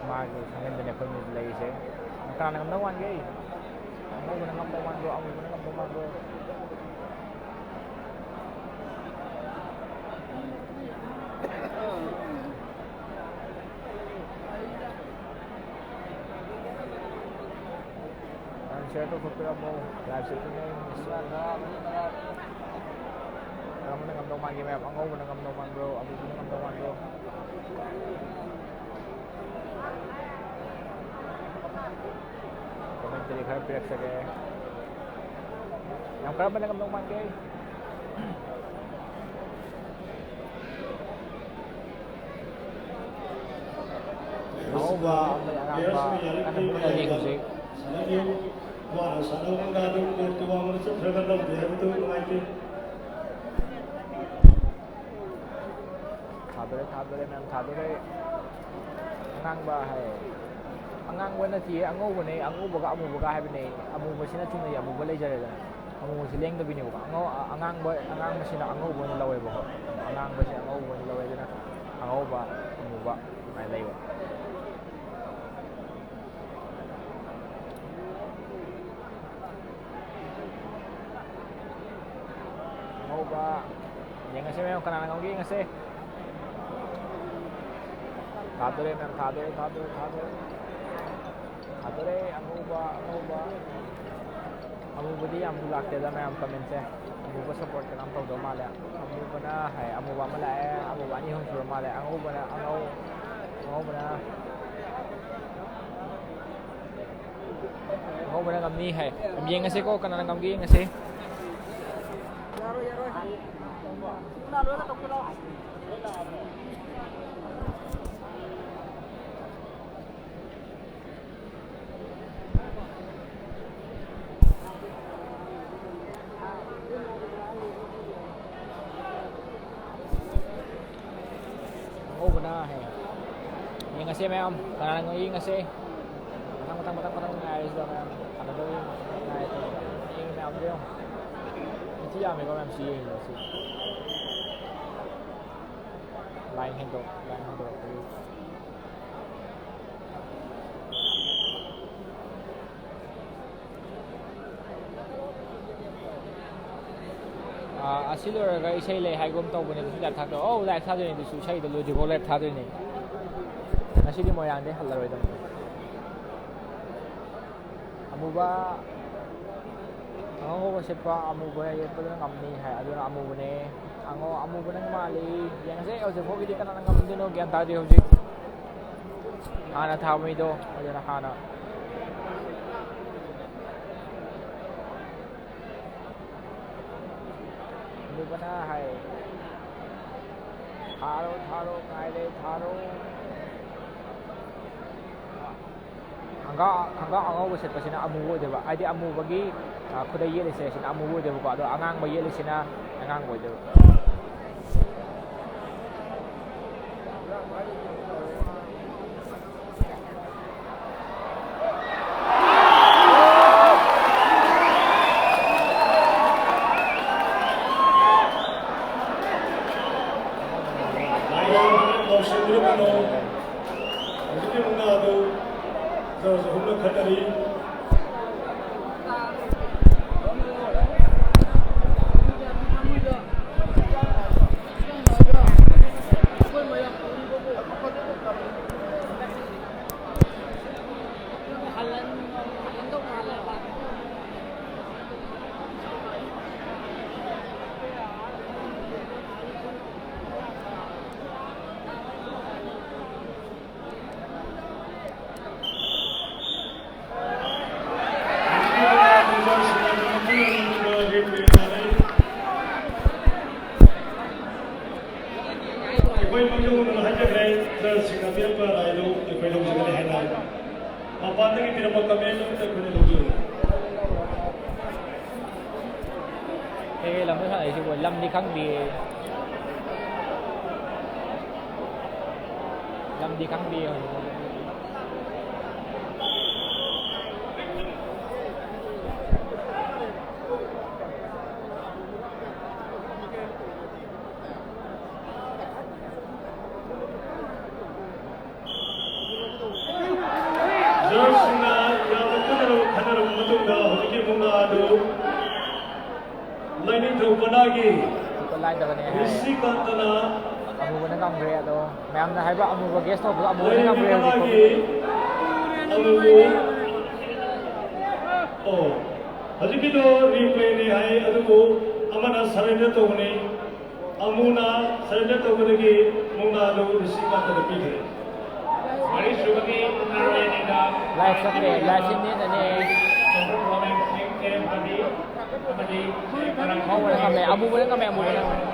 ꯃꯥꯒꯤ ꯁꯪꯂꯦꯟꯗꯅꯦ ꯑꯩꯈꯣꯏ ꯃꯤ ꯂꯩꯔꯤꯁꯦ꯫ ꯀꯅꯥꯅ ꯉꯝꯗꯧ ꯃꯥꯟꯒꯦ? ꯑꯃꯨꯕꯅ ꯉꯝꯗꯧ ꯃꯥꯟꯕ꯭ꯔꯣ? ꯑꯃꯨꯕꯅ ꯉꯝꯗꯧ ꯃꯥꯟꯕ꯭ꯔꯣ? ꯅꯪ share ꯇꯧꯊꯣꯛꯄꯤꯔꯝꯃꯣ꯫ Live streaming ꯅꯦ꯫ ꯀꯔꯝꯕꯅ ꯉꯝꯗꯧ ꯃꯥꯟꯒꯦ ꯃꯌꯥꯝ? ꯑꯉꯧꯕꯅ ꯉꯝꯗꯧ ꯃꯥꯟꯕ꯭ꯔꯣ? ꯑꯃꯨꯕꯅ ꯉꯝꯗꯧ ꯃꯥꯟꯕ꯭ꯔꯣ? Commentary ꯈꯔ ꯄꯤꯔꯛꯆꯒꯦ꯫ ꯌꯥꯝ ꯀꯔꯝꯕꯅ ꯉꯝꯗꯧ ꯃꯥꯟꯒꯦ? ꯑꯉꯧꯕ ꯑꯃꯗꯤ ꯑꯉꯥꯡꯕ ꯀꯟꯅ ꯃꯨꯟꯅꯔꯤ ꯍꯧꯖꯤꯛ꯫ ꯁꯥꯟꯅꯕꯤꯌꯨ꯫ ꯋꯥꯅ ꯁꯥꯟꯅꯕ ꯀꯥꯡꯒ ꯑꯗꯨ ꯀꯣꯛꯇ ꯋꯥꯡꯃꯗ ꯆꯠꯈ꯭ꯔꯒ ꯂꯧꯗꯦ ꯍꯥꯏꯕꯗꯨ ꯅꯨꯡꯉꯥꯏꯇꯦ꯫ ꯊꯥꯗꯣꯔꯦ, ꯊꯥꯗꯣꯔꯦ, ꯃꯌꯥꯝ ꯊꯥꯗꯣꯔꯦ꯫ ꯑꯉꯥꯡꯕ ꯍꯥꯏ꯫ ꯑꯉꯥꯡꯕ ꯅꯠꯇꯤꯌꯦ, ꯑꯉꯧꯕꯅꯦ꯫ ꯑꯉꯧꯕꯒ ꯑꯃꯨꯕꯒ ꯍꯥꯏꯕꯅꯦ꯫ ꯑꯃꯨꯕꯁꯤꯅ ꯆꯨꯝꯅꯒꯤ ꯑꯃꯨꯕ ꯂꯩꯖꯔꯦꯗꯅ꯫ ꯑꯃꯨꯕꯁꯤ ꯂꯦꯡꯗꯕꯤꯅꯦꯕꯀꯣ꯫ ꯑꯉꯧ-, ꯑ-, ꯑꯉꯥꯡꯕ, ꯑꯉꯥꯡꯕꯁꯤꯅ ꯑꯉꯧꯕ ꯑꯣꯏꯅ ꯂꯧꯋꯦꯕꯀꯣ꯫ ꯑꯉꯥꯡꯕꯁꯦ ꯑꯉꯧꯕ ꯑꯣꯏꯅ ꯂꯧꯋꯦ, ꯑꯗꯨꯅ ꯑꯉꯧꯕ, ꯑꯃꯨꯕ ꯑꯗꯨꯃꯥꯏꯅ ꯂꯩꯕ꯫ ꯑꯉꯧꯕ꯫ ꯌꯦꯡꯉꯁꯦ ꯃꯌꯥꯝ, ꯀꯅꯥꯅ ꯉꯝꯒꯦ ꯌꯦꯡꯉꯁꯦ꯫ ꯊꯥꯗꯣꯔꯦ ꯃꯌꯥꯝ, ꯊꯥꯗꯣꯔꯦ, ꯊꯥꯗꯣꯔꯦ, ꯊꯥꯗꯣꯔꯦ꯫ ꯊꯥꯗꯣꯔꯦ, ꯑꯉꯧꯕ, ꯑꯉꯧꯕ꯫ ꯑꯃꯨꯕꯗꯤ ꯌꯥꯝ ꯂꯥꯛꯇꯦꯗ ꯃꯌꯥꯝ comment ꯁꯦ꯫ ꯑꯃꯨꯕ support ꯀꯅꯥꯝ ꯇꯧꯗꯕ ꯃꯥꯜꯂꯦ꯫ ꯑꯃꯨꯕꯅ ꯍꯥꯏ, ꯑꯃꯨꯕ ꯑꯃ ꯂꯥꯛꯑꯦ, ꯑꯃꯨꯕ ꯑꯅꯤ ꯑꯍꯨꯝ ꯁꯨꯔ ꯃꯥꯜꯂꯦ꯫ ꯑꯉꯧꯕꯅ, ꯑꯉꯧ-, ꯑꯉꯧꯕꯅ ꯑꯉꯧꯕꯅ ꯉꯝꯅꯤ ꯍꯥꯏ꯫ ꯌꯥꯝ ꯌꯦꯡꯉꯁꯦꯀꯣ, ꯀꯅꯥꯅ ꯉꯝꯒꯦ ꯌꯦꯡꯉꯁꯦ꯫ ꯑꯉꯧꯕꯅ ꯍꯦ꯫ ꯌꯦꯡꯉꯁꯦ ꯃꯌꯥꯝ, ꯀꯅꯥꯅ ꯉꯝꯒꯦ ꯌꯦꯡꯉꯁꯦ꯫ ꯃꯊꯪ, ꯃꯊꯪ, ꯃꯊꯪ, ꯃꯊꯪ ꯉꯥꯏꯔꯁꯤꯗ ꯃꯌꯥꯝ꯫ ꯁꯥꯟꯅꯗꯧꯔꯤ ꯃꯌꯥꯝ ꯉꯥꯏꯔꯁꯤꯗ꯫ ꯌꯦꯡꯉꯤ ꯃꯌꯥꯝꯗꯣ ꯌꯦꯡꯉꯣ꯫ ꯃꯤꯁꯤ ꯌꯥꯝꯃꯦꯀꯣ ꯃꯌꯥꯝ ꯁꯤ ꯌꯦꯡꯉꯤꯁꯦ ꯁꯤ꯫ Line ꯍꯦꯟꯗꯣꯛ-, line ꯍꯦꯟꯗꯣꯔꯛꯄꯒꯤ꯫ ꯑꯥ, ꯑꯁꯤ ꯂꯣꯏꯔꯒ ꯏꯁꯩ ꯂꯩ ꯍꯥꯏꯒꯨꯝ ꯇꯧꯕꯅꯦ, ꯑꯗꯨꯁꯨ ꯂꯥꯏꯞ ꯊꯥꯗꯣꯏꯔꯣ? ꯑꯧ, ꯂꯥꯏꯞ ꯊꯥꯗꯣꯏꯅꯦ, ꯑꯗꯨꯁꯨ ꯏꯁꯩꯗꯣ ꯂꯣꯏꯗ꯭ꯔꯤꯐꯥꯎ ꯂꯥꯏꯞ ꯊꯥꯗꯣꯏꯅꯦ꯫ ꯉꯁꯤꯗꯤ ꯃꯣꯏꯔꯥꯡꯗꯩ ꯍꯜꯂꯔꯣꯏꯗꯕꯅꯤ꯫ ꯑꯃꯨꯕ, ꯑꯉꯧꯕ ꯁꯦꯠꯄ ꯑꯃꯨꯕ ꯌꯦꯛꯄꯗꯨꯅ ꯉꯝꯅꯤ ꯍꯥꯏ, ꯑꯗꯨꯅ ꯑꯃꯨꯕꯅꯦ꯫ ꯑꯉꯧ-, ꯑꯃꯨꯕꯅ ꯃꯥꯜꯂꯤ꯫ ꯌꯦꯡꯉꯁꯦ, ꯍꯧꯖꯤꯛ ꯐꯥꯎꯒꯤꯗꯤ ꯀꯅꯥꯅ ꯉꯝꯗꯣꯏꯅꯣ ꯒ꯭ꯌꯥꯟ ꯇꯥꯗꯦ ꯍꯧꯖꯤꯛ꯫ ꯍꯥꯟꯅ ꯊꯥꯕ ꯃꯤꯗꯣ, ꯑꯗꯨꯅ ꯍꯥꯟꯅ꯫ ꯑꯗꯨꯒꯅ ꯍꯥꯏ, "ꯊꯥꯔꯣ, ꯊꯥꯔꯣ, ꯉꯥꯏꯔꯦ, ꯊꯥꯔꯣ"꯫ ꯈꯪꯒꯥꯎ, ꯈꯪꯒꯥꯎ ꯑꯉꯧꯕ ꯁꯦꯠꯄꯁꯤꯅ ꯑꯃꯨꯕ ꯑꯣꯏꯗꯣꯏꯕ, ꯍꯥꯏꯗꯤ ꯑꯃꯨꯕꯒꯤ, ꯑ, ꯈꯨꯗꯩ ꯌꯦꯠꯂꯤꯁꯦ, ꯁꯤꯅ ꯑꯃꯨꯕ ꯑꯣꯏꯗꯣꯏꯕꯀꯣ, ꯑꯗꯣ ꯑꯉꯥꯡꯕ ꯌꯦꯠꯂꯤꯁꯤꯅ ꯑꯉꯥꯡꯕ ꯑꯣꯏꯗꯣꯏꯕ꯫ ꯂꯥꯏꯌꯥꯡ ꯂꯧꯁꯤꯟꯕꯤꯔꯝꯕꯅꯣ꯫ ꯍꯧꯖꯤꯛꯀꯤ ꯃꯨꯛꯅꯥ ꯑꯗꯨ ꯖꯔ ꯑꯍꯨꯝꯅ ꯈꯠꯅꯔꯤ꯫ ꯑꯩꯈꯣꯏ ꯃꯥꯡꯖꯧꯅꯅ ꯍꯥꯏꯖꯈ꯭ꯔꯦ, ꯖꯔꯁꯤꯡꯅ ꯄꯤꯔꯛꯄ ꯔꯥꯏꯗꯨ ꯑꯩꯈꯣꯏ ꯂꯧꯖꯒꯅꯤ ꯍꯥꯏꯅ꯫ ꯃꯄꯥꯟꯗꯒꯤ ꯄꯤꯔꯛꯄ ꯀꯃꯦꯟ ꯑꯃꯠꯇ ꯑꯩꯈꯣꯏꯅ ꯂꯧꯖꯒꯅꯤ꯫ ꯀꯩꯀꯩ ꯂꯝꯗ ꯁꯥꯟꯅꯩꯁꯤꯕꯣ? ꯂꯝꯗꯤ ꯈꯪꯗꯤꯌꯦ꯫ ꯂꯝꯗꯤ ꯈꯪꯗꯤꯌꯦ ꯍꯧꯖꯤꯛ꯫ ꯖꯖꯁꯤꯡꯅ ꯌꯥꯝꯅ ꯀꯟꯅ ꯈꯟꯅꯔꯕ ꯃꯇꯨꯡꯗ ꯍꯧꯖꯤꯛꯀꯤ ꯃꯨꯛꯅꯥ ꯑꯗꯨ ꯂꯥꯏꯅꯤꯡꯊꯧ ꯄꯅꯥꯒꯤ ꯂꯥꯏꯗꯕꯅꯦ ꯍꯥꯏ꯫ ꯔꯤꯁꯤꯀꯥꯟꯇꯅ ꯑꯃꯨꯕꯅ ꯉꯝꯈ꯭ꯔꯦ꯫ ꯑꯗꯣ ꯃꯌꯥꯝꯅ ꯍꯥꯏꯕ ꯑꯃꯨꯕ ꯒꯦꯁ ꯇꯧꯕꯗꯣ ꯑꯃꯨꯕꯅ ꯂꯥꯏꯔꯦꯝꯕꯤ ꯉꯝꯈ꯭ꯔꯦ ꯍꯧꯖꯤꯛ꯫ ꯄꯅꯥꯒꯤ ꯑꯃꯨꯕꯨ ꯑꯣ ꯍꯧꯖꯤꯛꯀꯤꯗꯣ ꯔꯤꯄ꯭ꯂꯦꯅꯤ ꯍꯥꯏ꯫ ꯑꯗꯨꯕꯨ ꯑꯃꯅ ꯁꯔꯦꯟꯗꯔ ꯇꯧꯕꯅꯤ꯫ ꯑꯃꯨꯅ ꯁꯔꯦꯟꯗꯔ ꯇꯧꯕꯗꯒꯤ ꯃꯨꯛꯅꯥꯗꯨ ꯔꯤꯁꯤꯀꯥꯟꯇꯗ ꯄꯤꯈ꯭ꯔꯦ꯫ ꯃꯔꯤꯁꯨꯕꯒꯤ ꯃꯨꯛꯅꯥ ꯔꯥꯏꯅꯤꯗ ꯂꯥꯏꯐ ꯆꯠꯂꯦ, ꯂꯥꯏꯐꯁꯤ ꯅꯦꯠꯅꯅꯦ꯫ ꯁꯦꯟꯇ꯭ꯔꯦꯜ ꯒꯣꯚꯔꯟꯃꯦꯟꯠ ꯁꯤꯡ ꯀꯦꯔꯦꯟ ꯐꯥꯕꯤ ꯑꯃꯗꯤ ꯁ꯭ꯔꯤ ꯃꯧꯅ ꯉꯝꯃꯦ, ꯑꯃꯨꯕꯅ ꯉꯝꯃꯦ, ꯑꯃꯨꯕꯅ ꯉꯝꯃꯦ꯫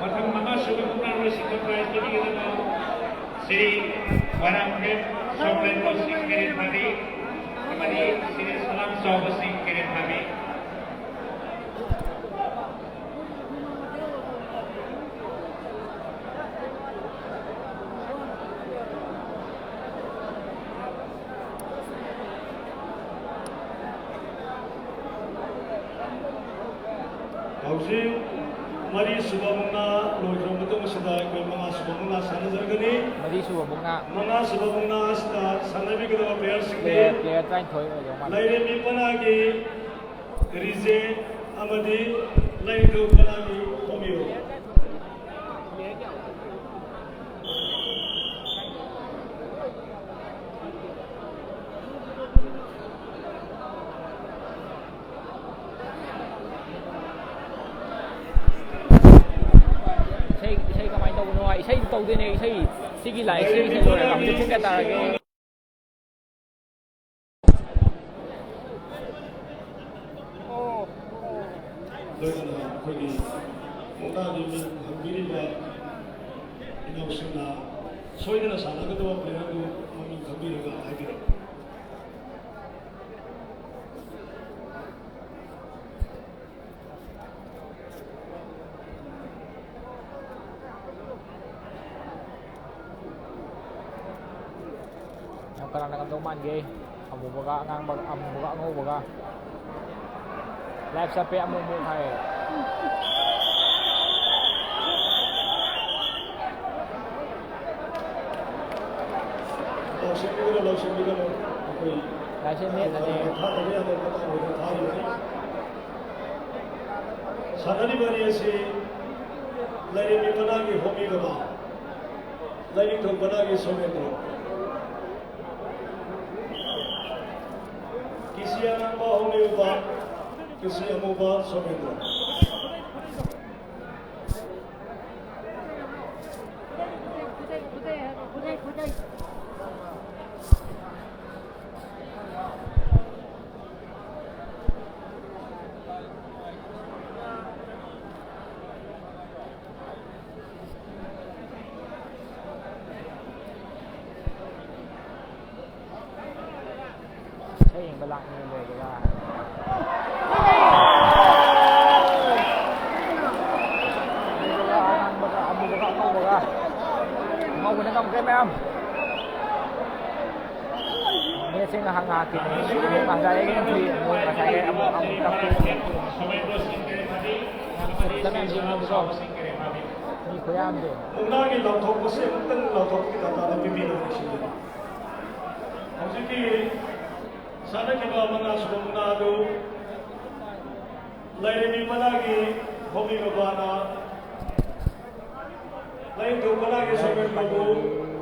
ꯃꯊꯪ ꯃꯉꯥꯁꯨꯕ ꯃꯨꯛꯅꯥ ꯔꯣꯏꯁꯤꯡꯗ ꯄ꯭ꯔꯥꯏꯖ ꯄꯤꯕꯤꯒꯗꯕ ꯁ꯭ꯔꯤ ꯋꯥꯔꯥꯡꯈꯦꯝ ꯁꯣꯝꯂꯦꯟꯕ ꯁꯤꯡ ꯀꯦꯔꯦꯟ ꯐꯥꯕꯤ ꯑꯃꯗꯤ ꯁ꯭ꯔꯤ ꯁꯂꯥꯝ ꯆꯥꯎꯕ ꯁꯤꯡ ꯀꯦꯔꯦꯟ ꯐꯥꯕꯤ꯫ ꯍꯧꯖꯤꯛ ꯃꯔꯤꯁꯨꯕ ꯃꯨꯛꯅꯥ ꯂꯣꯏꯈ꯭ꯔꯕ ꯃꯇꯨꯡ ꯑꯁꯤꯗ ꯑꯩꯈꯣꯏ ꯃꯉꯥꯁꯨꯕ ꯃꯨꯛꯅꯥ ꯁꯥꯟꯅꯖꯔꯒꯅꯤ꯫ ꯃꯔꯤꯁꯨꯕ ꯃꯨꯛꯅꯥ ꯃꯉꯥꯁꯨꯕ ꯃꯨꯛꯅꯥ ꯑꯁꯤꯗ ꯁꯥꯟꯅꯕꯤꯒꯗꯕ ꯄ꯭ꯂꯦꯌꯔꯁꯤꯡꯗꯤ ꯄ꯭ꯂꯦꯌꯔ ꯄ꯭ꯂꯦꯌꯔ ꯇꯔꯥꯅꯤꯊꯣꯏ ꯑꯣꯏꯗꯧ ꯃꯥꯜꯂꯦ꯫ ꯂꯥꯏꯔꯦꯝꯕꯤ ꯄꯅꯥꯒꯤ ꯔꯤꯖꯦ ꯑꯃꯗꯤ ꯂꯥꯏꯅꯤꯡꯊꯧ ꯄꯅꯥꯒꯤ ꯍꯣꯃꯤꯌꯣ꯫ ꯏꯁꯩ ꯏꯁꯩ ꯀꯃꯥꯏꯅ ꯇꯧꯕꯅꯣ? ꯏꯁꯩ ꯇꯧꯗꯣꯏꯅꯦ꯫ ꯏꯁꯩ ꯁꯤꯒꯤ ꯂꯥꯏꯔꯤꯛꯁꯤ ꯏꯁꯩ ꯂꯣꯏꯔꯒ ꯍꯧꯖꯤꯛ ꯄꯨꯡ ꯀꯌꯥ ꯇꯥꯔꯒꯦ? ꯂꯣꯏꯅꯅ ꯑꯩꯈꯣꯏꯒꯤ ꯃꯨꯛꯅꯥꯒꯤ ꯃꯤꯡ ꯊꯝꯕꯤꯔꯤꯕ ꯏꯅꯥꯎꯁꯤꯡꯅ ꯁꯣꯏꯗꯅ ꯁꯥꯟꯅꯒꯗꯕ ꯄ꯭ꯂꯦꯌꯔꯗꯨ ꯃꯃꯤꯡ ꯈꯪꯕꯤꯔꯒ ꯍꯥꯏꯕꯤꯔꯛꯎ꯫ ꯌꯥꯝ ꯀꯅꯥꯅ ꯉꯝꯗꯧ ꯃꯥꯟꯒꯦ? ꯑꯃꯨꯕꯒ ꯑꯉꯥꯡꯕ, ꯑꯃꯨꯕꯒ ꯑꯉꯧꯕꯒ꯫ ꯂꯥꯏꯐ ꯆꯞꯄꯦ ꯑꯃꯨꯛ ꯑꯃꯨꯛ ꯍꯥꯏ꯫ ꯂꯧꯁꯤꯟꯕꯤꯒꯅꯨ, ꯂꯧꯁꯤꯟꯕꯤꯒꯅꯨ꯫ ꯂꯥꯏꯁꯦꯟ ꯅꯦꯠꯅꯅꯦ꯫ ꯊꯥꯗꯕ ꯌꯥꯗꯕ ꯃꯇꯥꯡ ꯑꯣꯏꯅ ꯊꯥꯔꯤꯕꯅꯤ꯫ ꯁꯥꯟꯅꯔꯤꯕ ꯑꯅꯤ ꯑꯁꯤ ꯂꯥꯏꯔꯦꯝꯕꯤ ꯃꯅꯥꯒꯤ ꯍꯣꯃꯤ ꯕꯕꯥ, ꯂꯥꯏꯅꯤꯡꯊꯧ ꯃꯅꯥꯒꯤ ꯁꯣꯃꯦꯟꯗ꯭ꯔꯣ꯫ ꯀꯤꯁꯤ ꯑꯉꯥꯡꯕ ꯍꯣꯃꯤ ꯕꯕꯥ, ꯀꯤꯁꯤ ꯑꯃꯨꯕ ꯁꯣꯃꯦꯟꯗ꯭ꯔꯣ꯫ ꯍꯌꯦꯡꯕ ꯂꯥꯛꯅꯤ ꯂꯣꯏꯕꯒ꯫ ꯑꯉꯧꯕꯒ ꯑꯉꯧꯕꯒ꯫ ꯑꯉꯧꯕꯅ ꯉꯝꯈ꯭ꯔꯦ ꯃꯌꯥꯝ꯫ ꯃꯦꯠꯁꯁꯦ ꯉꯥꯏꯍꯥꯛ ꯉꯥꯏꯍꯥꯛꯀꯤꯅꯤ꯫ ꯉꯁꯥꯏ ꯑꯩꯒꯤ entry ꯑꯃꯨꯛ ꯉꯁꯥꯏ ꯑꯃꯨꯛ ꯑꯃꯨꯛ ꯇꯞꯄꯤ꯫ ꯃꯌꯥꯝ ꯌꯦꯡꯉꯝꯕꯗꯣ꯫ ꯃꯤ ꯈꯨꯌꯥꯝꯁꯦ꯫ ꯃꯨꯛꯅꯥꯒꯤ ꯂꯥꯎꯊꯣꯛꯄꯁꯦ ꯑꯃꯨꯛꯇꯪ ꯂꯥꯎꯊꯣꯛꯄꯒꯤ ꯇꯥꯟꯖꯥꯗꯣ ꯄꯤꯕꯤꯔꯕꯅꯤ ꯁꯤꯗ꯫ ꯍꯧꯖꯤꯛꯀꯤ ꯁꯥꯟꯅꯈꯤꯕ ꯃꯉꯥꯁꯨꯕ ꯃꯨꯛꯅꯥ ꯑꯗꯨ ꯂꯥꯏꯔꯦꯝꯕꯤ ꯃꯅꯥꯒꯤ ꯍꯣꯃꯤ ꯕꯕꯥꯅ ꯂꯥꯏꯅꯤꯡꯊꯧ ꯃꯅꯥꯒꯤ ꯁꯣꯃꯦꯟꯗ꯭ꯔꯕꯨ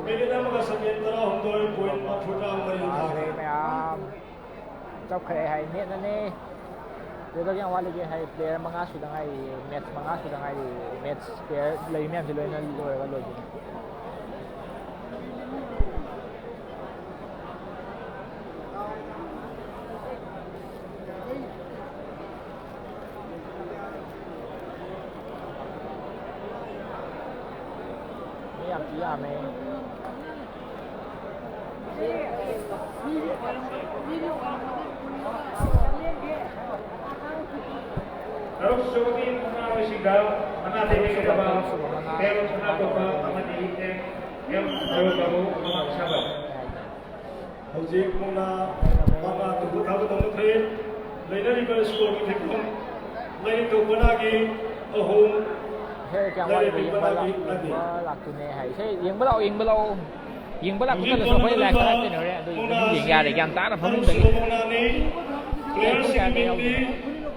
ꯃꯤꯅꯤꯠ ꯑꯃꯒ ꯁꯦꯀꯦꯟ ꯇꯔꯥꯍꯨꯝꯗꯣꯏ ꯄꯣꯏꯟ ꯃꯔꯤꯐꯨꯇꯔꯥ ꯃꯔꯤ ꯊꯥꯈ꯭ꯔꯦ꯫ ꯃꯌꯥꯝ ꯆꯞꯈ꯭ꯔꯦ ꯍꯥꯏ ꯅꯦꯠꯅꯅꯦ꯫ ꯄ꯭ꯂꯦꯌꯔ ꯀꯌꯥꯝ ꯋꯥꯠꯂꯤꯒꯦ ꯍꯥꯏ ꯄ꯭ꯂꯦꯌꯔ ꯃꯉꯥ ꯁꯨꯗ ꯉꯥꯏꯔꯤ꯫ ꯃꯦꯠꯁ ꯃꯉꯥ ꯁꯨꯗ ꯉꯥꯏꯔꯤ꯫ ꯃꯦꯠꯁ ꯄ꯭ꯂꯦꯌꯔ ꯂꯩꯔꯤ ꯃꯌꯥꯝꯁꯦ ꯂꯣꯏꯅ ꯂꯣꯏꯔꯒ ꯂꯣꯏꯗꯣꯏꯅꯤ꯫ ꯃꯤ ꯌꯥꯝ ꯊꯤ ꯌꯥꯝꯃꯦ꯫ ꯇꯔꯨꯛ ꯁꯨꯕꯒꯤ ꯃꯨꯛꯅꯥ ꯑꯣꯏꯁꯤꯡꯗ ꯃꯅꯥ ꯇꯩꯕꯤꯒꯗꯕ ꯇꯦꯝ ꯁꯅꯥꯇꯣꯝꯕ ꯑꯃꯗꯤ ꯑꯦꯝ ꯑꯦꯝ ꯑꯔꯨꯟ ꯕꯥꯕꯨ ꯑꯃ ꯁꯥꯕ꯫ ꯍꯧꯖꯤꯛ ꯃꯨꯛꯅꯥ ꯃꯉꯥ ꯇꯨꯕꯨ ꯊꯥꯕ ꯇꯧꯅꯈ꯭ꯔꯦ꯫ ꯂꯩꯅꯔꯤꯕ ꯁ꯭ꯀꯣꯔꯒꯤ ꯐꯤꯕꯝ ꯂꯥꯏꯔꯤꯛꯇꯧ ꯃꯅꯥꯒꯤ ꯑꯍꯨꯝ, ꯏꯁꯩ ꯀꯌꯥꯝ ꯋꯥꯠꯂꯤꯕ ꯂꯥꯏꯔꯦꯝꯕꯤ ꯌꯦꯡꯕ ꯃꯅꯥꯒꯤ ꯂꯥꯛ- ꯑꯅꯤ꯫ ꯌꯦꯡꯕ ꯂꯥꯛꯇꯣꯏꯅꯦ ꯍꯥꯏ꯫ ꯏꯁꯩ ꯌꯦꯡꯕ ꯂꯥꯛꯑꯣ, ꯌꯦꯡꯕ ꯂꯥꯛꯑꯣ꯫ ꯌꯦꯡꯕ ꯂꯥꯛꯄ ꯍꯧꯖꯤꯛ ꯅꯠꯇ꯭ꯔꯁꯨ ꯑꯩꯈꯣꯏ ꯂꯥꯏꯐ ꯇꯧꯅꯔꯤꯕ ꯊꯥꯒꯠꯇꯣꯏꯅꯦ ꯍꯣꯔꯦꯟ꯫ ꯑꯗꯨ ꯑꯗꯨꯝ ꯃꯨꯛꯅꯥ ꯌꯥꯔꯦ, ꯒ꯭ꯌꯥꯟ ꯇꯥꯅ ꯐꯃꯨꯡꯗꯒꯤ꯫ ꯄꯨꯡ ꯀꯌꯥꯗ ꯌꯥꯎꯗꯣꯏꯅꯣ?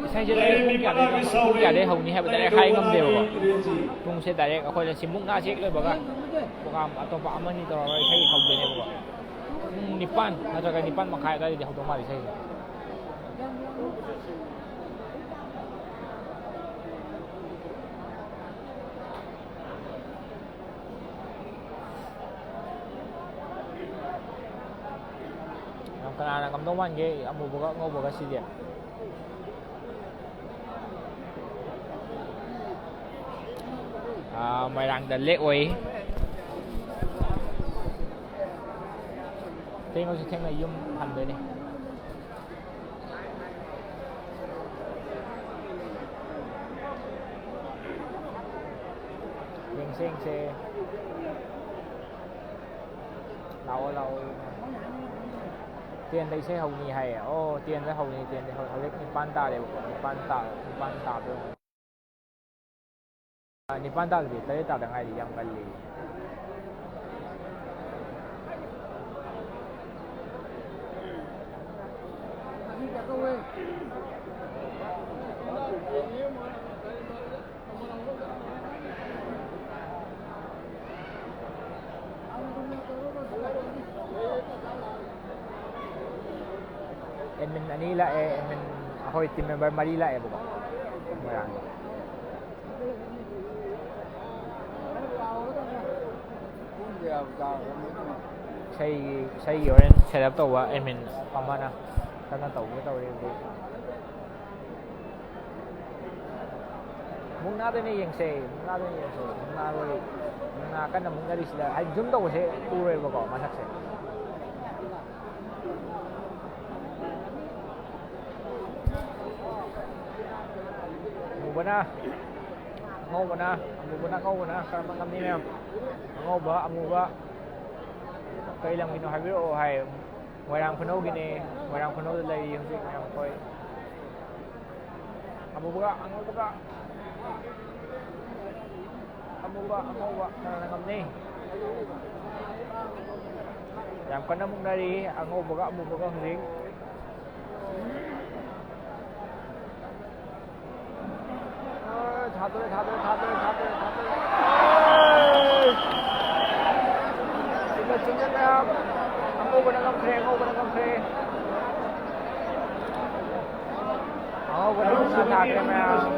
ꯏꯁꯩꯁꯦ ꯗꯥꯏꯔꯦꯛ ꯄꯨꯡ ꯀꯌꯥꯗ, ꯄꯨꯡ ꯀꯌꯥꯗꯩ ꯍꯧꯅꯤ ꯍꯥꯏꯕ ꯗꯥꯏꯔꯦꯛ ꯍꯥꯏ ꯉꯝꯗꯦꯕꯀꯣ꯫ ꯄꯨꯡꯁꯦ ꯗꯥꯏꯔꯦꯛ ꯑꯩꯈꯣꯏꯅ ꯁꯤ ꯃꯨꯛꯅꯥꯁꯦ ꯍꯦꯛ ꯂꯣꯏꯕꯒ ꯄ꯭ꯔꯣꯒ꯭ꯔꯥꯝ ꯑꯇꯣꯞꯄ ꯑꯃꯅꯤ ꯇꯧꯔꯒ ꯏꯁꯩ ꯍꯧꯗꯣꯏꯅꯦꯕꯀꯣ꯫ ꯄꯨꯡ ꯅꯤꯄꯥꯟ ꯅꯠꯇ꯭ꯔꯒ ꯅꯤꯄꯥꯟ ꯃꯈꯥꯏ ꯑꯗꯨꯋꯥꯏꯗꯗꯤ ꯍꯧꯗꯧ ꯃꯥꯜꯂꯤ ꯏꯁꯩꯁꯦ꯫ ꯌꯥꯝ ꯀꯅꯥꯅ ꯉꯝꯗꯧ ꯃꯥꯟꯒꯦ, ꯑꯃꯨꯕꯒ ꯑꯉꯧꯕꯒ ꯁꯤꯗꯤ? ꯑꯥ, ꯃꯣꯏꯔꯥꯡꯗ ꯂꯦꯛꯑꯣꯏ꯫ ꯊꯦꯡꯉꯁꯨ ꯊꯦꯡꯅ ꯌꯨꯝ ꯍꯟꯗꯣꯏꯅꯤ꯫ ꯌꯦꯡꯁꯦ, ꯌꯦꯡꯁꯦ꯫ ꯂꯥꯛꯑꯣ, ꯂꯥꯛꯑꯣ꯫ ꯇꯦꯟꯗ ꯏꯁꯩ ꯍꯧꯅꯤ ꯍꯥꯏꯌꯦ꯫ ꯑꯣ, ꯇꯦꯟꯗ ꯍꯧꯅꯤ, ꯇꯦꯟꯗ ꯍꯧ-, ꯍꯧꯖꯤꯛ ꯅꯤꯄꯥꯟ ꯇꯥꯔꯦꯕꯀꯣ꯫ ꯅꯤꯄꯥꯟ ꯇꯥ-, ꯅꯤꯄꯥꯟ ꯇꯥꯗꯣꯔꯦ꯫ ꯑꯥ, ꯅꯤꯄꯥꯟ ꯇꯥꯗ꯭ꯔꯤ, ꯇꯔꯦꯠ ꯇꯥꯗ ꯉꯥꯏꯔꯤ, ꯌꯥꯝ ꯉꯜꯂꯤ꯫ ꯑꯦꯗꯃꯤꯟ ꯑꯅꯤ ꯂꯥꯛꯑꯦ, ꯑꯦꯗꯃꯤꯟ, ꯑꯩꯈꯣꯏ ꯇꯤꯝ ꯃꯦꯝꯕꯔ ꯃꯔꯤ ꯂꯥꯛꯑꯦꯕꯀꯣ, ꯃꯣꯏꯔꯥꯡꯒꯤ꯫ ꯏꯁꯩꯒꯤ, ꯏꯁꯩꯒꯤ ꯍꯣꯔꯦꯟ ꯁꯦꯠ ꯑꯞ ꯇꯧꯕ ꯑꯦꯗꯃꯤꯟ ꯑꯃꯅ ꯀꯟꯅ ꯇꯧꯒꯦ ꯇꯧꯔꯤ ꯍꯧꯖꯤꯛ꯫ ꯃꯨꯛꯅꯥꯗ ꯑꯣꯏꯅ ꯌꯦꯡꯁꯦ, ꯃꯨꯛꯅꯥꯗ ꯑꯣꯏꯅ ꯌꯦꯡꯁꯦ꯫ ꯃꯨꯛꯅꯥꯗ, ꯃꯨꯛꯅꯥ ꯀꯟꯅ ꯃꯨꯛꯅꯔꯤꯁꯤꯗ, ꯍꯥꯏꯗꯤ ꯖꯨꯝ ꯇꯧꯕꯁꯦ ꯎꯔꯣꯏꯕꯀꯣ ꯃꯁꯛꯁꯦ꯫ ꯑꯃꯨꯕꯅ, ꯑꯉꯧꯕꯅ, ꯑꯃꯨꯕꯅ ꯑꯉꯧꯕꯅ ꯀꯔꯝꯕ ꯉꯝꯅꯤ ꯃꯌꯥꯝ? ꯑꯉꯧꯕ, ꯑꯃꯨꯕ, ꯀꯔꯤ ꯂꯝꯒꯤꯅꯣ ꯍꯥꯏꯕꯤꯔꯛꯑꯣ ꯍꯥꯏ꯫ ꯃꯣꯏꯔꯥꯡ ꯈꯨꯅꯧꯒꯤꯅꯦ꯫ ꯃꯣꯏꯔꯥꯡ ꯈꯨꯅꯧꯗ ꯂꯩꯔꯤ ꯍꯧꯖꯤꯛ ꯃꯌꯥꯝ ꯑꯩꯈꯣꯏ꯫ ꯑꯃꯨꯕꯒ ꯑꯉꯧꯕꯒ꯫ ꯑꯃꯨꯕ, ꯑꯉꯧꯕ ꯀꯅꯥꯅ ꯉꯝꯅꯤ? ꯌꯥꯝ ꯀꯟꯅ ꯃꯨꯛꯅꯔꯤ ꯑꯉꯧꯕꯒ ꯑꯃꯨꯕꯒ ꯍꯧꯖꯤꯛ꯫ ꯑ, ꯊꯥꯗꯣꯔꯦ, ꯊꯥꯗꯣꯔꯦ, ꯊꯥꯗꯣꯔꯦ, ꯊꯥꯗꯣꯔꯦ, ꯊꯥꯗꯣꯔꯦ꯫ ꯆꯨꯝꯃꯦ, ꯆꯨꯝꯃꯦ, ꯃꯌꯥꯝ꯫ ꯑꯉꯧꯕꯅ ꯉꯝꯈ꯭ꯔꯦ, ꯑꯉꯧꯕꯅ ꯉꯝꯈ꯭ꯔꯦ꯫ ꯑꯉꯧꯕꯅ ꯃꯁꯥ ꯊꯥꯈ꯭ꯔꯦ, ꯃꯌꯥꯝ꯫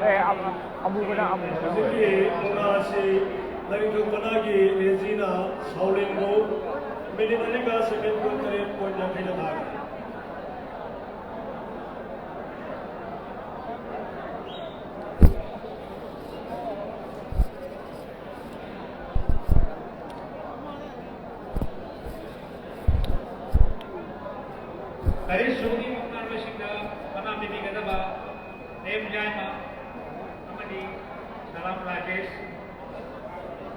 ꯑꯦ, ꯑꯃ-, ꯑꯃꯨꯕꯅ, ꯑꯃꯨꯕꯅ꯫ ꯍꯧꯖꯤꯛꯀꯤ ꯃꯨꯛꯅꯥ ꯑꯁꯤ ꯂꯥꯏꯅꯤꯡꯊꯧ ꯃꯅꯥꯒꯤ ꯂꯦꯖꯤꯅ ꯁꯥꯎꯂꯤꯟꯕꯨ ꯃꯤꯅꯤꯠ ꯑꯅꯤꯒ ꯁꯦꯀꯦꯟ ꯀꯨꯟꯇꯔꯦꯠ ꯄꯣꯏꯟ ꯌꯥꯡꯈꯩꯗ ꯊꯥꯈ꯭ꯔꯦ꯫ ꯇꯔꯦꯠ ꯁꯨꯕꯒꯤ ꯃꯨꯛꯅꯥꯔꯣꯏꯁꯤꯡꯗ ꯃꯅꯥ ꯄꯤꯕꯤꯒꯗꯕ ꯑꯦꯝ ꯌꯥꯏꯃ ꯑꯃꯗꯤ ꯁꯂꯥꯝ ꯔꯥꯖꯦꯁ꯫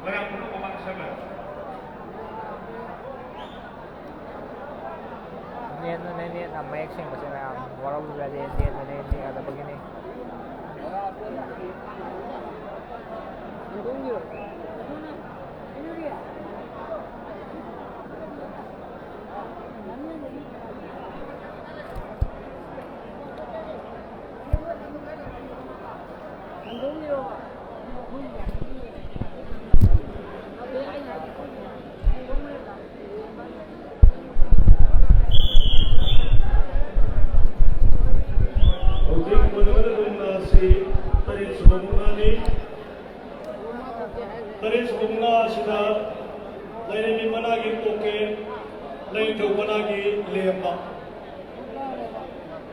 ꯃꯌꯥꯝ ꯄꯨꯝꯅꯃꯛ ꯃꯃꯥꯡ ꯆꯪꯂꯒ꯫ ꯅꯦꯠꯅꯅꯦ, ꯅꯦꯠꯅ ꯃꯌꯦꯛ ꯁꯦꯡꯕꯁꯦ ꯃꯌꯥꯝ ꯋꯥꯔꯧꯕꯤꯕ ꯌꯥꯗꯦ, ꯅꯦꯠꯅꯅꯦ, ꯅꯦꯠ ꯌꯥꯗꯕꯒꯤꯅꯦ꯫ ꯍꯧꯖꯤꯛ ꯃꯨꯟꯒꯗꯕ ꯃꯨꯛꯅꯥ ꯑꯁꯤ ꯇꯔꯦꯠ ꯁꯨꯕ ꯃꯨꯛꯅꯥꯅꯤ꯫ ꯇꯔꯦꯠ ꯁꯨꯕ ꯃꯨꯛꯅꯥ ꯑꯁꯤꯗ ꯂꯥꯏꯔꯦꯝꯕꯤ ꯃꯅꯥꯒꯤ ꯀꯣꯀꯦꯜ, ꯂꯥꯏꯅꯤꯡꯊꯧ ꯃꯅꯥꯒꯤ ꯂꯦꯝꯕ,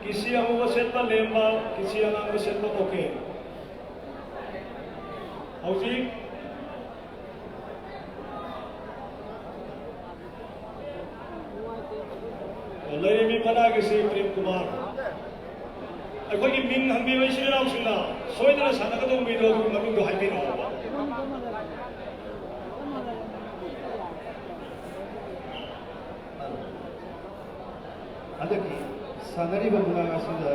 ꯀꯤꯁꯤ ꯑꯉꯧꯕ ꯁꯦꯠꯄ ꯂꯦꯝꯕ, ꯀꯤꯁꯤ ꯑꯉꯥꯡꯕ ꯁꯦꯠꯄ ꯀꯣꯀꯦꯜ꯫ ꯍꯧꯖꯤꯛ ꯂꯩꯔꯦꯝꯕꯤ ꯃꯅꯥꯒꯤꯁꯤ ꯄ꯭ꯔꯦꯝ ꯀꯨꯃꯥꯔ꯫ ꯑꯩꯈꯣꯏꯒꯤ ꯃꯤꯡ ꯍꯪꯕꯤꯕ ꯏꯆꯤꯜ ꯏꯅꯥꯎꯁꯤꯡꯅ ꯁꯣꯏꯗꯅ ꯁꯥꯟꯅꯒꯗꯧꯕ ꯃꯤꯗꯣ ꯑꯗꯨꯒꯤ ꯃꯃꯤꯡꯗꯣ ꯍꯥꯏꯕꯤꯔꯛꯑꯣꯕ꯫ ꯍꯟꯗꯛꯀꯤ ꯁꯥꯟꯅꯔꯤꯕ ꯃꯨꯛꯅꯥ ꯑꯁꯤꯗ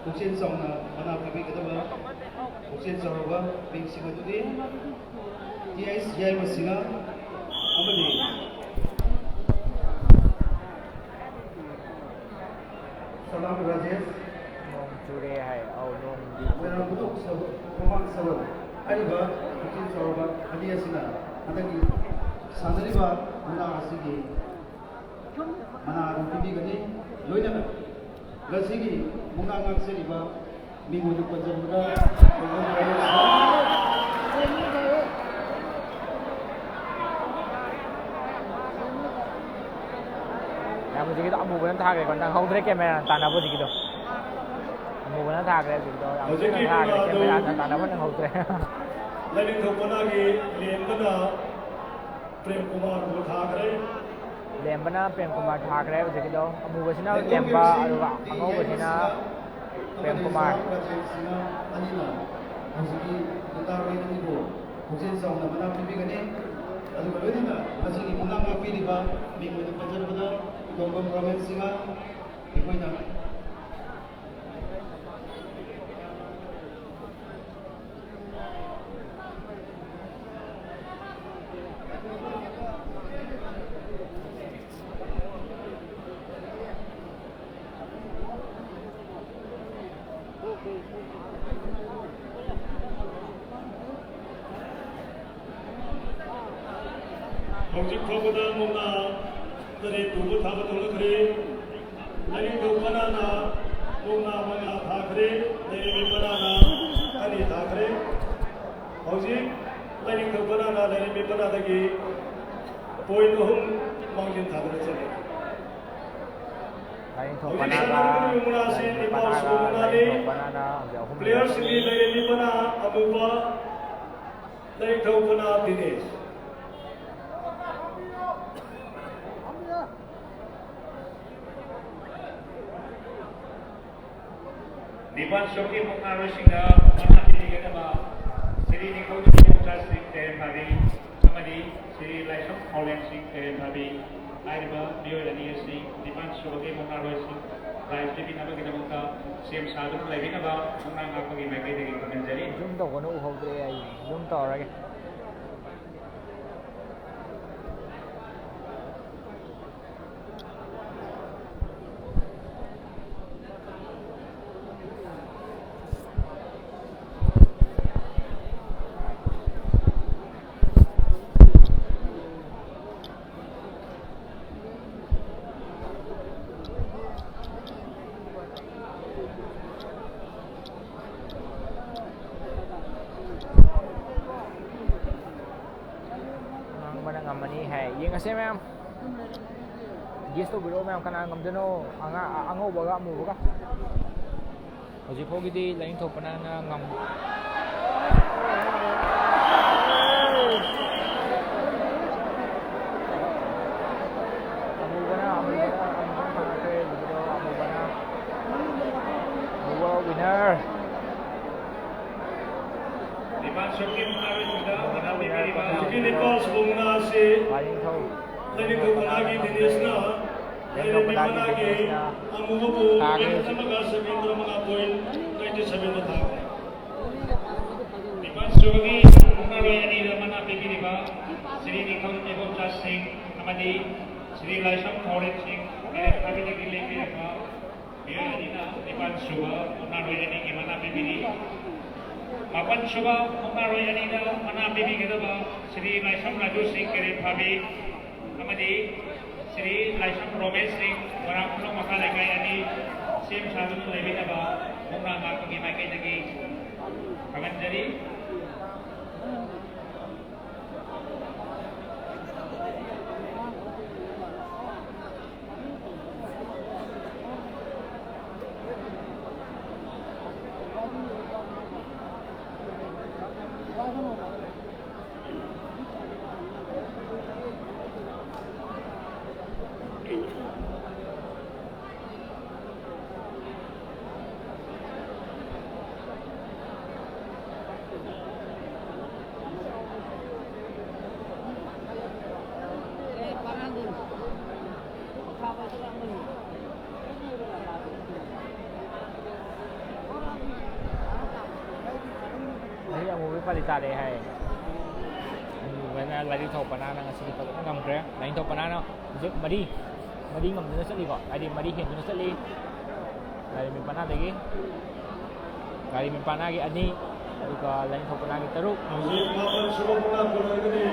ꯄꯨꯛꯆꯦꯜ ꯆꯥꯎꯅ ꯃꯅꯥ ꯄꯤꯕꯤꯒꯗꯕ ꯄꯨꯛꯆꯦꯜ ꯆꯥꯎꯔꯕ ꯃꯤꯡꯁꯤꯡ ꯑꯗꯨꯗꯤ ꯇꯤ ꯑꯩꯆ ꯌꯥꯏꯃ ꯁꯤꯡꯍ ꯑꯃꯗꯤ ꯁꯂꯥꯝ ꯔꯥꯖꯦꯁ꯫ ꯅꯣꯡ ꯆꯨꯔꯦ ꯍꯥꯏ꯫ ꯑꯧ, ꯅꯣꯡꯗꯤ ꯆꯨꯗꯦ꯫ ꯃꯣꯏꯔꯥꯡ ꯈꯨꯅꯧ ꯁꯕ-, ꯈꯣꯡꯕꯥꯟ ꯁꯕꯜ ꯍꯥꯏꯔꯤꯕ ꯄꯨꯛꯆꯦꯜ ꯆꯥꯎꯔꯕ ꯑꯅꯤ ꯑꯁꯤꯅ ꯍꯟꯗꯛꯀꯤ ꯁꯥꯟꯅꯔꯤꯕ ꯃꯨꯛꯅꯥ ꯑꯁꯤꯒꯤ ꯃꯅꯥ ꯑꯗꯨ ꯄꯤꯕꯤꯒꯅꯤ꯫ ꯂꯣꯏꯅꯅ ꯉꯁꯤꯒꯤ ꯃꯨꯛꯅꯥ ꯉꯥꯛꯆꯔꯤꯕ ꯃꯤꯡ ꯑꯣꯏꯅ ꯄꯟꯖꯕꯗ ꯌꯥꯝ ꯍꯧꯖꯤꯛꯀꯤꯗꯣ ꯑꯃꯨꯕꯅ ꯊꯥꯈ꯭ꯔꯦꯀꯣ, ꯅꯪꯍꯧꯗ꯭ꯔꯦ ꯀꯦꯃꯦꯔꯥꯅ ꯇꯥꯟꯅꯕ ꯍꯧꯖꯤꯛꯀꯤꯗꯣ꯫ ꯑꯃꯨꯕꯅ ꯊꯥꯈ꯭ꯔꯦ ꯍꯧꯖꯤꯛꯀꯤꯗꯣ, ꯌꯥꯝ ꯍꯧꯖꯤꯛꯀꯤ ꯊꯤꯅ ꯊꯥꯈ꯭ꯔꯦ, ꯃꯨꯛꯅꯥꯗꯨ ꯀꯦꯃꯦꯔꯥꯅ ꯇꯥꯟꯅꯕ ꯅꯪꯍꯧꯗ꯭ꯔꯦ꯫ ꯂꯥꯏꯅꯤꯡꯊꯧ ꯄꯅꯥꯒꯤ ꯂꯦꯝꯕꯅ ꯄ꯭ꯔꯦꯝ ꯀꯨꯃꯥꯔꯕꯨ ꯊꯥꯈ꯭ꯔꯦ꯫ ꯂꯦꯝꯕꯅ ꯄ꯭ꯔꯦꯝ ꯀꯨꯃꯥꯔ ꯊꯥꯈ꯭ꯔꯦ ꯍꯧꯖꯤꯛꯀꯤꯗꯣ꯫ ꯑꯃꯨꯕꯁꯤꯅ ꯂꯦꯝꯕ, ꯑꯗꯨꯒ ꯑꯉꯧꯕꯁꯤꯅ ꯄ꯭ꯔꯦꯝ ꯀꯨꯃꯥꯔ꯫ ꯍꯧꯖꯤꯛꯀꯤ ꯗꯔꯕꯥꯔ ꯑꯅꯤꯕꯨ ꯄꯨꯛꯆꯦꯜ ꯆꯥꯎꯅ ꯃꯅꯥ ꯄꯤꯕꯤꯒꯅꯤ꯫ ꯑꯗꯨꯒ ꯂꯣꯏꯅꯅ ꯃꯁꯤꯒꯤ ꯃꯨꯛꯅꯥ ꯉꯥꯛꯄꯤꯔꯤꯕ ꯃꯤꯡ ꯑꯣꯏꯅ ꯄꯟꯖꯔꯕꯗ ꯇꯣꯝꯕꯝ ꯔꯣꯃꯦꯟ ꯁꯤꯡꯍ ꯑꯩꯈꯣꯏꯅ ꯍꯧꯖꯤꯛ ꯐꯥꯎꯕꯗ ꯃꯨꯛꯅꯥ ꯇꯔꯦꯠ ꯄꯨꯕ ꯊꯥꯕ ꯊꯣꯛꯂꯛꯈ꯭ꯔꯦ꯫ ꯂꯥꯏꯅꯤꯡꯊꯧ ꯄꯅꯥꯅ ꯃꯨꯛꯅꯥ ꯃꯉꯥ ꯊꯥꯈ꯭ꯔꯦ, ꯂꯩꯔꯦꯝꯕꯤ ꯄꯅꯥꯅ ꯑꯅꯤ ꯊꯥꯈ꯭ꯔꯦ꯫ ꯍꯧꯖꯤꯛ ꯂꯥꯏꯅꯤꯡꯊꯧ ꯄꯅꯥꯅ ꯂꯩꯔꯦꯝꯕꯤ ꯄꯅꯥꯗꯒꯤ ꯄꯣꯏꯟ ꯑꯍꯨꯝ ꯃꯥꯡꯖꯤꯟ ꯊꯥꯗꯨꯅ ꯆꯠꯂꯦ꯫ ꯂꯥꯏꯅꯤꯡꯊꯧ ꯍꯧꯖꯤꯛ ꯄꯅꯥꯒ ꯁꯥꯟꯅꯔꯤꯕ ꯃꯨꯛꯅꯥꯁꯤ ꯂꯥꯏꯔꯦꯝꯕꯤ ꯅꯤꯄꯥꯜ ꯄꯅꯥꯒ ꯁꯨꯕ ꯃꯨꯛꯅꯥꯅꯤ꯫ ꯂꯥꯏꯅꯤꯡꯊꯧ ꯄꯅꯥꯅ ꯍꯧꯖꯤꯛ ꯑꯍꯨꯝ ꯄ꯭ꯂꯦꯌꯔꯁꯤꯡꯒꯤ ꯂꯩꯔꯦꯝꯕꯤ ꯄꯅꯥ ꯑꯃꯨꯕ, ꯂꯥꯏꯅꯤꯡꯊꯧ ꯄꯅꯥ ꯗꯤꯅꯦꯁ꯫ ꯅꯤꯄꯥꯟ ꯁꯨꯕꯒꯤ ꯃꯨꯛꯅꯥꯔꯣꯏꯁꯤꯡꯗ ꯃꯅꯥ ꯄꯤꯕꯤꯒꯗꯕ ꯁ꯭ꯔꯤ ꯅꯤꯡꯊꯧꯖꯝ ꯏꯕꯣꯝꯆꯥ ꯁꯤꯡ ꯇꯦꯔꯦꯟ ꯐꯥꯕꯤ ꯑꯃꯗꯤ ꯁ꯭ꯔꯤ ꯂꯥꯏꯁ꯭ꯔꯝ ꯍꯥꯎꯂꯦꯟ ꯁꯤꯡ ꯇꯦꯔꯦꯟ ꯐꯥꯕꯤ ꯍꯥꯏꯔꯤꯕ ꯃꯤꯑꯣꯏ ꯑꯅꯤ ꯑꯁꯤ ꯅꯤꯄꯥꯟ ꯁꯨꯕꯒꯤ ꯃꯨꯛꯅꯥꯔꯣꯏꯁꯤꯡ ꯄ꯭ꯔꯥꯏꯖ ꯄꯤꯕꯤꯅꯕꯒꯤꯗꯃꯛꯇ ꯁꯦꯝ ꯁꯥꯗꯨꯅ ꯂꯩꯕꯤꯅꯕ ꯃꯨꯛꯅꯥ ꯉꯥꯛꯄꯒꯤ ꯃꯥꯏꯀꯩꯗꯒꯤ ꯈꯪꯍꯟꯖꯔꯤ꯫ ꯖꯨꯝ ꯇꯧꯒꯅꯨ, ꯎꯍꯧꯗ꯭ꯔꯦ ꯑꯩ꯫ ꯖꯨꯝ ꯇꯧꯔꯒꯦ꯫ ꯑꯅꯤ ꯍꯥꯏ꯫ ꯌꯦꯡꯉꯁꯦ ꯃꯌꯥꯝ꯫ Guess ꯇꯧꯕꯤꯔꯛꯑꯣ ꯃꯌꯥꯝ, ꯀꯅꯥ ꯉꯝꯗꯣꯏꯅꯣ? ꯑꯉꯥ-, ꯑꯉꯧꯕꯒ ꯑꯃꯨꯕꯒ꯫ ꯍꯧꯖꯤꯛ ꯐꯥꯎꯒꯤꯗꯤ ꯂꯥꯏꯅꯤꯡꯊꯧ ꯄꯅꯥꯅ ꯉꯝ-, ꯑꯃꯨꯕꯅ, ꯑꯃꯨꯕꯅ, ꯑꯃꯨꯕꯅ ꯐꯪꯉꯛꯈ꯭ꯔꯦ꯫ ꯑꯃꯨꯕꯅ, ꯑꯃꯨꯕ winner꯫ ꯅꯤꯄꯥꯜ ꯁꯨꯕꯒꯤ ꯃꯉꯥ ꯂꯣꯏꯁꯤꯟꯗ ꯃꯅꯥ ꯄꯤꯕꯤꯔꯤꯕ ꯍꯧꯖꯤꯛꯀꯤ ꯅꯤꯄꯥꯜ ꯁꯨꯕ ꯃꯅꯥ ꯑꯁꯤ ꯂꯥꯏꯅꯤꯡꯊꯧ ꯄꯅꯥꯒꯤ ꯗꯤꯅꯦꯁꯅ ꯂꯥꯏꯔꯦꯝꯕꯤ ꯄꯅꯥꯒꯤ ꯑꯃꯨꯕꯕꯨ ꯀꯥꯈ꯭ꯔꯦ꯫ Point ꯑꯃꯒ second ꯇꯔꯥꯃꯉꯥ point ninety seven ꯗ ꯊꯥꯈ꯭ꯔꯦ꯫ ꯅꯤꯄꯥꯜ ꯁꯨꯕꯒꯤ ꯃꯨꯛꯅꯥꯔꯣꯏ ꯑꯅꯤꯗ ꯃꯅꯥ ꯄꯤꯕꯤꯔꯤꯕ ꯁ꯭ꯔꯤ ꯅꯤꯡꯊꯧ ꯏꯕꯣꯝꯆꯥ ꯁꯤꯡ ꯑꯃꯗꯤ ꯁ꯭ꯔꯤ ꯂꯥꯏꯁ꯭ꯔꯝ ꯊꯧꯔꯦꯟ ꯁꯤꯡ, ꯃꯦꯔꯦꯠ ꯐꯥꯕꯤꯗꯒꯤ ꯂꯦꯡꯕꯤꯔꯛꯄ ꯃꯤꯑꯣꯏ ꯑꯅꯤꯅ ꯅꯤꯄꯥꯜ ꯁꯨꯕ ꯃꯨꯛꯅꯥꯔꯣꯏ ꯑꯅꯤꯒꯤ ꯃꯅꯥ ꯄꯤꯕꯤꯔꯤ꯫ ꯃꯥꯄꯟ ꯁꯨꯕ ꯃꯨꯛꯅꯥꯔꯣꯏ ꯑꯅꯤꯗ ꯃꯅꯥ ꯄꯤꯕꯤꯒꯗꯕ ꯁ꯭ꯔꯤ ꯂꯥꯏꯁ꯭ꯔꯝ ꯔꯥꯖꯨ ꯁꯤꯡ, ꯀꯦꯔꯦꯠ ꯐꯥꯕꯤ, ꯑꯃꯗꯤ ꯁ꯭ꯔꯤ ꯂꯥꯏꯁ꯭ꯔꯝ ꯔꯣꯃꯦꯁ ꯁꯤꯡ, ꯃꯣꯏꯔꯥꯡ ꯈꯨꯅꯧ ꯃꯈꯥ ꯂꯩꯀꯥꯏ ꯑꯅꯤ, ꯁꯦꯝ ꯁꯥꯗꯨꯅ ꯂꯩꯃꯤꯟꯅꯕ ꯃꯨꯛꯅꯥ ꯉꯥꯛꯄꯒꯤ ꯃꯥꯏꯀꯩꯗꯒꯤ ꯈꯪꯍꯟꯖꯔꯤ꯫ ꯑꯩ ꯑꯃꯨꯕꯤ ꯄꯥꯂꯤ ꯇꯥꯔꯦ ꯍꯥꯏ꯫ ꯑꯃꯨꯕꯅ ꯂꯥꯏꯔꯤꯛ ꯊꯧ ꯄꯅꯥꯅ ꯉꯁꯤꯗꯤ ꯐꯖꯅ ꯉꯝꯈ꯭ꯔꯦ꯫ ꯂꯥꯏꯅꯤꯡꯊꯧ ꯄꯅꯥꯅ ꯍꯧꯖꯤꯛ ꯃꯔꯤ, ꯃꯔꯤ ꯉꯝꯗꯨꯅ ꯆꯠꯂꯤꯀꯣ, ꯍꯥꯏꯗꯤ ꯃꯔꯤ ꯍꯦꯟꯗꯨꯅ ꯆꯠꯂꯤ꯫ ꯂꯥꯏꯔꯦꯝꯕꯤ ꯄꯅꯥꯗꯒꯤ, ꯂꯥꯏꯔꯦꯝꯕꯤ ꯄꯅꯥꯒꯤ ꯑꯅꯤ, ꯑꯗꯨꯒ ꯂꯥꯏꯅꯤꯡꯊꯧ ꯄꯅꯥꯒꯤ ꯇꯔꯨꯛ꯫ ꯍꯧꯖꯤꯛ ꯃꯥꯄꯜ ꯁꯨꯕ ꯃꯨꯛꯅꯥ ꯀꯣꯟꯅꯔꯒꯗꯤ,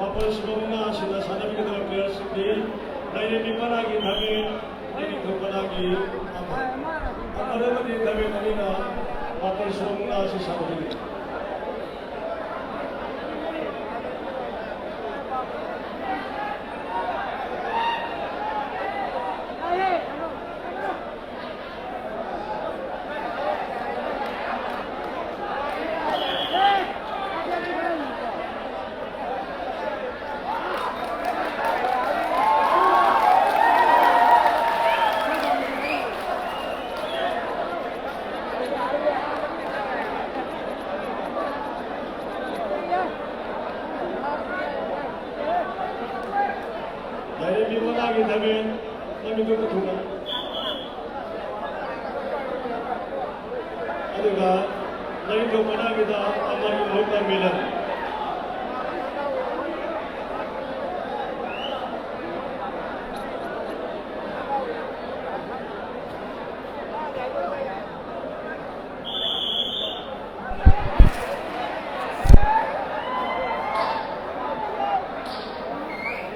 ꯃꯥꯄꯜ ꯁꯨꯕ ꯃꯨꯛꯅꯥ ꯑꯁꯤꯗ ꯁꯥꯟꯅꯕꯤꯒꯗꯕ player ꯁꯤꯡꯗꯤ ꯂꯥꯏꯔꯦꯝꯕꯤ ꯄꯅꯥꯒꯤ ꯊꯥꯡꯒꯩ, ꯂꯥꯏꯅꯤꯡꯊꯧ ꯄꯅꯥꯒꯤ ꯑꯃ꯫ ꯑꯃꯔꯣꯝꯗꯗꯤ ꯊꯥꯡꯒꯩ ꯑꯅꯤꯅ ꯃꯥꯄꯜ ꯁꯨꯕ ꯃꯨꯛꯅꯥ ꯑꯁꯤ ꯁꯥꯟꯅꯕꯤꯒꯅꯤ꯫ ꯃꯅꯥꯒꯤ ꯊꯥꯕꯦꯟ ꯃꯃꯤꯡꯗꯣ ꯄꯨꯊꯣꯛꯑꯣ꯫ ꯑꯗꯨꯒ ꯂꯩꯔꯤꯕ ꯃꯅꯥꯒꯤꯗ ꯑꯃꯒꯤ ꯃꯍꯨꯠ ꯇꯝꯕꯤꯔꯦ꯫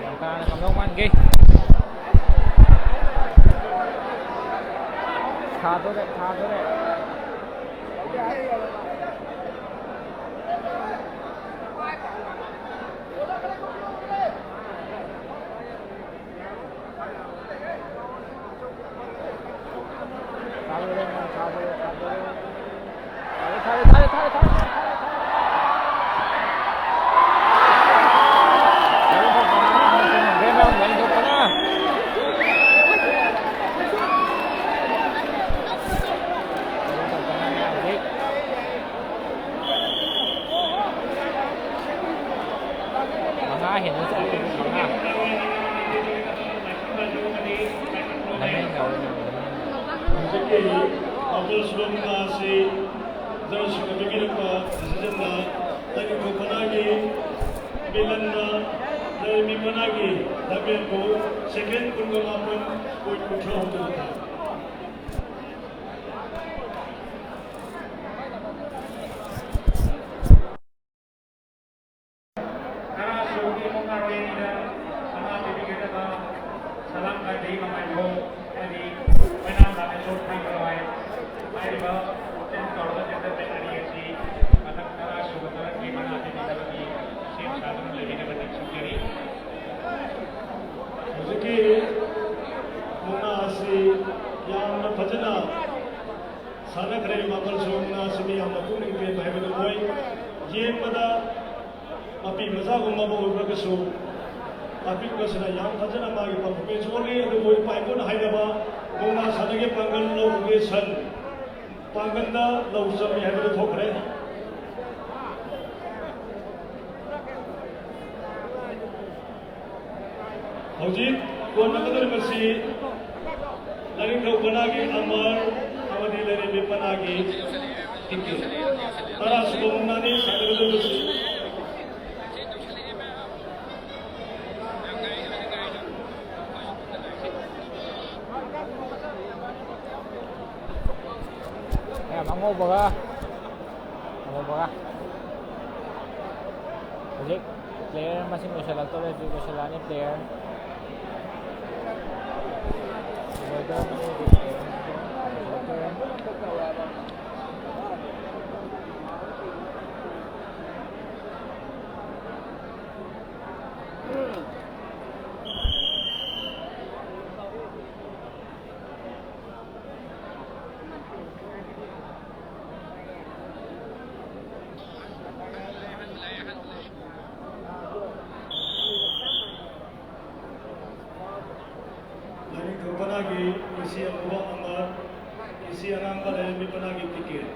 ꯌꯥꯝ ꯀꯥꯅ ꯉꯝꯗꯧ ꯃꯥꯟꯒꯦ꯫ ꯊꯥꯗꯣꯔꯦ, ꯊꯥꯗꯣꯔꯦ꯫ ꯃꯉꯥ ꯍꯦꯟꯅ ꯆꯠꯂꯦ, ꯃꯉꯥ꯫ ꯅꯃꯦꯟ ꯌꯥꯎꯔꯦ, ꯅꯃꯦꯟ꯫ ꯍꯧꯖꯤꯛꯀꯤ ꯃꯥꯄꯜ ꯁꯨꯕ ꯃꯨꯛꯅꯥ ꯑꯁꯤ ꯖꯔꯁꯤꯅ ꯄꯤꯕꯤꯔꯛꯄ decisionꯗ ꯂꯥꯏꯅꯤꯡꯊꯧ ꯃꯅꯥꯒꯤ ꯃꯤꯂꯟꯅ ꯂꯩꯔꯝꯃꯤ ꯃꯅꯥꯒꯤ ꯂꯝꯖꯦꯟꯕꯨ second ꯀꯨꯟꯒ ꯃꯥꯄꯜ point ꯀꯨꯟꯊ꯭ꯔꯥ ꯍꯨꯝꯗꯣꯏꯗ ꯊꯥꯏ꯫ ꯇꯔꯥꯁꯨꯕꯒꯤ ꯃꯨꯛꯅꯥꯔꯣꯏ ꯑꯅꯤꯗ ꯁꯅꯥ ꯄꯤꯕꯤꯒꯗꯕ ꯁꯂꯥꯝ ꯒꯥꯟꯙꯤ ꯃꯃꯥꯏꯊꯣꯡ ꯑꯃꯗꯤ ꯑꯣꯏꯅꯥꯝ ꯔꯥꯃꯦꯁꯣꯔ ꯊꯥꯡꯒꯔꯋꯥꯏ ꯍꯥꯏꯔꯤꯕ ꯇꯧꯔꯕ gentleman ꯑꯅꯤ ꯑꯁꯤ ꯃꯊꯪ ꯇꯔꯥꯁꯨꯕ ꯇꯔꯛꯀꯤ ꯃꯅꯥ ꯄꯤꯕꯤꯅꯕꯒꯤ ꯁꯦꯝ ꯁꯥꯗꯨꯅ ꯂꯩꯕꯤꯅꯕ ꯅꯤꯡꯁꯤꯡꯖꯔꯤ꯫ ꯍꯧꯖꯤꯛꯀꯤ ꯃꯨꯛꯅꯥ ꯑꯁꯤ ꯌꯥꯝꯅ ꯐꯖꯅ ꯁꯥꯟꯅꯈ꯭ꯔꯦ꯫ ꯃꯥꯄꯜ ꯁꯨꯕ ꯃꯨꯛꯅꯥ ꯑꯁꯤ ꯃꯤ ꯌꯥꯝꯅ ꯄꯨꯛꯅꯤꯡ ꯄꯦꯟꯕ ꯍꯥꯏꯕꯗꯨ ꯑꯣꯏ꯫ ꯌꯦꯡꯕꯗ ꯃꯄꯤ ꯃꯆꯥꯒꯨꯝꯕ ꯑꯃ ꯑꯣꯏꯔꯒꯁꯨ ꯑꯄꯤꯛꯄꯁꯤꯅ ꯌꯥꯝ ꯐꯖꯅ ꯃꯥꯒꯤ performance ꯎꯠꯂꯤ꯫ ꯑꯗꯨꯕꯨ ꯏꯄꯥ ꯏꯄꯨꯅ ꯍꯥꯏꯅꯕ ꯃꯨꯛꯅꯥ ꯁꯥꯟꯅꯒꯦ ꯄꯥꯡꯒꯜ ꯂꯧꯔꯨꯒꯦ ꯁꯟ, ꯄꯥꯡꯒꯜꯗ ꯂꯧ ꯆꯝꯃꯤ ꯍꯥꯏꯕꯗꯨ ꯊꯣꯛꯈ꯭ꯔꯦ꯫ ꯍꯧꯖꯤꯛ ꯀꯣꯟꯅꯒꯗꯧꯔꯤꯕꯁꯤ ꯂꯥꯏꯅꯤꯡꯊꯧ ꯄꯅꯥꯒꯤ ꯑꯃꯔ ꯑꯃꯗꯤ ꯂꯥꯏꯔꯦꯝꯕꯤ ꯄꯅꯥꯒꯤ ꯇꯤꯀꯦꯠ꯫ ꯇꯔꯥ ꯁꯨꯕ ꯃꯨꯛꯅꯥꯅꯤ ꯁꯥꯟꯅꯒꯗꯧꯔꯤꯕꯁꯤ꯫ ꯃꯌꯥꯝ ꯑꯉꯧꯕꯒ ꯑꯉꯧꯕꯒ꯫ ꯍꯧꯖꯤꯛ player ꯃꯁꯤꯡ ꯂꯣꯏꯁꯤꯜꯂꯛꯇꯧꯔꯦ꯫ ꯍꯧꯖꯤꯛ ꯂꯣꯏꯁꯤꯜꯂꯛꯑꯅꯤ player꯫ ꯂꯣꯏꯗꯧꯔꯕꯅꯤ ꯍꯧꯖꯤꯛ player ꯃꯁꯤꯡ ꯂꯣꯏꯁꯤꯜꯂꯛꯇꯧꯔꯦ꯫ ꯂꯥꯏꯅꯤꯡꯊꯧ ꯄꯅꯥꯒꯤ ꯏꯁꯤ ꯑꯃꯨꯕ ꯑꯃ, ꯏꯁꯤ ꯑꯉꯥꯡꯕ ꯂꯥꯏꯔꯦꯝꯕꯤ ꯄꯅꯥꯒꯤ ꯇꯤꯀꯦꯠ꯫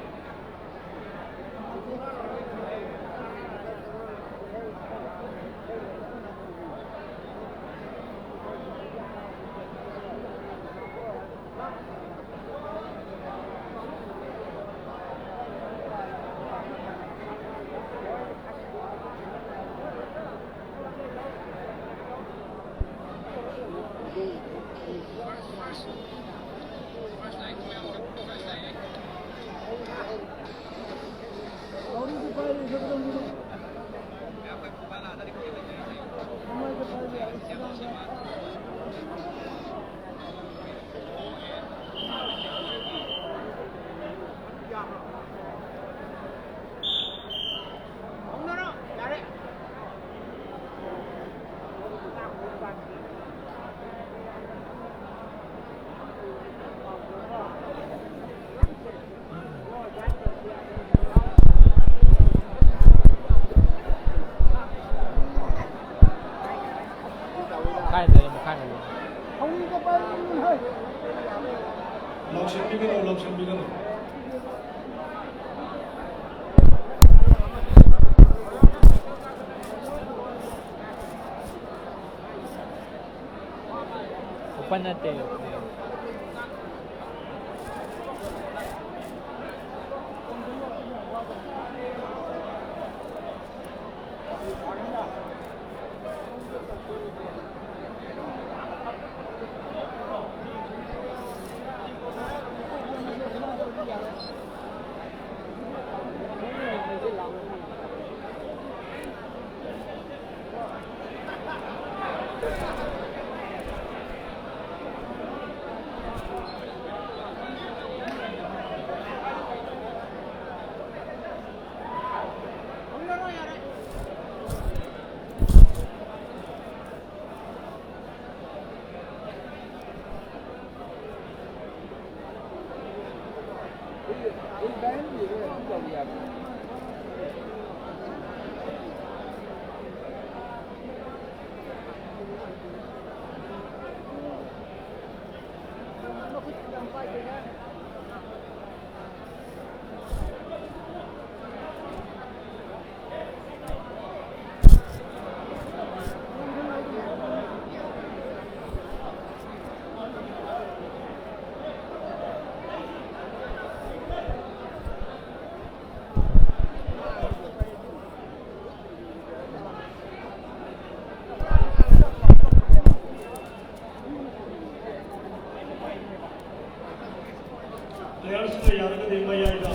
ꯃꯈꯥꯏꯗ ꯂꯩ, ꯃꯈꯥꯏꯗ ꯂꯩ꯫ ꯂꯥꯎꯁꯟꯕꯤꯒꯅꯨ, ꯂꯥꯎꯁꯟꯕꯤꯒꯅꯨ꯫ ꯄꯟꯅꯠꯇꯦ꯫ Players ꯅ ꯌꯥꯔꯒꯗꯤ ꯃꯌꯥꯏꯗ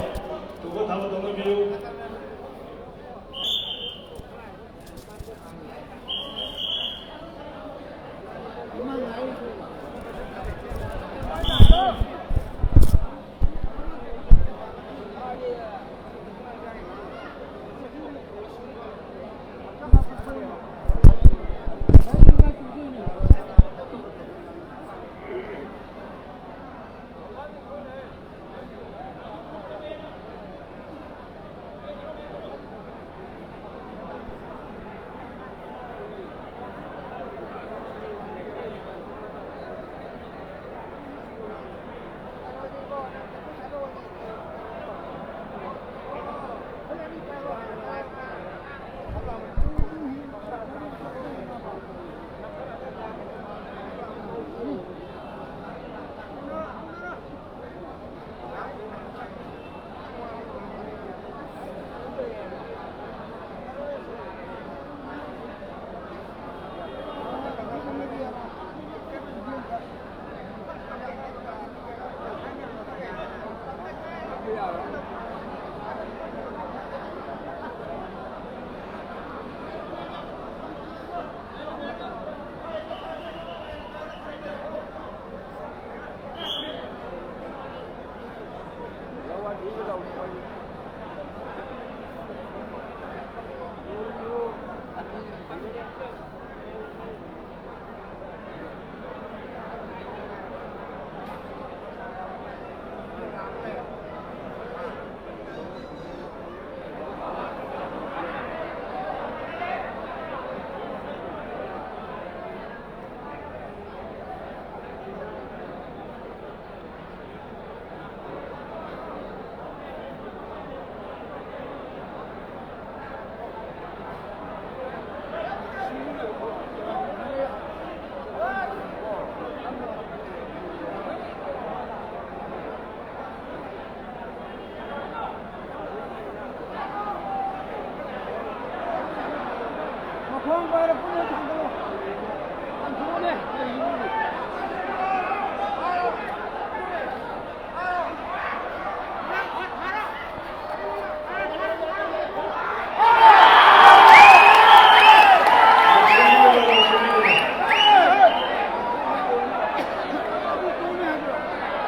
ꯇꯨꯕ ꯊꯥꯕ ꯇꯧꯅꯕꯤꯌꯨ꯫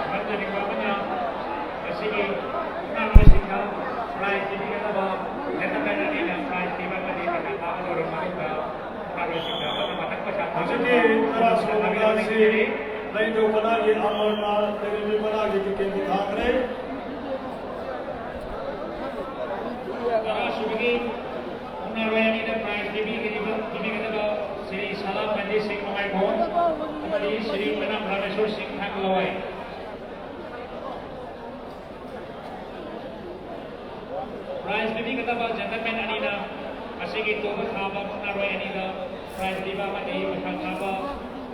ꯃꯔꯝꯗꯤ ꯅꯤꯡꯕ ꯑꯃꯅ ꯉꯁꯤꯒꯤ ꯃꯨꯛꯅꯥ ꯃꯍꯩꯁꯤꯡꯗ prize ꯄꯤꯕꯤꯒꯗꯕ gentleman ꯑꯅꯤꯅ prize ꯄꯤꯕ ꯑꯃꯗꯤ ꯄꯩꯁꯥ ꯊꯥꯕ ꯂꯣꯏꯔꯕ ꯃꯇꯨꯡꯗ ꯃꯨꯛꯅꯥ ꯃꯍꯩꯁꯤꯡꯗ ꯑꯃꯅ ꯃꯊꯪ ꯄꯩꯁꯥ ꯊꯥꯕ ꯍꯧꯖꯤꯛꯀꯤ ꯇꯔꯥꯁꯨꯕ ꯊꯥꯕꯤꯔꯕ ꯃꯨꯛꯅꯥꯁꯤ ꯂꯩꯅꯤꯡꯕ ꯂꯩꯗꯧ ꯃꯅꯥꯒꯤ ꯑꯃꯔꯅꯥ ꯂꯩꯔꯤꯕ ꯃꯅꯥꯒꯤ ꯇꯤꯀꯦꯠꯇꯨ ꯊꯥꯈ꯭ꯔꯦ꯫ ꯇꯔꯥꯁꯨꯕꯒꯤ ꯃꯨꯛꯅꯥꯔꯣꯏ ꯑꯅꯤꯗ prize ꯄꯤꯕꯤꯒꯗꯕ, ꯄꯤꯕꯤꯒꯗꯕ ꯁ꯭ꯔꯤ ꯁꯂꯥꯝ ꯃꯟꯖꯤꯠ ꯁꯤꯡ ꯅꯣꯡꯃꯥꯏꯈꯣꯡ ꯑꯃꯗꯤ ꯁ꯭ꯔꯤ ꯃꯅꯥꯝ ꯔꯥꯃꯦꯁꯣꯔ ꯁꯤꯡ ꯊꯥꯡꯂꯣꯏ꯫ Prize ꯄꯤꯕꯤꯒꯗꯕ gentleman ꯑꯅꯤꯅ ꯉꯁꯤꯒꯤ ꯇꯣꯕ ꯊꯥꯕ ꯃꯨꯛꯅꯥꯔꯣꯏ ꯑꯅꯤꯗ prize ꯄꯤꯕ ꯑꯃꯗꯤ ꯄꯩꯁꯥ ꯊꯥꯕ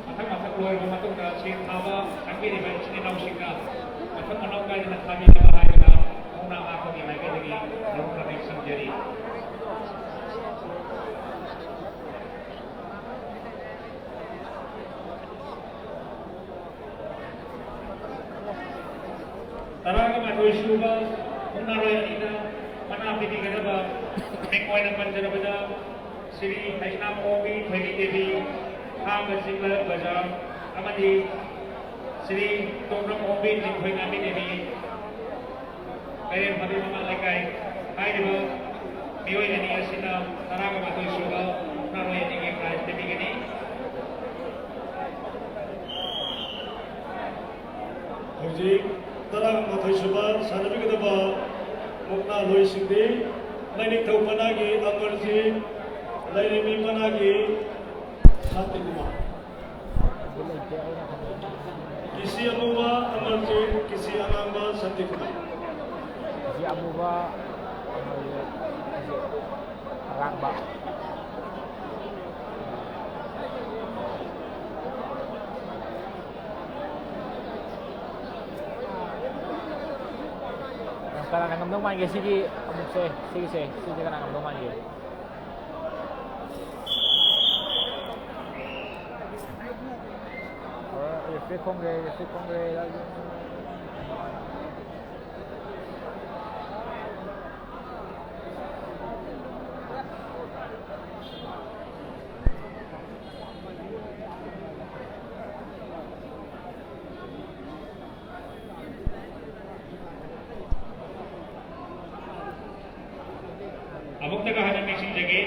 ꯃꯊꯪ ꯃꯊꯪ ꯂꯣꯏꯔꯕ ꯃꯇꯨꯡꯗ ꯁꯦꯜ ꯊꯥꯕ ꯈꯟꯕꯤꯔꯤꯕ ꯏꯆꯤꯟ ꯏꯅꯥꯎꯁꯤꯡꯅ ꯃꯊꯪ ꯃꯅꯥꯎ ꯀꯥꯏꯗꯅ ꯊꯥꯕꯤꯅꯕ ꯍꯥꯏꯗꯨꯅ ꯃꯨꯛꯅꯥ ꯃꯍꯥꯛꯄꯒꯤ ꯃꯥꯏꯀꯩꯗꯒꯤ ꯅꯤꯡꯊꯧ ꯈꯔꯅꯦ ꯁꯝꯖꯔꯤ꯫ ꯇꯔꯥꯒ ꯃꯥꯊꯣꯏ ꯁꯨꯕ ꯃꯨꯛꯅꯥꯔꯣꯏ ꯑꯅꯤꯗ ꯃꯅꯥ ꯄꯤꯕꯤꯒꯗꯕ ꯃꯤꯡ ꯑꯣꯏꯅ ꯄꯟꯖꯔꯕꯗ ꯁ꯭ꯔꯤ ꯍꯩꯁꯅꯥꯝ ꯑꯣꯡꯕꯤ ꯊꯣꯏꯕꯤ ꯗꯦꯕꯤ, ꯈꯥꯡꯕ ꯆꯤꯡꯂ ꯕꯖꯥꯔ, ꯑꯃꯗꯤ ꯁ꯭ꯔꯤ ꯇꯣꯡꯕ꯭ꯔꯝ ꯑꯣꯡꯕꯤ ꯂꯤꯡꯊꯣꯏ ꯉꯥꯝꯕꯤ ꯗꯦꯕꯤ, ꯀꯩꯔꯦꯝ ꯐꯥꯕꯤ ꯃꯃꯥ ꯂꯩꯀꯥꯏ꯫ ꯍꯥꯏꯔꯤꯕ ꯃꯤꯑꯣꯏ ꯑꯅꯤ ꯑꯁꯤꯅ ꯇꯔꯥꯒ ꯃꯥꯊꯣꯏ ꯁꯨꯕ ꯃꯨꯛꯅꯥꯔꯣꯏ ꯑꯅꯤꯒꯤ ꯄ꯭ꯔꯥꯏꯖ ꯄꯤꯕꯤꯒꯅꯤ꯫ ꯍꯧꯖꯤꯛ ꯇꯔꯥꯃꯥꯊꯣꯏ ꯁꯨꯕ ꯁꯥꯟꯅꯕꯤꯒꯗꯕ ꯃꯨꯛꯅꯥ ꯂꯣꯏꯁꯤꯡꯗꯤ ꯂꯥꯏꯅꯤꯡꯊꯧ ꯃꯅꯥꯒꯤ ꯑꯃꯔꯖꯤꯠ, ꯂꯥꯏꯔꯦꯝꯕꯤ ꯃꯅꯥꯒꯤ ꯁꯥꯟꯇꯤꯀꯨꯃꯥꯔ꯫ ꯀꯤꯁꯤ ꯑꯃꯨꯕ ꯑꯃꯔꯖꯤꯠ, ꯀꯤꯁꯤ ꯑꯉꯥꯡꯕ ꯁꯥꯟꯇꯤꯀꯨꯃꯥꯔ꯫ ꯀꯤꯁꯤ ꯑꯃꯨꯕ ꯑꯃꯔꯖꯤꯠ, ꯀꯤꯁꯤ ꯑꯉꯥꯡꯕ꯫ ꯀꯅꯥꯅ ꯉꯝꯗꯧ ꯃꯥꯟꯒꯦ? ꯁꯤꯒꯤ ꯑꯃꯨꯛꯁꯦ, ꯁꯤꯒꯤꯁꯦ, ꯁꯤꯁꯦ ꯀꯅꯥ ꯉꯝꯗꯧ ꯃꯥꯟꯒꯦ? Referee ꯈꯣꯡꯒ꯭ꯔꯦ, referee ꯈꯣꯡꯒ꯭ꯔꯦ꯫ ꯑꯃꯨꯛꯇꯒ ꯍꯟꯅ ꯅꯤꯡꯁꯤꯡꯖꯒꯦ,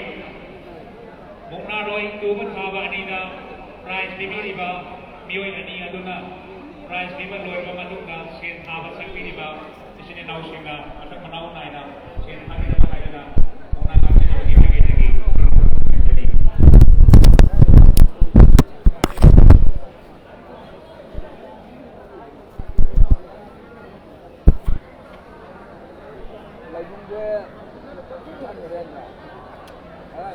ꯃꯨꯛꯅꯥꯔꯣꯏ ꯇꯨꯕ ꯊꯥꯕ ꯑꯅꯤꯗ ꯄ꯭ꯔꯥꯏꯖ ꯄꯤꯕꯤꯔꯤꯕ ꯃꯤꯑꯣꯏ ꯑꯅꯤ ꯑꯗꯨꯅ ꯄ꯭ꯔꯥꯏꯖ ꯄꯤꯕ ꯂꯣꯏꯔꯕ ꯃꯇꯨꯡꯗ ꯁꯦꯟ ꯊꯥꯕ ꯆꯪꯕꯤꯔꯤꯕ ꯏꯆꯤꯟ ꯏꯅꯥꯎꯁꯤꯡꯅ ꯃꯊꯪ ꯃꯅꯥꯎ ꯅꯥꯏꯅ ꯁꯦꯟ ꯊꯥꯕꯤꯅꯕ ꯍꯥꯏꯗꯨꯅ ꯃꯨꯛꯅꯥ ꯉꯥꯛꯆꯔꯤꯕꯒꯤ ꯃꯥꯏꯀꯩꯗꯒꯤ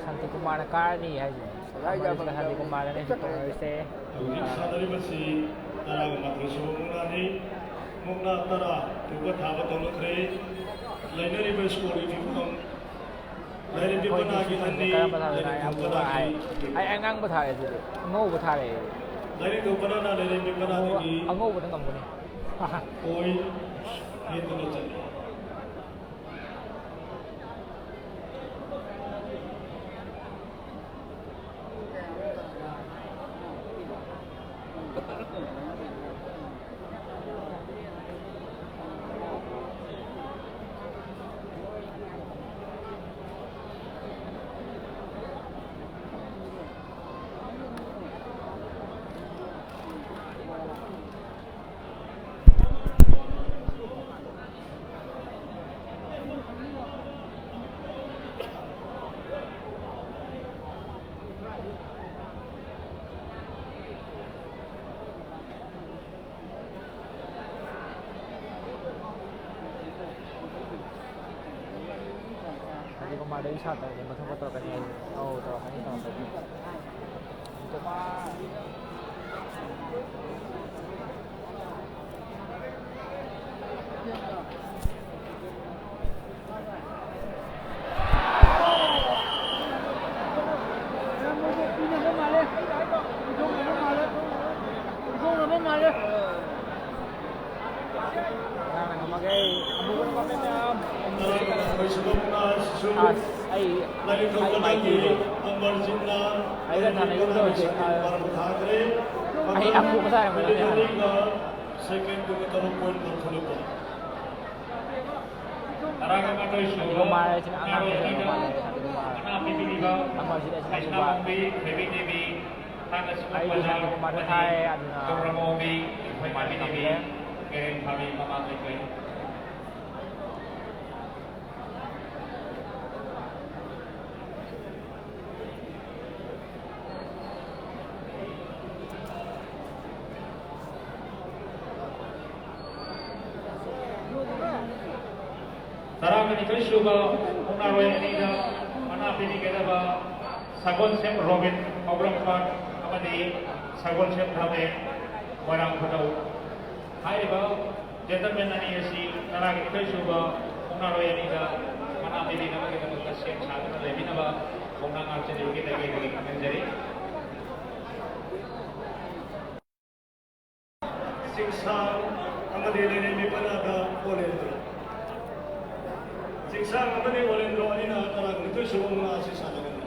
ꯁꯥꯟꯇꯤꯀꯨꯃꯥꯔꯅ ꯀꯥꯔꯅꯤ ꯍꯥꯏꯁꯤꯅꯤ꯫ ꯑꯃꯔꯖꯤꯠꯀ ꯁꯥꯟꯇꯤꯀꯨꯃꯥꯔꯒꯅꯤ ꯍꯧꯖꯤꯛ ꯇꯧꯅꯔꯤꯁꯦ꯫ ꯍꯧꯖꯤꯛ ꯁꯥꯟꯅꯔꯤꯕꯁꯤ ꯇꯔꯥꯒ ꯃꯥꯊꯣꯏ ꯁꯨꯕ ꯃꯨꯛꯅꯥꯅꯤ꯫ ꯃꯨꯛꯅꯥ ꯇꯔꯥ ꯇꯨꯕ ꯊꯥꯕ ꯇꯧꯅꯈ꯭ꯔꯦ꯫ ꯂꯩꯅꯔꯤꯕ ꯁ꯭ꯀꯣꯔꯒꯤ ꯐꯤꯕꯝ, ꯂꯥꯏꯔꯦꯝꯕꯤ ꯑꯩꯈꯣꯏꯗꯤ ꯄꯅꯥꯒꯤ ꯁꯤꯁꯇꯝꯁꯦ ꯑꯅꯤ, ꯀꯔꯝꯕ ꯊꯥꯗꯣꯏꯅꯣ? ꯂꯥꯏꯔꯦꯝꯕꯤ ꯑꯃꯨꯕ ꯄꯅꯥꯒꯤ ꯍꯥꯏ-, ꯑꯩ ꯑꯉꯥꯡꯕ ꯊꯥꯔꯦ ꯑꯗꯨꯗꯤ꯫ ꯑꯉꯧꯕ ꯊꯥꯔꯦ ꯑꯩꯗꯤ꯫ ꯂꯥꯏꯔꯦꯝꯕꯤ ꯄꯅꯥꯗꯒꯤ ꯑꯉꯧꯕ-, ꯑꯉꯧꯕꯗ ꯉꯝꯒꯅꯤ꯫ ꯑꯣꯏ ꯍꯦꯟꯗꯨꯅ ꯆꯠꯂꯤ꯫ ꯑꯗꯨꯒ ꯃꯥꯗꯣ ꯑꯩ ꯁꯥꯇ꯭ꯔꯅꯦ, ꯃꯊꯪ ꯇꯧꯔꯛꯀꯅꯤ ꯍꯥꯏꯌꯦ꯫ ꯑꯧ, ꯇꯧꯔꯛꯀꯅꯤ, ꯇꯧꯔꯛꯀꯅꯤ꯫ ꯑꯁ, ꯑꯩ, ꯑꯩ ꯃꯥꯏꯊꯤꯔꯦ꯫ ꯑꯩꯒ ꯊꯥꯅꯩꯕꯗꯣ ꯍꯧꯖꯤꯛ, ꯑ, ꯑꯩ ꯌꯥꯝ ꯄꯣꯛꯄ ꯁꯥꯔꯝꯕꯅꯦ ꯍꯥꯟꯅ꯫ ꯁꯦꯀꯦꯟꯗꯨꯒ ꯇꯔꯨꯛ ꯄꯣꯏꯟ ꯇꯔꯨꯛ ꯐꯨꯜꯂꯛꯄ꯫ ꯇꯔꯥꯒ ꯃꯥꯊꯣꯏ ꯁꯨꯕ ꯃꯥꯔꯦ, ꯁꯤꯅ ꯑꯉꯥꯡ ꯅꯥꯔꯣꯏ ꯑꯅꯤꯗ ꯐꯖꯕ ꯃꯥꯜꯂꯦ꯫ ꯃꯅꯥ ꯄꯤꯕꯤꯔꯤꯕ ꯑꯃꯁꯤꯗ ꯁꯤꯅ ꯂꯩꯁꯅꯥ ꯁꯨꯕ꯫ ꯃꯣꯡꯕꯤ ꯊꯣꯏꯕꯤ ꯗꯦꯕꯤ, ꯊꯥꯡꯒ ꯁꯤꯕ ꯑꯩꯗꯤ ꯕꯖꯥꯔ ꯁꯥꯟꯅꯕ ꯃꯥꯗꯣ ꯑꯃꯗꯤ ꯊꯥꯏ, ꯑꯗꯨꯅ ꯒꯧꯔꯃꯣꯕꯤ ꯃꯥꯅ ꯊꯣꯏꯕꯤ ꯗꯦꯕꯤ, ꯉꯝꯈ꯭ꯔꯦ꯫ ꯀꯦꯔꯦꯟ ꯐꯥꯕꯤ ꯃꯃꯥ ꯂꯩꯀꯥꯏ꯫ ꯇꯔꯥꯒ ꯅꯤꯊꯣꯏ ꯁꯨꯕ ꯃꯨꯛꯅꯥꯔꯣꯏ ꯑꯅꯤꯗ ꯃꯅꯥ ꯄꯤꯕꯤꯒꯗꯕ ꯁꯒꯣꯜꯁꯦꯝ ꯔꯣꯕꯤꯟ, ꯄꯣꯔꯣꯝꯄꯥꯠ, ꯑꯃꯗꯤ ꯁꯒꯣꯜꯁꯦꯝ ꯊꯥꯃꯦ, ꯃꯣꯏꯔꯥꯡ ꯈꯨꯅꯧ꯫ ꯍꯥꯏꯔꯤꯕ ꯖꯦꯟꯇꯜꯃꯦꯟ ꯑꯅꯤ ꯑꯁꯤ ꯇꯔꯥꯒ ꯅꯤꯊꯣꯏ ꯁꯨꯕ ꯃꯨꯛꯅꯥꯔꯣꯏ ꯑꯅꯤꯗ ꯃꯅꯥ ꯄꯤꯕꯤꯅꯕꯒꯤꯗꯃꯛꯇ ꯁꯦꯝ ꯁꯥꯗꯨꯅ ꯂꯩꯕꯤꯅꯕ ꯈꯧꯅꯥ ꯉꯥꯛꯆꯔꯤꯕꯒꯤ ꯂꯩꯉꯩꯗꯒꯤ ꯈꯪꯍꯟꯖꯔꯤ꯫ ꯆꯤꯡꯁꯥꯡ ꯑꯃꯗꯤ ꯂꯩꯔꯦꯝꯕꯤ ꯄꯅꯥꯗ ꯑꯣꯂꯦꯟꯗ꯭ꯔꯣ꯫ ꯆꯤꯡꯁꯥꯡ ꯑꯃꯗꯤ ꯑꯣꯂꯦꯟꯗ꯭ꯔꯣ ꯑꯅꯤꯅ ꯇꯔꯥ ꯀꯨꯟꯅꯤꯊꯣꯏ ꯁꯨꯕ ꯃꯨꯛꯅꯥ ꯑꯁꯤ ꯁꯥꯟꯅꯒꯅꯤ꯫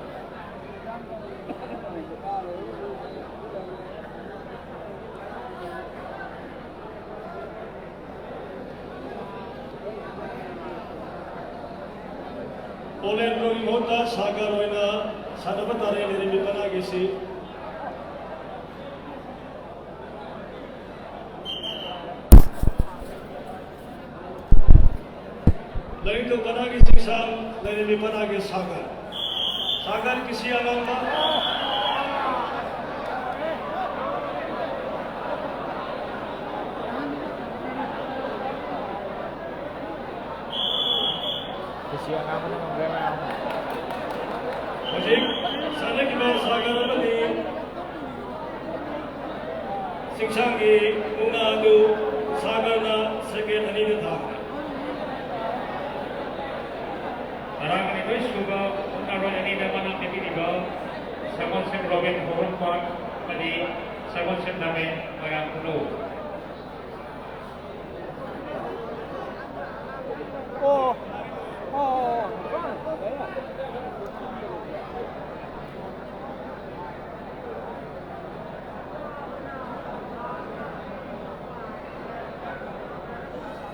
ꯑꯣꯂꯦꯟꯗ꯭ꯔꯣꯒꯤ ꯃꯍꯨꯠꯇ ꯁꯥꯒꯔ ꯑꯣꯏꯅ ꯁꯥꯟꯅꯕ ꯇꯥꯔꯦ ꯂꯩꯔꯦꯝꯕꯤ ꯄꯅꯥꯒꯤꯁꯤ꯫ ꯂꯩꯔꯤꯛꯇꯧ ꯄꯅꯥꯒꯤ ꯆꯤꯡꯁꯥꯡ, ꯂꯩꯔꯦꯝꯕꯤ ꯄꯅꯥꯒꯤ ꯁꯥꯒꯔ꯫ ꯁꯥꯒꯔ ꯀꯤꯁꯤ ꯑꯉꯥꯡꯕ꯫ ꯀꯤꯁꯤ ꯑꯉꯥꯡꯕꯅ ꯉꯝꯈ꯭ꯔꯦ ꯃꯌꯥꯝ꯫ ꯍꯧꯖꯤꯛ ꯁꯥꯟꯅꯈꯤꯕ ꯁꯥꯒꯔ ꯑꯃꯗꯤ ꯆꯤꯡꯁꯥꯡꯒꯤ ꯃꯨꯛꯅꯥ ꯑꯗꯨ ꯁꯥꯒꯔꯅ ꯁꯦꯀꯦꯟ ꯑꯅꯤꯗ ꯊꯥꯈ꯭ꯔꯦ꯫ ꯇꯔꯥꯃꯥꯊꯣꯏ ꯁꯨꯕ ꯃꯨꯛꯅꯥꯔꯣꯏ ꯑꯅꯤꯗ ꯃꯅꯥ ꯄꯤꯕꯤꯔꯤꯕ ꯁꯒꯣꯜꯁꯦꯝ ꯔꯣꯕꯤꯟ ꯍꯧꯔꯝꯄꯥꯛ ꯑꯃꯗꯤ ꯁꯒꯣꯜꯁꯦꯝ ꯗꯥꯃꯦꯟ ꯃꯣꯏꯔꯥꯡ ꯈꯨꯅꯧ꯫ ꯑꯣ, ꯑꯣ, ꯑꯣ꯫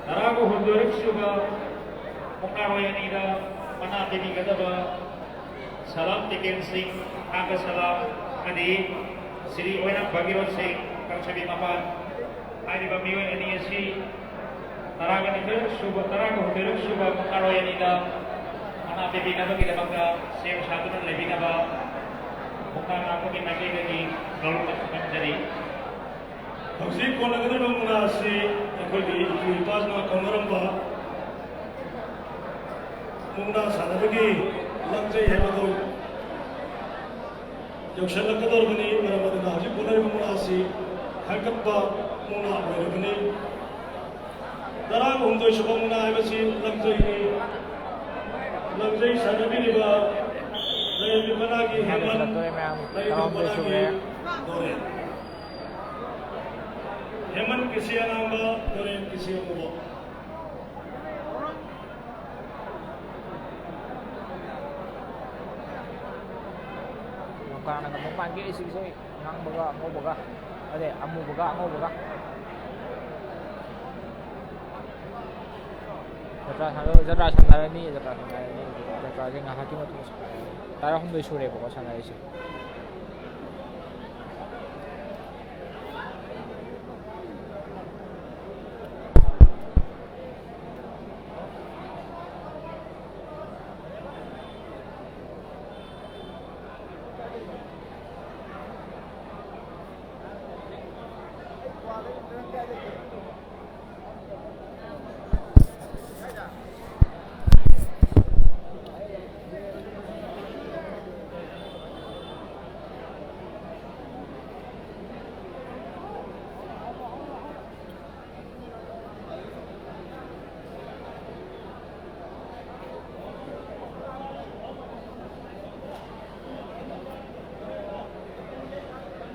ꯇꯔꯥꯒ ꯍꯨꯝꯗꯣꯏꯔꯛ ꯁꯨꯕ ꯃꯨꯛꯅꯥꯔꯣꯏ ꯑꯅꯤꯗ ꯃꯅꯥ ꯄꯤꯕꯤꯒꯗꯕ ꯁꯂꯥꯝ ꯇꯤꯀꯦꯟ ꯁꯤꯡ, ꯊꯥꯡꯒ ꯁꯂꯥꯝ ꯑꯃꯗꯤ ꯁ꯭ꯔꯤ ꯑꯣꯏꯅꯥꯝ ꯚꯒꯤꯔꯣꯠ ꯁꯤꯡ, ꯀꯥꯡꯁꯥꯕꯤ ꯃꯄꯥꯟ꯫ ꯍꯥꯏꯔꯤꯕ ꯃꯤꯑꯣꯏ ꯑꯅꯤ ꯑꯁꯤ ꯇꯔꯥꯒ ꯅꯤꯊꯣꯏꯔꯛ ꯁꯨꯕ, ꯇꯔꯥꯒ ꯍꯨꯝꯗꯣꯏꯔꯛ ꯁꯨꯕ ꯃꯨꯛꯅꯥꯔꯣꯏ ꯑꯅꯤꯗ ꯃꯅꯥ ꯄꯤꯕꯤꯅꯕꯒꯤꯗꯃꯛꯇ ꯁꯦꯝ ꯁꯥꯗꯨꯅ ꯂꯩꯕꯤꯅꯕ ꯃꯨꯛꯅꯥ ꯉꯥꯛꯄꯒꯤ ꯃꯥꯏꯀꯩꯗꯒꯤ ꯒꯧꯔꯕ ꯇꯝꯖꯔꯤ꯫ ꯍꯧꯖꯤꯛ ꯀꯣꯟꯅꯒꯗꯕ ꯃꯨꯛꯅꯥ ꯑꯁꯤ ꯑꯩꯈꯣꯏꯒꯤ ꯏꯄꯨ ꯏꯄꯥꯁꯤꯡꯅ ꯀꯧꯅꯔꯝꯕ ꯃꯨꯛꯅꯥ ꯁꯥꯟꯅꯕꯒꯤ ꯂꯝꯖꯩ ꯍꯥꯏꯕꯗꯨ ꯌꯧꯁꯤꯜꯂꯛꯀꯗꯧꯔꯕꯅꯤ꯫ ꯃꯔꯝ ꯑꯗꯨꯅ ꯍꯧꯖꯤꯛ ꯄꯨꯅꯔꯤꯕ ꯃꯨꯛꯅꯥ ꯑꯁꯤ ꯍꯥꯏꯀꯠꯄ ꯃꯨꯛꯅꯥ ꯑꯣꯏꯔꯕꯅꯤ꯫ ꯇꯔꯥꯒ ꯍꯨꯝꯗꯣꯏ ꯁꯨꯕ ꯃꯨꯛꯅꯥ ꯍꯥꯏꯕꯁꯤ ꯂꯝꯖꯩꯅꯤ꯫ ꯂꯝꯖꯩ ꯁꯥꯟꯅꯕꯤꯔꯤꯕ ꯂꯩꯔꯦꯝꯕꯤ ꯃꯅꯥꯒꯤ ꯍꯦꯃꯟ, ꯂꯩꯔꯦꯝꯕꯤ ꯃꯅꯥꯒꯤ ꯗꯣꯔꯦꯟ꯫ ꯍꯦꯃꯟ ꯀꯤꯁꯤ ꯑꯉꯥꯡꯕ, ꯇꯨꯔꯦꯟ ꯀꯤꯁꯤ ꯑꯃꯨꯕ꯫ ꯀꯅꯥꯅ ꯉꯝꯗꯧ ꯃꯥꯟꯒꯦ? ꯑꯩ ꯁꯤꯒꯤꯁꯦ ꯑꯉꯥꯡꯕꯒ ꯑꯉꯧꯕꯒ, ꯑꯗꯩ ꯑꯃꯨꯕꯒ ꯑꯉꯧꯕꯒ꯫ ꯖꯇ꯭ꯔꯥ ꯁꯥꯟꯅ-, ꯖꯇ꯭ꯔꯥ ꯁꯥꯟꯅꯔꯅꯤ, ꯖꯇ꯭ꯔꯥ ꯁꯥꯟꯅꯔꯅꯤ꯫ ꯖꯇ꯭ꯔꯥꯁꯦ ꯉꯥꯏꯍꯥꯛꯀꯤ ꯃꯇꯨꯡꯗ ꯁꯥꯟꯅꯔꯅꯤ꯫ ꯇꯔꯥꯍꯨꯝꯗꯣꯏ ꯁꯨꯔꯦꯕꯀꯣ ꯁꯥꯟꯅꯔꯤꯁꯦ꯫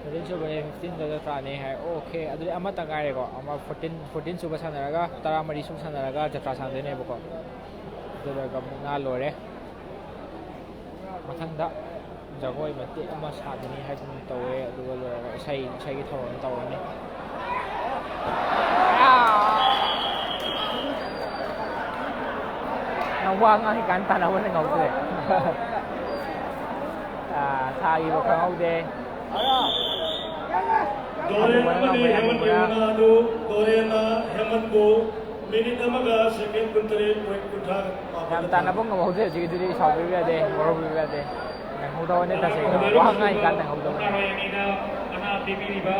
ꯐꯣꯔꯇꯤꯟ ꯁꯨꯕꯅꯦ, ꯐꯤꯐꯇꯤꯟꯗ ꯖꯇ꯭ꯔꯥꯅꯦ ꯍꯥꯏ꯫ ꯑꯣꯀꯦ, ꯑꯗꯨꯗꯤ ꯑꯃꯇ ꯉꯥꯏꯔꯦꯀꯣ꯫ ꯑꯃ ꯐꯣꯔꯇꯤꯟ, ꯐꯣꯔꯇꯤꯟ ꯁꯨꯕ ꯁꯥꯟꯅꯔꯒ, ꯇꯔꯥꯃꯔꯤ ꯁꯨꯕ ꯁꯥꯟꯅꯔꯒ ꯖꯇ꯭ꯔꯥ ꯁꯥꯟꯅꯗꯣꯏꯅꯦꯕꯀꯣ꯫ ꯑꯗꯨ ꯂꯣꯏꯔꯒ ꯃꯨꯛꯅꯥ ꯂꯣꯏꯔꯦ꯫ ꯃꯊꯪꯗ ꯖꯒꯣꯏ ꯃꯇꯦꯛ ꯑꯃ ꯁꯥꯒꯅꯤ ꯍꯥꯏꯗꯨꯅ ꯇꯧꯋꯦ꯫ ꯑꯗꯨꯒ ꯂꯣꯏꯔꯒ ꯏꯁꯩ, ꯏꯁꯩꯒꯤ ꯊꯧꯔꯝ ꯇꯧꯔꯅꯤ꯫ ꯅꯪ ꯋꯥ ꯉꯥꯡꯉꯤꯀꯥꯟ ꯇꯥꯟꯅꯕ ꯅꯪꯍꯧꯗ꯭ꯔꯦ꯫ ꯑꯥ, ꯁꯥꯈꯤꯕ ꯈꯪꯍꯧꯗꯦ꯫ ꯗꯣꯔꯦꯟ ꯑꯃꯗꯤ ꯍꯦꯃꯟꯒꯤ ꯃꯨꯛꯅꯥ ꯑꯗꯨ ꯗꯣꯔꯦꯟꯅ ꯍꯦꯃꯟꯕꯨ ꯃꯤꯅꯤꯠ ꯑꯃꯒ ꯁꯦꯀꯦꯟ ꯀꯨꯟꯇꯔꯦꯠ ꯄꯣꯏꯟ ꯀꯨꯟꯊ꯭ꯔꯥ ꯌꯥꯝ ꯇꯥꯟꯅꯕ ꯉꯝꯍꯧꯗꯦ ꯍꯧꯖꯤꯛꯀꯤꯗꯨꯗꯤ, ꯁꯥꯎꯕꯤꯕ ꯌꯥꯗꯦ, ꯋꯥꯔꯧꯕꯤꯕ ꯌꯥꯗꯦ꯫ ꯅꯪꯍꯧꯗꯕꯅꯦ ꯇꯁꯦꯡꯅ꯫ ꯋꯥ ꯉꯥꯡꯉꯤꯀꯥꯟ ꯅꯪꯍꯧꯗꯕꯅꯦ꯫ ꯃꯨꯛꯅꯥꯔꯣꯏ ꯑꯅꯤꯅ ꯃꯅꯥ ꯄꯤꯕꯤꯔꯤꯕ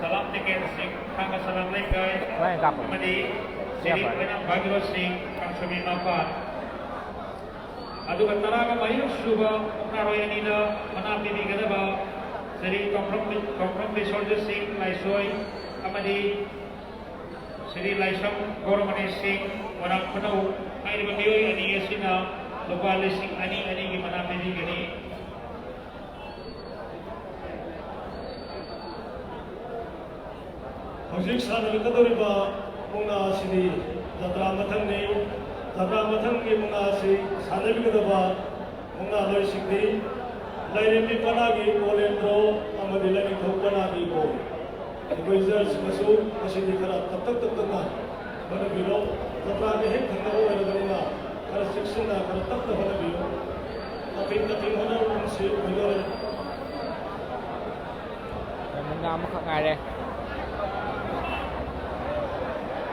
ꯁꯂꯥꯝ ꯇꯤꯀꯦꯟ ꯁꯤꯡ, ꯊꯥꯡꯒ ꯁꯂꯥꯝ ꯂꯩꯀꯥꯏ, ꯁꯨꯃꯥꯏꯅ ꯀꯥꯞꯄꯣ꯫ ꯑꯃꯗꯤ ꯁ꯭ꯔꯤ ꯌꯥꯝ ꯐꯔꯦ꯫ ꯀꯣꯏꯅꯥꯝ ꯚꯥꯒꯤꯔꯣꯠ ꯁꯤꯡ, ꯀꯥꯡꯁꯃꯤ ꯃꯄꯥꯟ꯫ ꯑꯗꯨꯒ ꯇꯔꯥꯒ ꯃꯔꯤꯔꯛ ꯁꯨꯕ ꯃꯨꯛꯅꯥꯔꯣꯏ ꯑꯅꯤꯅ ꯃꯅꯥ ꯄꯤꯕꯤꯒꯗꯕ ꯁ꯭ꯔꯤ ꯇꯣꯡꯈ꯭ꯔꯝ, ꯇꯣꯡꯈ꯭ꯔꯝ ꯕꯤꯁꯣꯔꯖꯤꯠ ꯁꯤꯡ ꯂꯥꯏꯁꯣꯏ ꯑꯃꯗꯤ ꯁ꯭ꯔꯤ ꯂꯥꯏꯁ꯭ꯔꯝ ꯒꯧꯔꯃꯅꯤ ꯁꯤꯡ ꯃꯣꯏꯔꯥꯡ ꯈꯨꯅꯧ ꯍꯥꯏꯔꯤꯕ ꯃꯤꯑꯣꯏ ꯑꯅꯤ ꯑꯁꯤꯅ ꯂꯨꯄꯥ ꯂꯤꯁꯤꯡ ꯑꯅꯤ ꯑꯅꯤꯒꯤ ꯃꯅꯥ ꯄꯤꯕꯤꯒꯅꯤ꯫ ꯍꯧꯖꯤꯛ ꯁꯥꯟꯅꯔꯛꯀꯗꯧꯔꯤꯕ ꯃꯨꯛꯅꯥ ꯑꯁꯤꯗꯤ ꯖꯇ꯭ꯔꯥ ꯃꯊꯪꯅꯤ꯫ ꯖꯇ꯭ꯔꯥ ꯃꯊꯪꯒꯤ ꯃꯨꯛꯅꯥ ꯑꯁꯤ ꯁꯥꯟꯅꯕꯤꯒꯗꯕ ꯃꯨꯛꯅꯥꯂꯣꯏꯁꯤꯡꯗꯤ ꯂꯥꯏꯔꯦꯝꯕꯤ ꯄꯅꯥꯒꯤ ꯕꯣꯜ ꯑꯦꯟꯗ꯭ꯔꯣ ꯑꯃꯗꯤ ꯂꯥꯏꯅꯤꯡꯊꯧ ꯄꯅꯥꯒꯤ ꯕꯣꯜ꯫ ꯑꯩꯈꯣꯏ ꯖꯔꯁꯤꯡꯅꯁꯨ ꯃꯁꯤꯗꯤ ꯈꯔ ꯇꯞꯇꯛ ꯇꯞꯇꯛꯅ ꯍꯣꯠꯅꯕꯤꯔꯣ꯫ ꯖꯇ꯭ꯔꯥꯒꯤ ꯍꯦꯛ ꯊꯪꯅꯕ ꯑꯣꯏꯔꯕꯅꯤꯅ ꯈꯔ ꯆꯦꯛꯁꯤꯟꯅ, ꯈꯔ ꯇꯞꯅ ꯍꯣꯠꯅꯕꯤꯌꯨ꯫ ꯇꯞꯄꯤꯡ ꯇꯞꯄꯤꯡ ꯍꯣꯠꯅꯕ ꯑꯁꯤ ꯑꯣꯏꯗꯣꯔꯦ꯫ ꯃꯨꯛꯅꯥ ꯑꯃꯈꯛ ꯉꯥꯏꯔꯦ꯫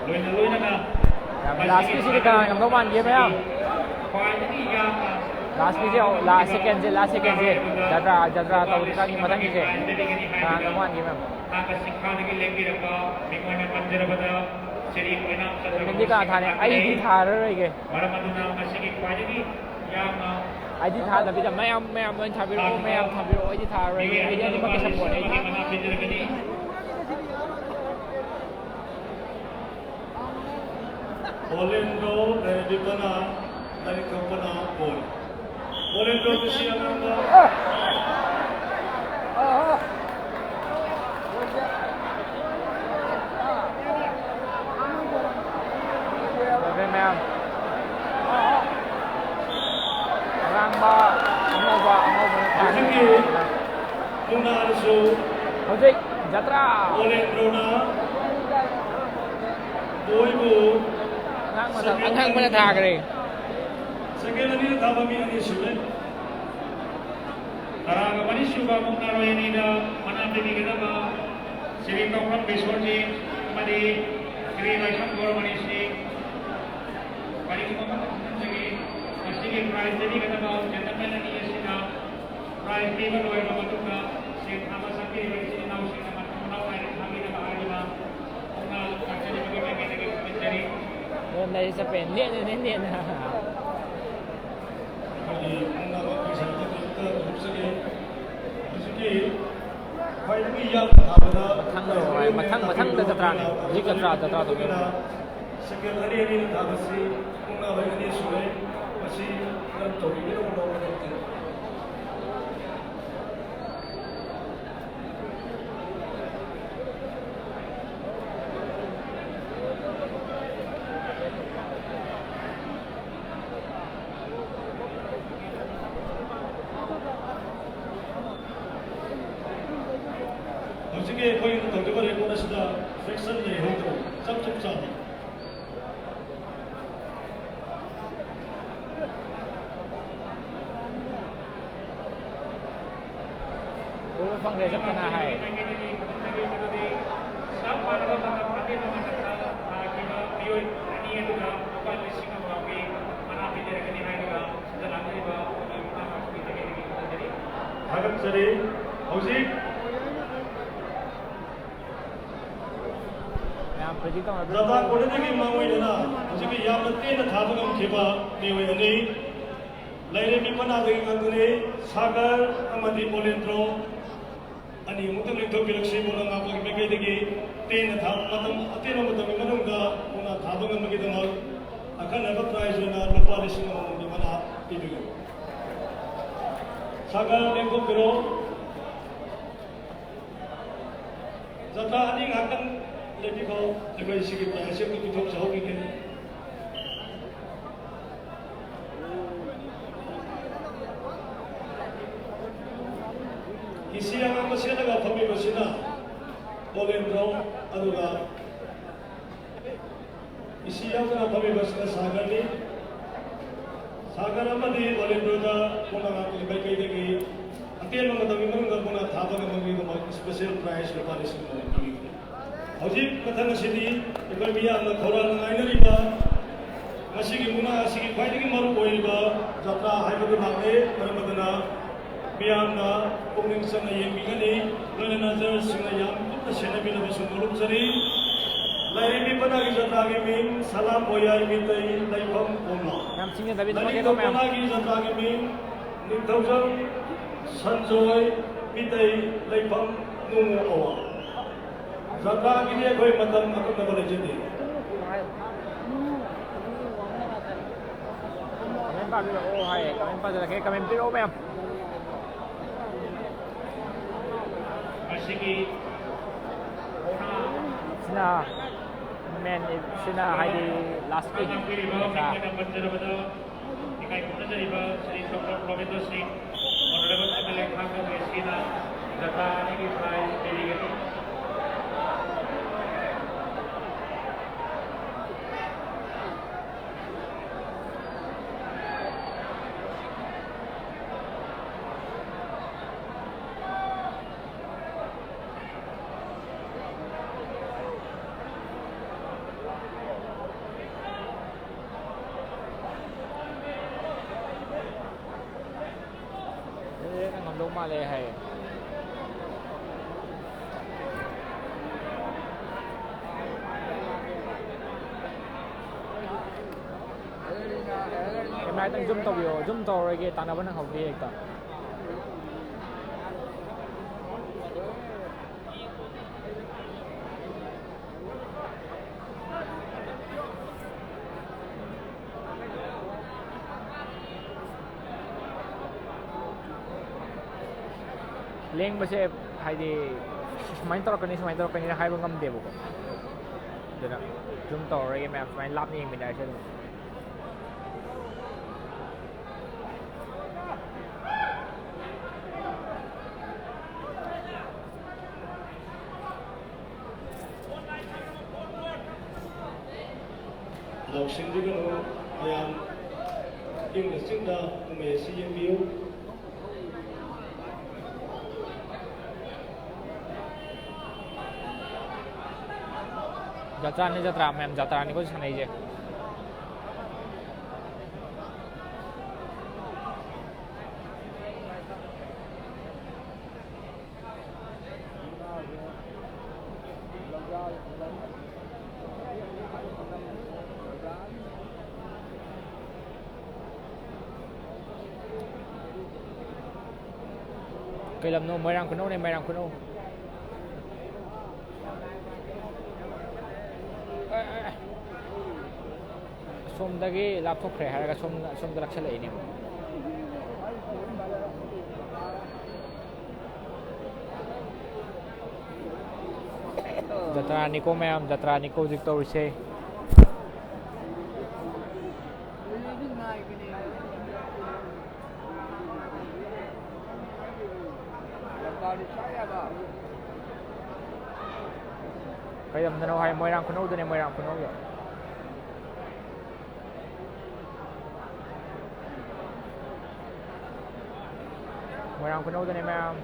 ꯂꯣꯏꯅ ꯂꯣꯏꯅꯅ ꯌꯥꯝ ꯂꯥꯁꯀꯤꯁꯤꯗꯤ ꯀꯅꯥ ꯉꯝꯗꯧ ꯃꯥꯟꯒꯦ, ꯃꯌꯥꯝ? ꯈ꯭ꯋꯥꯏꯗꯒꯤ ꯌꯥꯝꯅ ꯂꯥꯁꯀꯤꯁꯦ, ꯂꯥꯁ ꯁꯦꯀꯦꯟꯁꯦ, ꯂꯥꯁ ꯁꯦꯀꯦꯟꯁꯦ꯫ ꯖꯇ꯭ꯔꯥ, ꯖꯇ꯭ꯔꯥ ꯇꯧꯗ꯭ꯔꯤꯀꯥꯟꯒꯤ ꯃꯊꯪꯒꯤꯁꯦ ꯀꯅꯥ ꯉꯝꯗꯧ ꯃꯥꯟꯒꯦ, ꯃꯌꯥꯝ? ꯊꯥꯡꯒ ꯁꯤꯡꯈꯥꯗꯒꯤ ꯂꯦꯡꯕꯤꯔꯛꯄ ꯃꯤꯡ ꯑꯣꯏꯅ ꯄꯟꯖꯔꯕꯗ ꯁ꯭ꯔꯤ ꯀꯣꯏꯅꯥꯝ ꯆꯟꯗ꯭ꯔꯕ ꯃꯦꯟꯗꯤ ꯀꯅꯥ ꯊꯥꯅꯤ? ꯑꯩꯗꯤ ꯊꯥꯔꯔꯣꯏꯒꯦ꯫ ꯃꯔꯝ ꯑꯗꯨꯅ ꯃꯁꯤꯒꯤ ꯈ꯭ꯋꯥꯏꯗꯒꯤ ꯌꯥꯝꯅ ꯑꯩꯗꯤ ꯊꯥꯗꯕꯤꯗ ꯃꯌꯥꯝ, ꯃꯌꯥꯝ ꯂꯣꯏ ꯊꯥꯕꯤꯔꯛꯑꯣ, ꯃꯌꯥꯝ ꯊꯥꯕꯤꯔꯛꯑꯣ꯫ ꯑꯩꯗꯤ ꯊꯥꯔꯔꯣꯏꯒꯦ꯫ ꯑꯩꯗꯤ ꯑꯅꯤꯃꯛꯀꯤ ꯁꯞꯄꯣꯔꯠꯅꯦ ꯑꯩꯗꯤ꯫ ꯃꯅꯥ ꯄꯤꯖꯔꯒꯅꯤ꯫ ꯑꯣꯂꯦꯟꯗ꯭ꯔꯣ ꯂꯩꯔꯕꯤꯕꯅ ꯂꯥꯏꯔꯤꯛ ꯊꯣꯛꯄꯅ ꯕꯣꯜ꯫ ꯑꯣꯂꯦꯟꯗ꯭ꯔꯣ ꯃꯤꯁꯤ ꯑꯉꯥꯡꯕ꯫ ꯂꯣꯏꯔꯦ ꯃꯌꯥꯝ꯫ ꯑꯉꯥꯡꯕ, ꯑꯉꯧꯕ, ꯑꯉꯧꯕꯅ ꯊꯥꯔꯦ꯫ ꯍꯧꯖꯤꯛꯀꯤ ꯃꯨꯛꯅꯥꯗꯁꯨ ꯍꯧꯖꯤꯛ ꯖꯇ꯭ꯔꯥ꯫ ꯑꯣꯂꯦꯟꯗ꯭ꯔꯣꯅ ꯃꯣꯏꯕꯨ ꯑꯉꯥꯡꯕꯗ, ꯑꯉꯥꯡꯕꯅ ꯊꯥꯈ꯭ꯔꯦ꯫ ꯁꯦꯀꯦꯟ ꯑꯅꯤꯗ ꯊꯥꯕ ꯃꯤ ꯑꯅꯤ ꯁꯨꯔꯦ꯫ ꯇꯔꯥꯒ ꯃꯔꯤꯁꯨꯕ ꯃꯨꯛꯅꯥꯔꯣꯏ ꯑꯅꯤꯗ ꯃꯅꯥ ꯄꯤꯕꯤꯒꯗꯕ ꯁ꯭ꯔꯤ ꯇꯣꯛꯐꯝ ꯕꯤꯁ꯭ꯋꯖꯤꯠ ꯑꯃꯗꯤ ꯁ꯭ꯔꯤ ꯂꯥꯏꯁ꯭ꯔꯝ ꯒꯣꯔꯃꯅꯤ ꯁꯤꯡ꯫ ꯀꯔꯤꯒꯨꯝꯕ ꯃꯇꯝ ꯈꯨꯗꯤꯡꯃꯛꯇꯒꯤ ꯃꯁꯤꯒꯤ ꯄ꯭ꯔꯥꯏꯖ ꯄꯤꯕꯤꯒꯗꯕ ꯖꯦꯟꯇꯜꯃꯦꯟ ꯑꯅꯤ ꯑꯁꯤꯅ ꯄ꯭ꯔꯥꯏꯖ ꯄꯤꯕ ꯂꯣꯏꯔꯕ ꯃꯇꯨꯡꯗ ꯁꯦꯜ ꯊꯥꯕ ꯆꯠꯄꯤꯔꯤꯕ ꯏꯆꯤꯜ ꯏꯅꯥꯎꯁꯤꯡꯅ ꯃꯊꯪ ꯃꯅꯥꯎ ꯂꯥꯏꯔꯤꯛ ꯊꯥꯕꯤꯅꯕ ꯍꯥꯏꯔꯤꯕ ꯄꯨꯛꯅ ꯂꯥꯛꯆꯔꯤꯕꯒꯤ ꯃꯥꯏꯀꯩꯗꯒꯤ ꯈꯨꯔꯨꯝꯖꯔꯤ꯫ ꯅꯦꯠꯅ ꯆꯞꯄꯦ, ꯅꯦꯠꯅꯅꯦ, ꯅꯦꯠꯅ꯫ ꯑꯩꯈꯣꯏꯒꯤ ꯃꯨꯛꯅꯥ ꯄꯥꯝꯕꯤ ꯁꯥꯏꯠꯇ ꯀꯩꯝꯇ ꯎꯍꯧꯖꯒꯦ꯫ ꯍꯧꯖꯤꯛꯀꯤ ꯈ꯭ꯋꯥꯏꯗꯒꯤ ꯌꯥꯝꯅ ꯊꯥꯕꯗ ꯃꯊꯪꯗ ꯍꯣꯏ, ꯃꯊꯪ, ꯃꯊꯪꯗ ꯖꯇ꯭ꯔꯥꯅꯦ꯫ ꯍꯧꯖꯤꯛ ꯖꯇ꯭ꯔꯥ, ꯖꯇ꯭ꯔꯥ ꯇꯧꯗꯣꯏꯅꯦ꯫ ꯁꯦꯀꯦꯟ ꯑꯅꯤ ꯑꯅꯤꯅ ꯊꯥꯕꯁꯤ ꯃꯨꯛꯅꯥ ꯍꯣꯏ ꯑꯅꯤ ꯁꯨꯔꯦ꯫ ꯃꯁꯤ ꯔꯟ ꯇꯧꯕꯤꯒꯗꯕ ꯃꯑꯣꯡꯗ ꯅꯠꯇꯦ꯫ ꯍꯧꯖꯤꯛꯀꯤ ꯑꯩꯈꯣꯏꯒꯤ ꯇꯧꯖꯕ ꯔꯦꯀꯣꯔꯠ ꯑꯁꯤꯗ ꯐ꯭ꯔꯦꯛꯁꯟ ꯂꯩꯍꯧꯗ꯭ꯔꯣ? ꯆꯞ ꯆꯞ ꯆꯥꯕꯤ꯫ ꯎꯕ ꯐꯪꯗ꯭ꯔꯦ, ꯆꯞ ꯃꯥꯟꯅ ꯍꯥꯏ꯫ ꯆꯞ ꯃꯥꯟꯅꯕ ꯃꯇꯝ ꯑꯇꯦꯟꯕ ꯃꯇꯝꯗ ꯊꯥꯈꯤꯕ ꯃꯤꯑꯣꯏ ꯑꯅꯤ ꯑꯗꯨꯗ ꯂꯨꯄꯥ ꯂꯤꯁꯤꯡ ꯑꯃꯒꯤ ꯃꯅꯥ ꯄꯤꯖꯔꯒꯅꯤ ꯍꯥꯏꯗꯨꯅ ꯁꯤꯗ ꯂꯥꯛꯂꯤꯕ ꯑꯩꯈꯣꯏꯒꯤ ꯃꯅꯥ ꯄꯤꯖꯒꯅꯤ ꯈꯟꯖꯔꯤ꯫ ꯊꯥꯒꯠꯆꯔꯤ꯫ ꯍꯧꯖꯤꯛ ꯃꯌꯥꯝ predict ꯇꯧꯅꯗꯣꯏꯅꯤ꯫ ꯖꯥꯇ꯭ꯔꯥ ꯀꯣꯅꯨꯡꯗꯒꯤ ꯃꯥꯡꯑꯣꯏꯅꯅ ꯍꯧꯖꯤꯛꯀꯤ ꯌꯥꯝꯅ ꯇꯦꯟꯅ ꯊꯥꯕ ꯉꯝꯈꯤꯕ ꯃꯤꯑꯣꯏ ꯑꯅꯤ ꯂꯩꯔꯦ, ꯃꯤ ꯃꯅꯥꯗꯒꯤ ꯉꯥꯛꯇꯅꯤ, ꯁꯥꯒꯔ ꯑꯃꯗꯤ ꯕꯣꯂꯦꯟꯗ꯭ꯔꯣ꯫ ꯑꯅꯤꯃꯨꯛꯇ ꯂꯦꯡꯊꯣꯛꯄꯤꯔꯛꯁꯤ, ꯃꯨꯛꯅꯥ ꯉꯥꯛꯄꯒꯤ ꯃꯥꯏꯀꯩꯗꯒꯤ ꯇꯦꯟꯅ ꯊꯥꯕ ꯃꯇꯝ, ꯑꯇꯦꯟꯕ ꯃꯇꯝꯒꯤ ꯃꯅꯨꯡꯗ ꯃꯨꯛꯅꯥ ꯊꯥꯕ ꯉꯝꯕꯒꯤꯗꯃꯛ ꯑꯈꯟꯅꯕ prize ꯑꯣꯏꯅ ꯂꯨꯄꯥ ꯂꯤꯁꯤꯡ ꯑꯃꯃꯝꯒꯤ ꯃꯅꯥ ꯄꯤꯕꯤꯒꯅꯤ꯫ ꯁꯥꯒꯔ ꯂꯦꯡꯊꯣꯛꯄꯤꯔꯣ꯫ ꯖꯥꯇ꯭ꯔꯥ ꯑꯅꯤ ꯉꯥꯛꯇꯪ ꯂꯦꯞꯄꯤꯈꯣ, ꯑꯩꯈꯣꯏ ꯁꯤꯒꯤ prize ꯑꯁꯤ ꯑꯃꯨꯛ ꯄꯤꯊꯣꯛꯆꯍꯧꯈꯤꯒꯦ꯫ ꯀꯤꯁꯤ ꯑꯉꯥꯡꯕ ꯁꯦꯠꯂꯒ ꯐꯝꯃꯤꯕꯁꯤꯅ ꯕꯣꯂꯦꯟꯗ꯭ꯔꯣ, ꯑꯗꯨꯒ ꯀꯤꯁꯤ ꯌꯥꯎꯗꯅ ꯐꯝꯃꯤꯕꯁꯤꯅ ꯁꯥꯒꯔꯅꯤ꯫ ꯁꯥꯒꯔ ꯑꯃꯗꯤ ꯕꯣꯂꯦꯟꯗ꯭ꯔꯣꯗ ꯃꯨꯛꯅꯥ ꯉꯥꯛꯄꯒꯤ ꯃꯥꯏꯀꯩꯗꯒꯤ ꯑꯇꯦꯟꯕ ꯃꯇꯝꯒꯤ ꯃꯅꯨꯡꯗ ꯃꯨꯛꯅꯥ ꯊꯥꯕ ꯉꯝꯕꯒꯤꯗꯃꯛ special prize ꯂꯨꯄꯥ ꯂꯤꯁꯤꯡ ꯑꯃ ꯄꯤꯔꯤ꯫ ꯍꯧꯖꯤꯛ ꯃꯊꯪ ꯑꯁꯤꯗꯤ ꯑꯩꯈꯣꯏ ꯃꯤꯌꯥꯝꯅ ꯈꯧꯔꯥꯡꯅ ꯉꯥꯏꯅꯔꯤꯕ ꯉꯁꯤꯒꯤ ꯃꯨꯛꯅꯥ ꯑꯁꯤꯒꯤ ꯈ꯭ꯋꯥꯏꯗꯒꯤ ꯃꯔꯨ ꯑꯣꯏꯔꯤꯕ ꯖꯥꯇ꯭ꯔꯥ ꯍꯥꯏꯕꯗꯨ ꯂꯥꯛꯂꯦ꯫ ꯃꯔꯝ ꯑꯗꯨꯅ ꯃꯤꯌꯥꯝꯅ ꯄꯨꯛꯅꯤꯡ ꯆꯪꯅ ꯌꯦꯡꯕꯤꯒꯅꯤ꯫ ꯂꯣꯏꯅꯅ judgeꯁꯤꯡꯅ ꯌꯥꯝ ꯀꯨꯞꯅ ꯁꯦꯟꯅꯕꯤꯅꯕꯁꯨ ꯅꯣꯂꯨꯛꯆꯔꯤ꯫ ꯂꯥꯏꯔꯦꯝꯕꯤ ꯄꯅꯥꯒꯤ ꯖꯥꯇ꯭ꯔꯥꯒꯤ ꯃꯤꯡ ꯁꯂꯥꯝ ꯕꯣꯌꯥꯏ ꯃꯤꯇꯩ ꯂꯩꯐꯝ ꯀꯣꯝꯂꯥ꯫ ꯌꯥꯝ ꯆꯤꯡꯅꯗꯕꯤꯗ ꯂꯥꯏꯅꯤꯡꯊꯧ ꯄꯪꯀꯦꯠ ꯑꯃ ꯌꯥꯝ꯫ ꯄꯅꯥꯒꯤ ꯖꯥꯇ꯭ꯔꯥꯒꯤ ꯃꯤꯡ ꯅꯤꯡꯊꯧꯖꯝ ꯁꯟꯖꯣꯏ ꯃꯤꯇꯩ ꯂꯩꯐꯝ ꯅꯨꯡꯉꯨ ꯑꯋꯥꯡ꯫ ꯖꯥꯇ꯭ꯔꯥꯒꯤꯗꯤ ꯑꯩꯈꯣꯏ ꯃꯇꯝ ꯑꯀꯛꯅꯕ ꯂꯩꯖꯗꯦ꯫ Comment ꯄꯥꯕꯤꯔꯛꯑꯣ ꯍꯥꯏꯌꯦ꯫ Comment ꯄꯥꯖꯔꯛꯀꯦ꯫ Comment ꯄꯤꯔꯛꯑꯣ ꯃꯌꯥꯝ꯫ ꯃꯁꯤꯒꯤ ꯁꯤꯅ main, ꯁꯤꯅ ꯍꯥꯏꯗꯤ lastꯀꯤ ꯂꯥꯛꯄꯤꯔꯤꯕ ꯃꯤꯡ ꯑꯣꯏꯅ ꯄꯟꯖꯔꯕꯗ ꯏꯀꯥꯏ ꯈꯨꯝꯅꯖꯔꯤꯕ ꯁ꯭ꯔꯤ ꯗꯣꯛꯇꯔ ꯄ꯭ꯔꯣꯃꯦꯟꯗ꯭ꯔ ꯁꯤꯡ, Honourable M L A Khangabok A C ꯅ ꯖꯥꯇ꯭ꯔꯥ ꯑꯅꯤꯒꯤ prize ꯄꯤꯔꯤꯒꯅꯤ꯫ ꯃꯥꯜꯂꯦ ꯍꯥꯏꯌꯦ꯫ ꯀꯦꯃꯦꯔꯥ ꯈꯤꯇꯪ ꯖꯨꯝ ꯇꯧꯕꯤꯌꯣ, ꯖꯨꯝ ꯇꯧꯔꯔꯣꯏꯒꯦ, ꯇꯥꯟꯅꯕ ꯅꯪꯍꯧꯗꯦ ꯍꯦꯛꯇ꯫ ꯂꯦꯡꯕꯁꯦ ꯍꯥꯏꯗꯤ ꯁꯨꯃꯥꯏꯅ ꯇꯧꯔꯛꯀꯅꯤ, ꯁꯨꯃꯥꯏꯅ ꯇꯧꯔꯛꯀꯅꯤꯅ ꯍꯥꯏꯕ ꯉꯝꯗꯦꯕꯀꯣ꯫ ꯑꯗꯨꯅ ꯖꯨꯝ ꯇꯧꯔꯔꯣꯏꯒꯦ ꯃꯌꯥꯝ, ꯁꯨꯃꯥꯏꯅ ꯂꯥꯞꯅ ꯌꯦꯡꯃꯤꯟꯅꯔꯁꯦ ꯑꯗꯨꯝ꯫ ꯂꯧꯁꯤꯟꯕꯤꯒꯅꯨ, ꯃꯌꯥꯝ ꯏꯪꯅ ꯆꯤꯛꯅ ꯀꯨꯝꯍꯩ ꯑꯁꯤ ꯌꯦꯡꯕꯤꯌꯨ꯫ ꯖꯇ꯭ꯔꯥꯅꯤ, ꯖꯇ꯭ꯔꯥ ꯃꯌꯥꯝ, ꯖꯇ꯭ꯔꯥꯅꯤꯀꯣ ꯁꯥꯟꯅꯩꯁꯦ꯫ ꯀꯩ ꯂꯝꯅꯣ? ꯃꯣꯏꯔꯥꯡ ꯈꯨꯅꯧꯅꯦ, ꯃꯣꯏꯔꯥꯡ ꯈꯨꯅꯧ꯫ ꯑꯦ, ꯑꯦ, ꯑꯦ꯫ ꯑꯁꯣꯝꯗꯒꯤ ꯂꯥꯞꯊꯣꯛꯈ꯭ꯔꯦ ꯍꯥꯏꯔꯒ ꯁꯣꯝ-, ꯁꯣꯝꯗ ꯂꯥꯛꯁꯜꯂꯛꯏꯅꯦ꯫ ꯖꯇ꯭ꯔꯥꯅꯤꯀꯣ ꯃꯌꯥꯝ, ꯖꯇ꯭ꯔꯥꯅꯤꯀꯣ ꯍꯧꯖꯤꯛ ꯇꯧꯔꯤꯁꯦ꯫ ꯀꯩ ꯂꯝꯗꯅꯣ ꯍꯥꯏ? ꯃꯣꯏꯔꯥꯡ ꯈꯨꯅꯧꯗꯅꯦ, ꯃꯣꯏꯔꯥꯡ ꯈꯨꯅꯧꯗ꯫ ꯃꯣꯏꯔꯥꯡ ꯈꯨꯅꯧꯗꯅꯦ ꯃꯌꯥꯝ꯫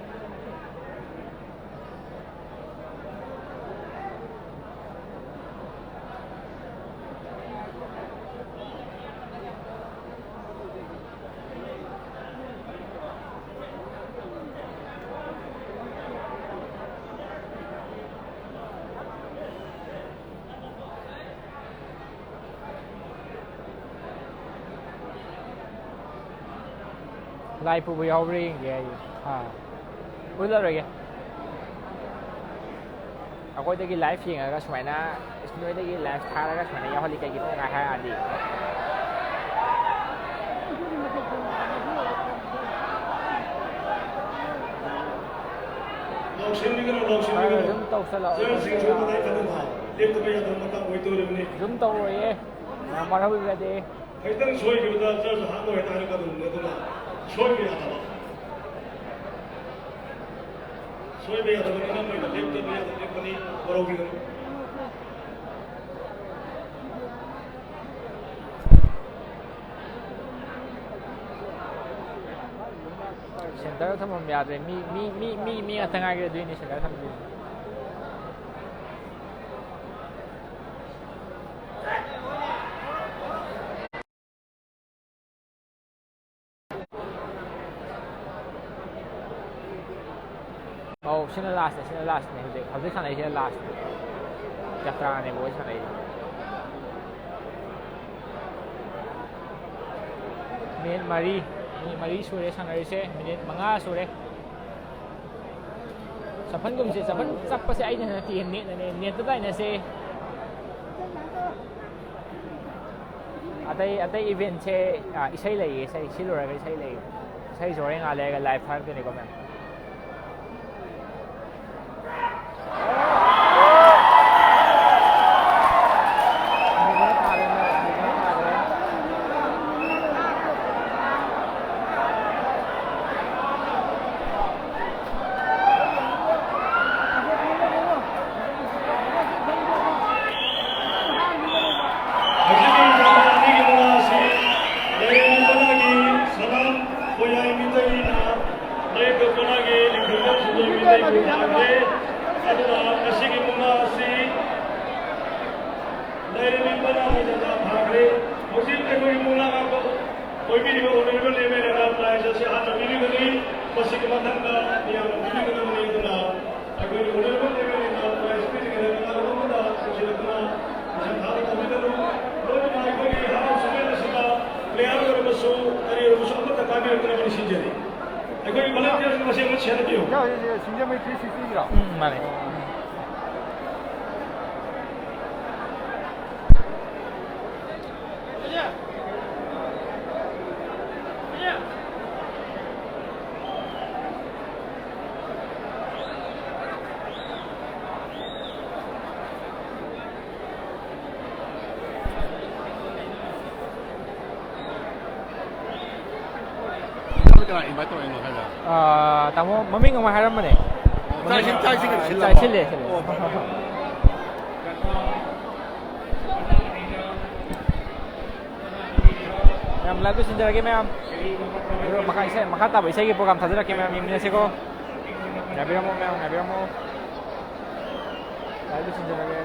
ꯂꯥꯏ ꯄꯨꯕ ꯌꯥꯎꯕ꯭ꯔꯥ ꯌꯦꯡꯒꯦ ꯑꯩ꯫ ꯑꯥ꯫ ꯎꯠꯂꯔꯣꯏꯒꯦ꯫ ꯑꯩꯈꯣꯏꯗꯒꯤ ꯂꯥꯏꯐ ꯌꯦꯡꯉꯒ ꯁꯨꯃꯥꯏꯅ, ꯅꯣꯏꯗꯒꯤ ꯂꯥꯏꯐ ꯊꯥꯔꯒ ꯁꯨꯃꯥꯏꯅ ꯌꯥꯎꯍꯜꯂꯤ ꯀꯩꯒꯤꯅꯣ ꯀꯥꯏ ꯍꯥꯏꯔꯛꯑꯗꯤ꯫ ꯂꯥꯎꯁꯤꯟꯕꯤꯒꯅꯨ, ꯂꯥꯎꯁꯤꯟꯕꯤꯒꯅꯨ꯫ ꯑꯗꯨꯝ ꯇꯧꯁꯜꯂꯛꯑꯣ, ꯖꯔꯁꯤꯡꯁꯨ ꯇꯧꯁꯜꯂꯛꯑꯣ꯫ ꯀꯗꯥꯏ ꯊꯝꯃꯤꯅꯣ? ꯂꯦꯞꯇꯕ ꯌꯥꯗꯕ ꯃꯇꯥꯡ ꯑꯣꯏꯗꯧꯔꯤꯕꯅꯤ꯫ ꯑꯗꯨꯝ ꯇꯧꯔꯣꯏꯌꯦ꯫ ꯃꯌꯥꯝ ꯋꯥꯔꯍꯧꯕꯤꯕ ꯌꯥꯗꯦ꯫ ꯈꯤꯇꯪ ꯁꯣꯏꯈꯤꯕꯗ ꯆꯔꯆ ꯍꯥꯡꯉꯣꯏ ꯍꯥꯏꯇꯥꯔꯦ, ꯀꯗꯧꯅꯦ? ꯑꯗꯨꯅ ꯁꯣꯏꯕ ꯌꯥꯗꯕ, ꯁꯣꯏꯕ ꯌꯥꯗꯕꯅꯤꯅ ꯃꯣꯏꯅ ꯂꯦꯞꯇꯕ ꯌꯥꯗꯕ ꯂꯦꯞꯄꯅꯤ, ꯋꯥꯔꯧꯕꯤꯒꯅꯨ꯫ ꯁꯦꯟꯇꯔ ꯊꯝꯐꯝ ꯌꯥꯗ꯭ꯔꯦ꯫ ꯃꯤ, ꯃꯤ, ꯃꯤ, ꯃꯤ, ꯃꯤ ꯉꯥꯛꯇ ꯉꯥꯏꯈ꯭ꯔꯦ, ꯑꯗꯨꯏꯅꯤ ꯁꯦꯟꯇꯔ ꯊꯝꯗ꯭ꯔꯤꯁꯦ꯫ ꯑꯧ, ꯁꯤꯅ ꯂꯥꯁꯅꯦ, ꯁꯤꯅ ꯂꯥꯁꯅꯦ꯫ ꯍꯧꯖꯤꯛ, ꯍꯧꯖꯤꯛ ꯁꯥꯟꯅꯩꯁꯤꯅ ꯂꯥꯁꯅꯦ꯫ ꯖꯇ꯭ꯔꯥꯅꯦꯕ ꯃꯣꯏ ꯁꯥꯟꯅꯩꯁꯦ꯫ ꯃꯤꯅꯤꯠ ꯃꯔꯤ, ꯃꯤꯅꯤꯠ ꯃꯔꯤ ꯁꯨꯔꯦ ꯁꯥꯟꯅꯔꯤꯁꯦ, ꯃꯤꯅꯤꯠ ꯃꯉꯥ ꯁꯨꯔꯦ꯫ ꯆꯄꯟꯒꯨꯝꯁꯦ, ꯆꯄꯟ ꯆꯞꯄꯁꯦ ꯑꯩꯅ ꯅꯠꯇꯦ, ꯅꯦꯠꯅꯅꯦ꯫ ꯅꯦꯠꯇ ꯇꯥꯏꯅꯁꯦ꯫ ꯑꯇꯩ, ꯑꯇꯩ ꯏꯚꯦꯟꯁꯦ, ꯑ, ꯏꯁꯩ ꯂꯩꯌꯦ, ꯏꯁꯩ꯫ ꯁꯤ ꯂꯣꯏꯔꯒ ꯏꯁꯩ ꯂꯩꯌꯦ꯫ ꯏꯁꯩꯁꯨ ꯍꯣꯔꯦꯟ ꯉꯥꯏꯍꯥꯛ ꯂꯩꯔꯒ ꯂꯥꯏꯚ ꯊꯥꯔꯛꯇꯣꯏꯅꯤꯀꯣ, ꯃꯌꯥꯝ꯫ ꯍꯧꯖꯤꯛꯀꯤ ꯖꯥꯇꯤ ꯑꯅꯤꯒꯤ ꯃꯨꯛꯅꯥ ꯑꯁꯤ ꯂꯩꯔꯦꯝꯕꯅꯒꯤ ꯁꯅꯥꯝ ꯈꯣꯌꯥꯏ ꯃꯤꯇꯩꯅ ꯂꯩꯔꯤꯕ ꯑꯩꯈꯣꯏ ꯚꯣꯂꯟꯇꯤꯌꯔꯁꯤꯡ ꯃꯁꯦꯟ ꯑꯃ ꯁꯤꯌꯔ ꯇꯧꯕꯤꯌꯨ꯫ ꯏꯅꯥꯎ, ꯁꯤꯁꯦ ꯁꯤꯡꯖꯃꯩ ꯊ꯭ꯔꯤ ꯁꯤꯛꯁꯇꯤꯒꯤꯔꯣ? ꯎꯝ, ꯃꯥꯅꯦ꯫ ꯀꯅꯥ ꯏꯟꯚꯥꯏꯠ ꯇꯧꯔꯛꯏꯅꯣ ꯈꯔ? ꯑꯥ, ꯇꯥꯃꯣ, ꯃꯃꯤꯡ ꯑꯃ ꯍꯥꯏꯔꯝꯕꯅꯦ꯫ ꯆꯥꯛ ꯏꯁꯤꯡ, ꯆꯥꯛ ꯏꯁꯤꯡ ꯑꯥ, ꯁꯤꯜꯂꯕꯣ? ꯆꯥꯛ ꯁꯤꯜꯂꯦ, ꯁꯤꯜꯂꯦ꯫ ꯑꯣ, ꯐꯔꯦ, ꯐꯔꯦ꯫ ꯃꯌꯥꯝ live ꯂꯣꯏꯁꯤꯟꯖꯔꯒꯦ, ꯃꯌꯥꯝ꯫ ꯑꯗꯨꯒ ꯃꯈꯥ ꯏꯁꯩ, ꯃꯈꯥ ꯇꯥꯕ ꯏꯁꯩꯒꯤ program ꯊꯥꯖꯔꯛꯀꯦ, ꯃꯌꯥꯝ ꯌꯦꯡꯃꯤꯟꯅꯁꯤꯀꯣ꯫ ꯉꯥꯏꯕꯤꯔꯝꯃꯣ, ꯃꯌꯥꯝ, ꯉꯥꯏꯕꯤꯔꯝꯃꯣ꯫ Live ꯂꯣꯏꯁꯤꯟꯖꯔꯒꯦ꯫